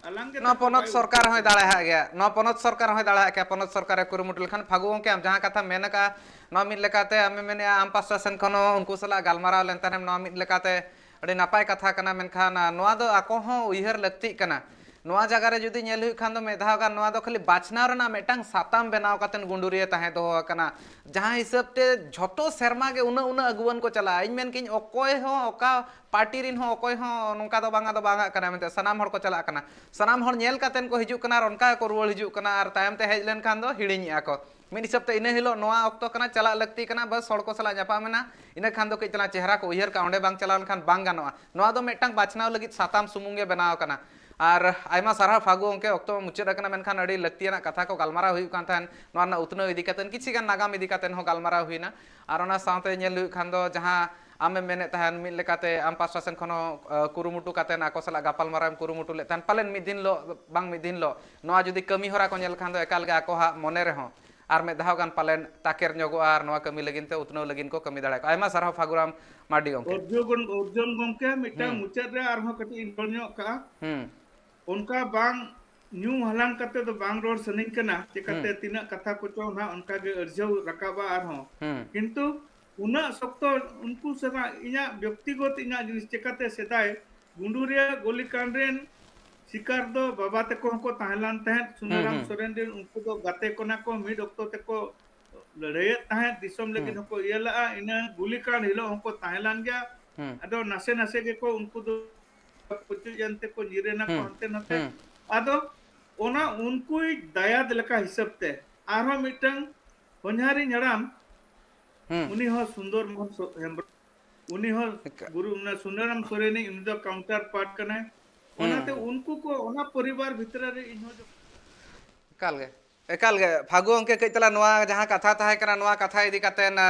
ᱟᱞᱟᱝ ᱜᱮ ᱱᱚᱣᱟ ᱛᱟᱠᱚ ᱯᱚᱱᱚᱛ ᱵᱟᱭ ᱥᱚᱨᱠᱟᱨ ᱩᱫᱩᱜ ᱦᱚᱸᱭ ᱟᱠᱟᱱᱟ᱾ ᱫᱟᱲᱮᱭᱟᱜ ᱜᱮᱭᱟ, ᱱᱚᱣᱟ ᱯᱚᱱᱚᱛ ᱥᱚᱨᱠᱟᱨ ᱦᱚᱸᱭ ᱫᱟᱲᱮᱭᱟᱜ ᱜᱮᱭᱟ᱾ ᱯᱚᱱᱚᱛ ᱥᱚᱨᱠᱟᱨᱮ ᱠᱩᱨᱩᱢᱩᱴᱩ ᱞᱮᱠᱷᱟᱱ, ᱯᱷᱟᱹᱜᱩ ᱜᱚᱢᱠᱮ, ᱟᱢ ᱡᱟᱦᱟᱸ ᱠᱟᱛᱷᱟᱢ ᱢᱮᱱ ᱟᱠᱟᱫᱼᱟ, ᱱᱚᱣᱟ ᱢᱤᱫ ᱞᱮᱠᱟᱛᱮ ᱟᱢᱮᱢ ᱢᱮᱱᱮᱫᱼᱟ, ᱟᱢ ᱯᱟᱥᱴᱟ ᱥᱮᱱ ᱠᱷᱚᱱ ᱦᱚᱸ ᱩᱱᱠᱩ ᱥᱟᱞᱟᱜ ᱜᱟᱞᱢᱟᱨᱟᱣ ᱞᱮᱱ ᱛᱟᱦᱮᱱᱮᱢ, ᱱᱚᱣᱟ ᱢᱤᱫ ᱞᱮᱠᱟᱛᱮ ᱟᱹᱰᱤ ᱱᱟᱯᱟᱭ ᱠᱟᱛᱷᱟ ᱠᱟᱱᱟ᱾ ᱢᱮᱱᱠᱷᱟᱱ, ᱟ, ᱱᱚᱣᱟ ᱫᱚ ᱟᱠᱚ ᱦᱚᱸ ᱩᱭᱦᱟᱹᱨ ᱞᱟᱹᱠᱛᱤᱜ ᱠᱟᱱᱟ᱾ ᱱᱚᱣᱟ ᱡᱟᱭᱜᱟ ᱨᱮ ᱡᱩᱫᱤ ᱧᱮᱞ ᱦᱩᱭᱩᱜ ᱠᱷᱟᱱ ᱫᱚ, ᱢᱤᱫ ᱫᱷᱟᱣ ᱜᱟᱱ ᱱᱚᱣᱟ ᱫᱚ ᱠᱷᱟᱹᱞᱤ ᱵᱟᱪᱷᱱᱟᱣ ᱨᱮᱱᱟᱜ ᱢᱤᱫᱴᱟᱝ ᱥᱟᱛᱟᱢ ᱵᱮᱱᱟᱣ ᱠᱟᱛᱮ ᱜᱩᱸᱰᱩᱨᱤᱭᱟᱹ ᱛᱟᱦᱮᱸ ᱫᱚᱦᱚ ᱟᱠᱟᱱᱟ, ᱡᱟᱦᱟᱸ ᱦᱤᱥᱟᱹᱵ ᱛᱮ ᱡᱷᱚᱛᱚ ᱥᱮᱨᱢᱟ ᱜᱮ ᱩᱱᱟᱹᱜ, ᱩᱱᱟᱹᱜ ᱟᱹᱜᱩᱣᱟᱹᱱ ᱠᱚ ᱪᱟᱞᱟᱜᱼᱟ᱾ ᱤᱧ ᱢᱮᱱ ᱠᱤᱧ, ᱚᱠᱚᱭ ᱦᱚᱸ, ᱚᱠᱟ ᱯᱟᱨᱴᱤ ᱨᱮᱱ ᱦᱚᱸ ᱚᱠᱚᱭ ᱦᱚᱸ ᱱᱚᱝᱠᱟ ᱫᱚ ᱵᱟᱝᱟ, ᱫᱚ ᱵᱟᱝᱟᱜ ᱠᱟᱱᱟ ᱢᱮᱱᱛᱮ, ᱥᱟᱱᱟᱢ ᱦᱚᱲ ᱠᱚ ᱪᱟᱞᱟᱜ ᱠᱟᱱᱟ᱾ ᱥᱟᱱᱟᱢ ᱦᱚᱲ ᱧᱮᱞ ᱠᱟᱛᱮᱱ ᱠᱚ ᱦᱤᱡᱩᱜ ᱠᱟᱱᱟ ᱟᱨ ᱚᱱᱠᱟ ᱜᱮᱠᱚ ᱨᱩᱣᱟᱹᱲ ᱦᱤᱡᱩᱜ ᱠᱟᱱᱟ, ᱟᱨ ᱛᱟᱭᱚᱢ ᱛᱮ ᱦᱮᱡ ᱞᱮᱱᱠᱷᱟᱱ ᱫᱚ ᱦᱤᱲᱤᱧᱮᱜᱼᱟ ᱠᱚ᱾ ᱢᱤᱫ ᱦᱤᱥᱟᱹᱵ ᱛᱮ ᱤᱱᱟᱹ ᱦᱤᱞᱳᱜ ᱱᱚᱣᱟ ᱚᱠᱛᱚ ᱠᱟᱱᱟ, ᱪᱟᱞᱟᱜ ᱞᱟᱹᱠᱛᱤ ᱠᱟᱱᱟ, ᱵᱟᱥ ᱦᱚᱲ ᱠᱚ ᱥᱟᱞᱟᱜ ᱧᱟᱯᱟᱢ ᱮᱱᱟ, ᱤᱱᱟᱹ ᱠᱷᱟᱱ ᱫᱚ ᱠᱟᱹᱡ ᱪᱟᱞᱟᱝ ᱪᱮᱦᱨᱟ ᱠᱚ ᱩᱭᱦᱟᱹᱨ ᱠᱟᱜᱼᱟ, ᱚᱸᱰᱮ ᱵᱟᱝ ᱪᱟᱞᱟᱣ ᱞᱮᱱᱠᱷᱟᱱ ᱵᱟᱝ ᱜᱟᱱᱚᱜᱼᱟ᱾ ᱱᱚᱣᱟ ᱫᱚ ᱢᱤᱫᱴᱟᱝ ᱵᱟᱪᱷᱱᱟᱣ ᱞᱟᱹᱜᱤᱫ ᱥᱟᱛᱟᱢ ᱥᱩᱢᱩᱝ ᱜᱮ ᱵᱮᱱᱟᱣ ᱟᱠᱟᱱᱟ᱾ ᱟᱨ ᱟᱭᱢᱟ ᱥᱟᱨᱦᱟᱣ ᱯᱷᱟᱹᱜᱩ ᱜᱚᱢᱠᱮ, ᱚᱠᱛᱚ ᱢᱟ ᱢᱩᱪᱟᱹᱫ ᱟᱠᱟᱱᱟ, ᱢᱮᱱᱠᱷᱟᱱ ᱟᱹᱰᱤ ᱞᱟᱹᱠᱛᱤᱭᱟᱱᱟᱜ ᱠᱟᱛᱷᱟ ᱠᱚ ᱜᱟᱞᱢᱟᱨᱟᱣ ᱦᱩᱭᱩᱜ ᱠᱟᱱ ᱛᱟᱦᱮᱸᱫ, ᱱᱚᱣᱟ ᱨᱮᱱᱟᱜ ᱩᱛᱱᱟᱹᱣ ᱤᱫᱤ ᱠᱟᱛᱮᱫ, ᱠᱤᱪᱷᱤ ᱜᱟᱱ ᱱᱟᱜᱟᱢ ᱤᱫᱤ ᱠᱟᱛᱮᱫ ᱦᱚᱸ ᱜᱟᱞᱢᱟᱨᱟᱣ ᱦᱩᱭᱱᱟ᱾ ᱟᱨ ᱚᱱᱟ ᱥᱟᱶᱛᱮ ᱧᱮᱞ ᱦᱩᱭᱩᱜ ᱠᱷᱟᱱ ᱫᱚ, ᱡᱟᱦᱟᱸ ᱟᱢᱮᱢ ᱢᱮᱱᱮᱫ ᱛᱟᱦᱮᱸᱫ, ᱢᱤᱫ ᱞᱮᱠᱟᱛᱮ ᱟᱢ ᱯᱟᱥᱴᱟ ᱥᱮᱱ ᱠᱷᱚᱱ ᱦᱚᱸ, ᱟᱹ, ᱠᱩᱨᱩᱢᱩᱴᱩ ᱠᱟᱛᱮᱫ ᱟᱠᱚ ᱥᱟᱞᱟᱜ ᱜᱟᱯᱟᱞᱢᱟᱨᱟᱣ ᱮᱢ ᱠᱩᱨᱩᱢᱩᱴᱩ ᱞᱮᱫ ᱛᱟᱦᱮᱸᱫ, ᱯᱟᱞᱮᱱ ᱢᱤᱫ ᱫᱤᱱ ᱦᱤᱞᱳᱜ ᱵᱟᱝ ᱢᱤᱫ ᱫᱤᱱ ᱦᱤᱞᱳᱜ ᱱᱚᱣᱟ ᱡᱩᱫᱤ ᱠᱟᱹᱢᱤ ᱦᱚᱨᱟ ᱠᱚ ᱧᱮᱞ ᱠᱷᱟᱱ ᱫᱚ, ᱮᱠᱟᱞ ᱜᱮ ᱟᱠᱚᱣᱟᱜ ᱢᱚᱱᱮ ᱨᱮᱦᱚᱸ ᱟᱨ ᱢᱤᱫ ᱫᱷᱟᱣ ᱜᱟᱱ ᱯᱟᱞᱮᱱ ᱛᱟᱠᱮᱨ ᱧᱚᱜᱚᱜᱼᱟ ᱟᱨ ᱱᱚᱣᱟ ᱠᱟᱹᱢᱤ ᱞᱟᱹᱜᱤᱫ ᱛᱮ ᱩᱛᱱᱟᱹᱣ ᱞᱟᱹᱜᱤᱫ ᱠᱚ ᱠᱟᱹᱢᱤ ᱫᱟᱲᱮᱭᱟᱜᱼᱟ᱾ ᱟᱭᱢᱟ ᱥᱟᱨᱦᱟᱣ ᱯᱷᱟᱹᱜᱩᱨᱟᱢ ᱢᱟᱨᱰᱤ ᱜᱚᱢᱠᱮ᱾ ᱚᱨᱡᱩᱱ, ᱚᱨᱡᱩᱱ ᱜᱚᱢᱠᱮ, ᱢᱤᱫᱴᱟᱝ ᱦᱩᱸ᱾ ᱢᱩᱪᱟᱹᱫ ᱨᱮ ᱟᱨᱦᱚᱸ ᱠᱟᱹᱴᱤᱡ ᱤᱧ ᱨᱚᱲ ᱧᱚᱜ ᱠᱟᱜᱼᱟ᱾ ᱦᱩᱸ᱾ ᱚᱱᱠᱟ ᱵᱟᱝ ᱧᱩ ᱦᱟᱞᱟᱝ ᱠᱟᱛᱮ ᱫᱚ ᱵᱟᱝ ᱨᱚᱲ ᱥᱟᱱᱟᱧ ᱠᱟᱱᱟ, ᱪᱮᱠᱟᱛᱮ ᱦᱩᱸ᱾ ᱛᱤᱱᱟᱹᱜ ᱠᱟᱛᱷᱟ ᱠᱚᱪᱚ ᱱᱟᱦᱟᱜ ᱚᱱᱠᱟ ᱜᱮ ᱟᱹᱲᱡᱷᱟᱹᱣ ᱨᱟᱠᱟᱵᱟ ᱟᱨᱦᱚᱸ᱾ ᱦᱩᱸ᱾ ᱠᱤᱱᱛᱩ ᱩᱱᱟᱹᱜ ᱥᱚᱠᱛᱚ ᱩᱱᱠᱩ ᱥᱟᱞᱟᱜ ᱤᱧᱟᱹᱜ ᱵᱮᱠᱛᱤᱜᱚᱛ ᱤᱧᱟᱹᱜ ᱡᱤᱱᱤᱥ ᱪᱮᱠᱟᱛᱮ ᱥᱮᱫᱟᱭ ᱜᱩᱸᱰᱩᱨᱤᱭᱟᱹ ᱜᱚᱞᱤ ᱠᱟᱸᱰ ᱨᱮᱱ ᱥᱤᱠᱟᱨ ᱫᱚ ᱵᱟᱵᱟ ᱛᱟᱠᱚ ᱦᱚᱸᱠᱚ ᱛᱟᱦᱮᱸ ᱞᱮᱱ ᱛᱟᱦᱮᱸᱫ, ᱦᱩᱸ, ᱥᱩᱱᱟᱨᱟᱢ ᱦᱩᱸ᱾ ᱥᱚᱨᱮᱱ ᱨᱮᱱ ᱩᱱᱠᱩ ᱫᱚ ᱜᱟᱛᱮ ᱠᱟᱱᱟ ᱠᱚ, ᱢᱤᱫ ᱚᱠᱛᱚ ᱛᱮᱠᱚ ᱞᱟᱹᱲᱦᱟᱹᱭᱮᱫ ᱛᱟᱦᱮᱸᱫ, ᱫᱤᱥᱚᱢ ᱞᱟᱹᱜᱤᱫ ᱦᱩᱸ᱾ ᱦᱚᱸᱠᱚ ᱤᱭᱟᱹ ᱞᱟᱜᱼᱟ᱾ ᱤᱱᱟᱹ ᱜᱩᱞᱤ ᱠᱟᱸᱰ ᱦᱤᱞᱳᱜ ᱦᱚᱸᱠᱚ ᱛᱟᱦᱮᱸ ᱞᱮᱱ ᱜᱮᱭᱟ᱾ ᱦᱩᱸ᱾ ᱟᱫᱚ ᱱᱟᱥᱮ ᱱᱟᱥᱮ ᱜᱮᱠᱚ ᱩᱱᱠᱩ ᱫᱚ ᱯᱩᱪᱩᱡ ᱮᱱ ᱛᱮᱠᱚ ᱧᱤᱨᱮᱱᱟ ᱠᱚ ᱦᱩᱸ᱾ ᱦᱟᱱᱛᱮ ᱱᱟᱛᱮ᱾ ᱦᱩᱸ᱾ ᱟᱫᱚ ᱚᱱᱟ ᱩᱱᱠᱩᱭ ᱫᱟᱭᱟᱫ ᱞᱮᱠᱟ ᱦᱤᱥᱟᱹᱵ ᱛᱮ ᱟᱨᱦᱚᱸ ᱢᱤᱫᱴᱟᱝ ᱦᱚᱧᱦᱟᱨᱤᱧ ᱦᱟᱲᱟᱢ, ᱦᱩᱸ᱾ ᱩᱱᱤ ᱦᱚᱸ ᱥᱩᱱᱫᱚᱨ ᱢᱳᱦᱚᱱ ᱥᱚ-, ᱦᱮᱢᱵᱨᱚᱢ, ᱩᱱᱤ ᱦᱚᱸ ᱮᱠᱟ- ᱜᱩᱨᱩ, ᱚᱱᱟ ᱥᱩᱱᱟᱨᱟᱢ ᱥᱚᱨᱮᱱᱤᱡ, ᱩᱱᱤ ᱫᱚ ᱠᱟᱣᱩᱱᱴᱟᱨ ᱯᱟᱨᱴ ᱠᱟᱱᱟᱭ᱾ ᱦᱩᱸ, ᱚᱱᱟᱛᱮ ᱦᱩᱸ᱾ ᱩᱱᱠᱩ ᱠᱚ, ᱚᱱᱟ ᱯᱚᱨᱤᱵᱟᱨ ᱵᱷᱤᱛᱨᱤ ᱨᱮ ᱤᱧ ᱦᱚᱸ ᱡᱚ- ᱮᱠᱟᱞ ᱜᱮ, ᱮᱠᱟᱞ ᱜᱮ᱾ ᱯᱷᱟᱹᱜᱩ ᱜᱚᱢᱠᱮ, ᱠᱟᱹᱡ ᱛᱟᱞᱟᱝ ᱱᱚᱣᱟ ᱡᱟᱦᱟᱸ ᱠᱟᱛᱷᱟ ᱛᱟᱦᱮᱸ ᱠᱟᱱᱟ, ᱱᱚᱣᱟ ᱠᱟᱛᱷᱟ ᱤᱫᱤ ᱠᱟᱛᱮ, ᱟ,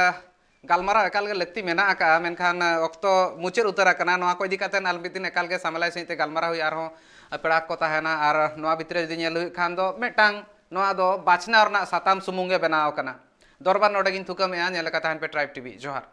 ᱜᱟᱞᱢᱟᱨᱟᱣ ᱮᱠᱟᱞ ᱜᱮ ᱞᱟᱹᱠᱛᱤ ᱢᱮᱱᱟᱜ ᱟᱠᱟᱫᱼᱟ, ᱢᱮᱱᱠᱷᱟᱱ, ᱟ, ᱚᱠᱛᱚ ᱢᱩᱪᱟᱹᱫ ᱩᱛᱟᱹᱨ ᱟᱠᱟᱱᱟ᱾ ᱱᱚᱣᱟ ᱠᱚ ᱤᱫᱤ ᱠᱟᱛᱮ ᱟᱨ ᱢᱤᱫ ᱫᱤᱱ ᱮᱠᱟᱞ ᱜᱮ ᱥᱟᱢᱮᱞᱟᱭ ᱥᱟᱺᱦᱤᱡ ᱛᱮ ᱜᱟᱞᱢᱟᱨᱟᱣ ᱦᱩᱭᱩᱜᱼᱟ, ᱟᱨᱦᱚᱸ ᱯᱮᱲᱟ ᱠᱚ ᱛᱟᱦᱮᱱᱟ᱾ ᱟᱨ ᱱᱚᱣᱟ ᱵᱷᱤᱛᱨᱤ ᱨᱮ ᱡᱩᱫᱤ ᱧᱮᱞ ᱦᱩᱭᱩᱜ ᱠᱷᱟᱱ ᱫᱚ, ᱢᱤᱫᱴᱟᱝ ᱱᱚᱣᱟ ᱫᱚ ᱵᱟᱪᱷᱱᱟᱣ ᱨᱮᱱᱟᱜ ᱥᱟᱛᱟᱢ ᱥᱩᱢᱩᱝ ᱜᱮ ᱵᱮᱱᱟᱣ ᱟᱠᱟᱱᱟ᱾ ᱫᱚᱨᱵᱟᱨ ᱱᱚᱰᱮ ᱜᱤᱧ ᱛᱷᱩᱠᱟᱹᱢᱮᱜᱼᱟ᱾ ᱧᱮᱞ ᱟᱠᱟᱫ ᱛᱟᱦᱮᱱ ᱯᱮ Tribe TV᱾ ᱡᱚᱦᱟᱨ᱾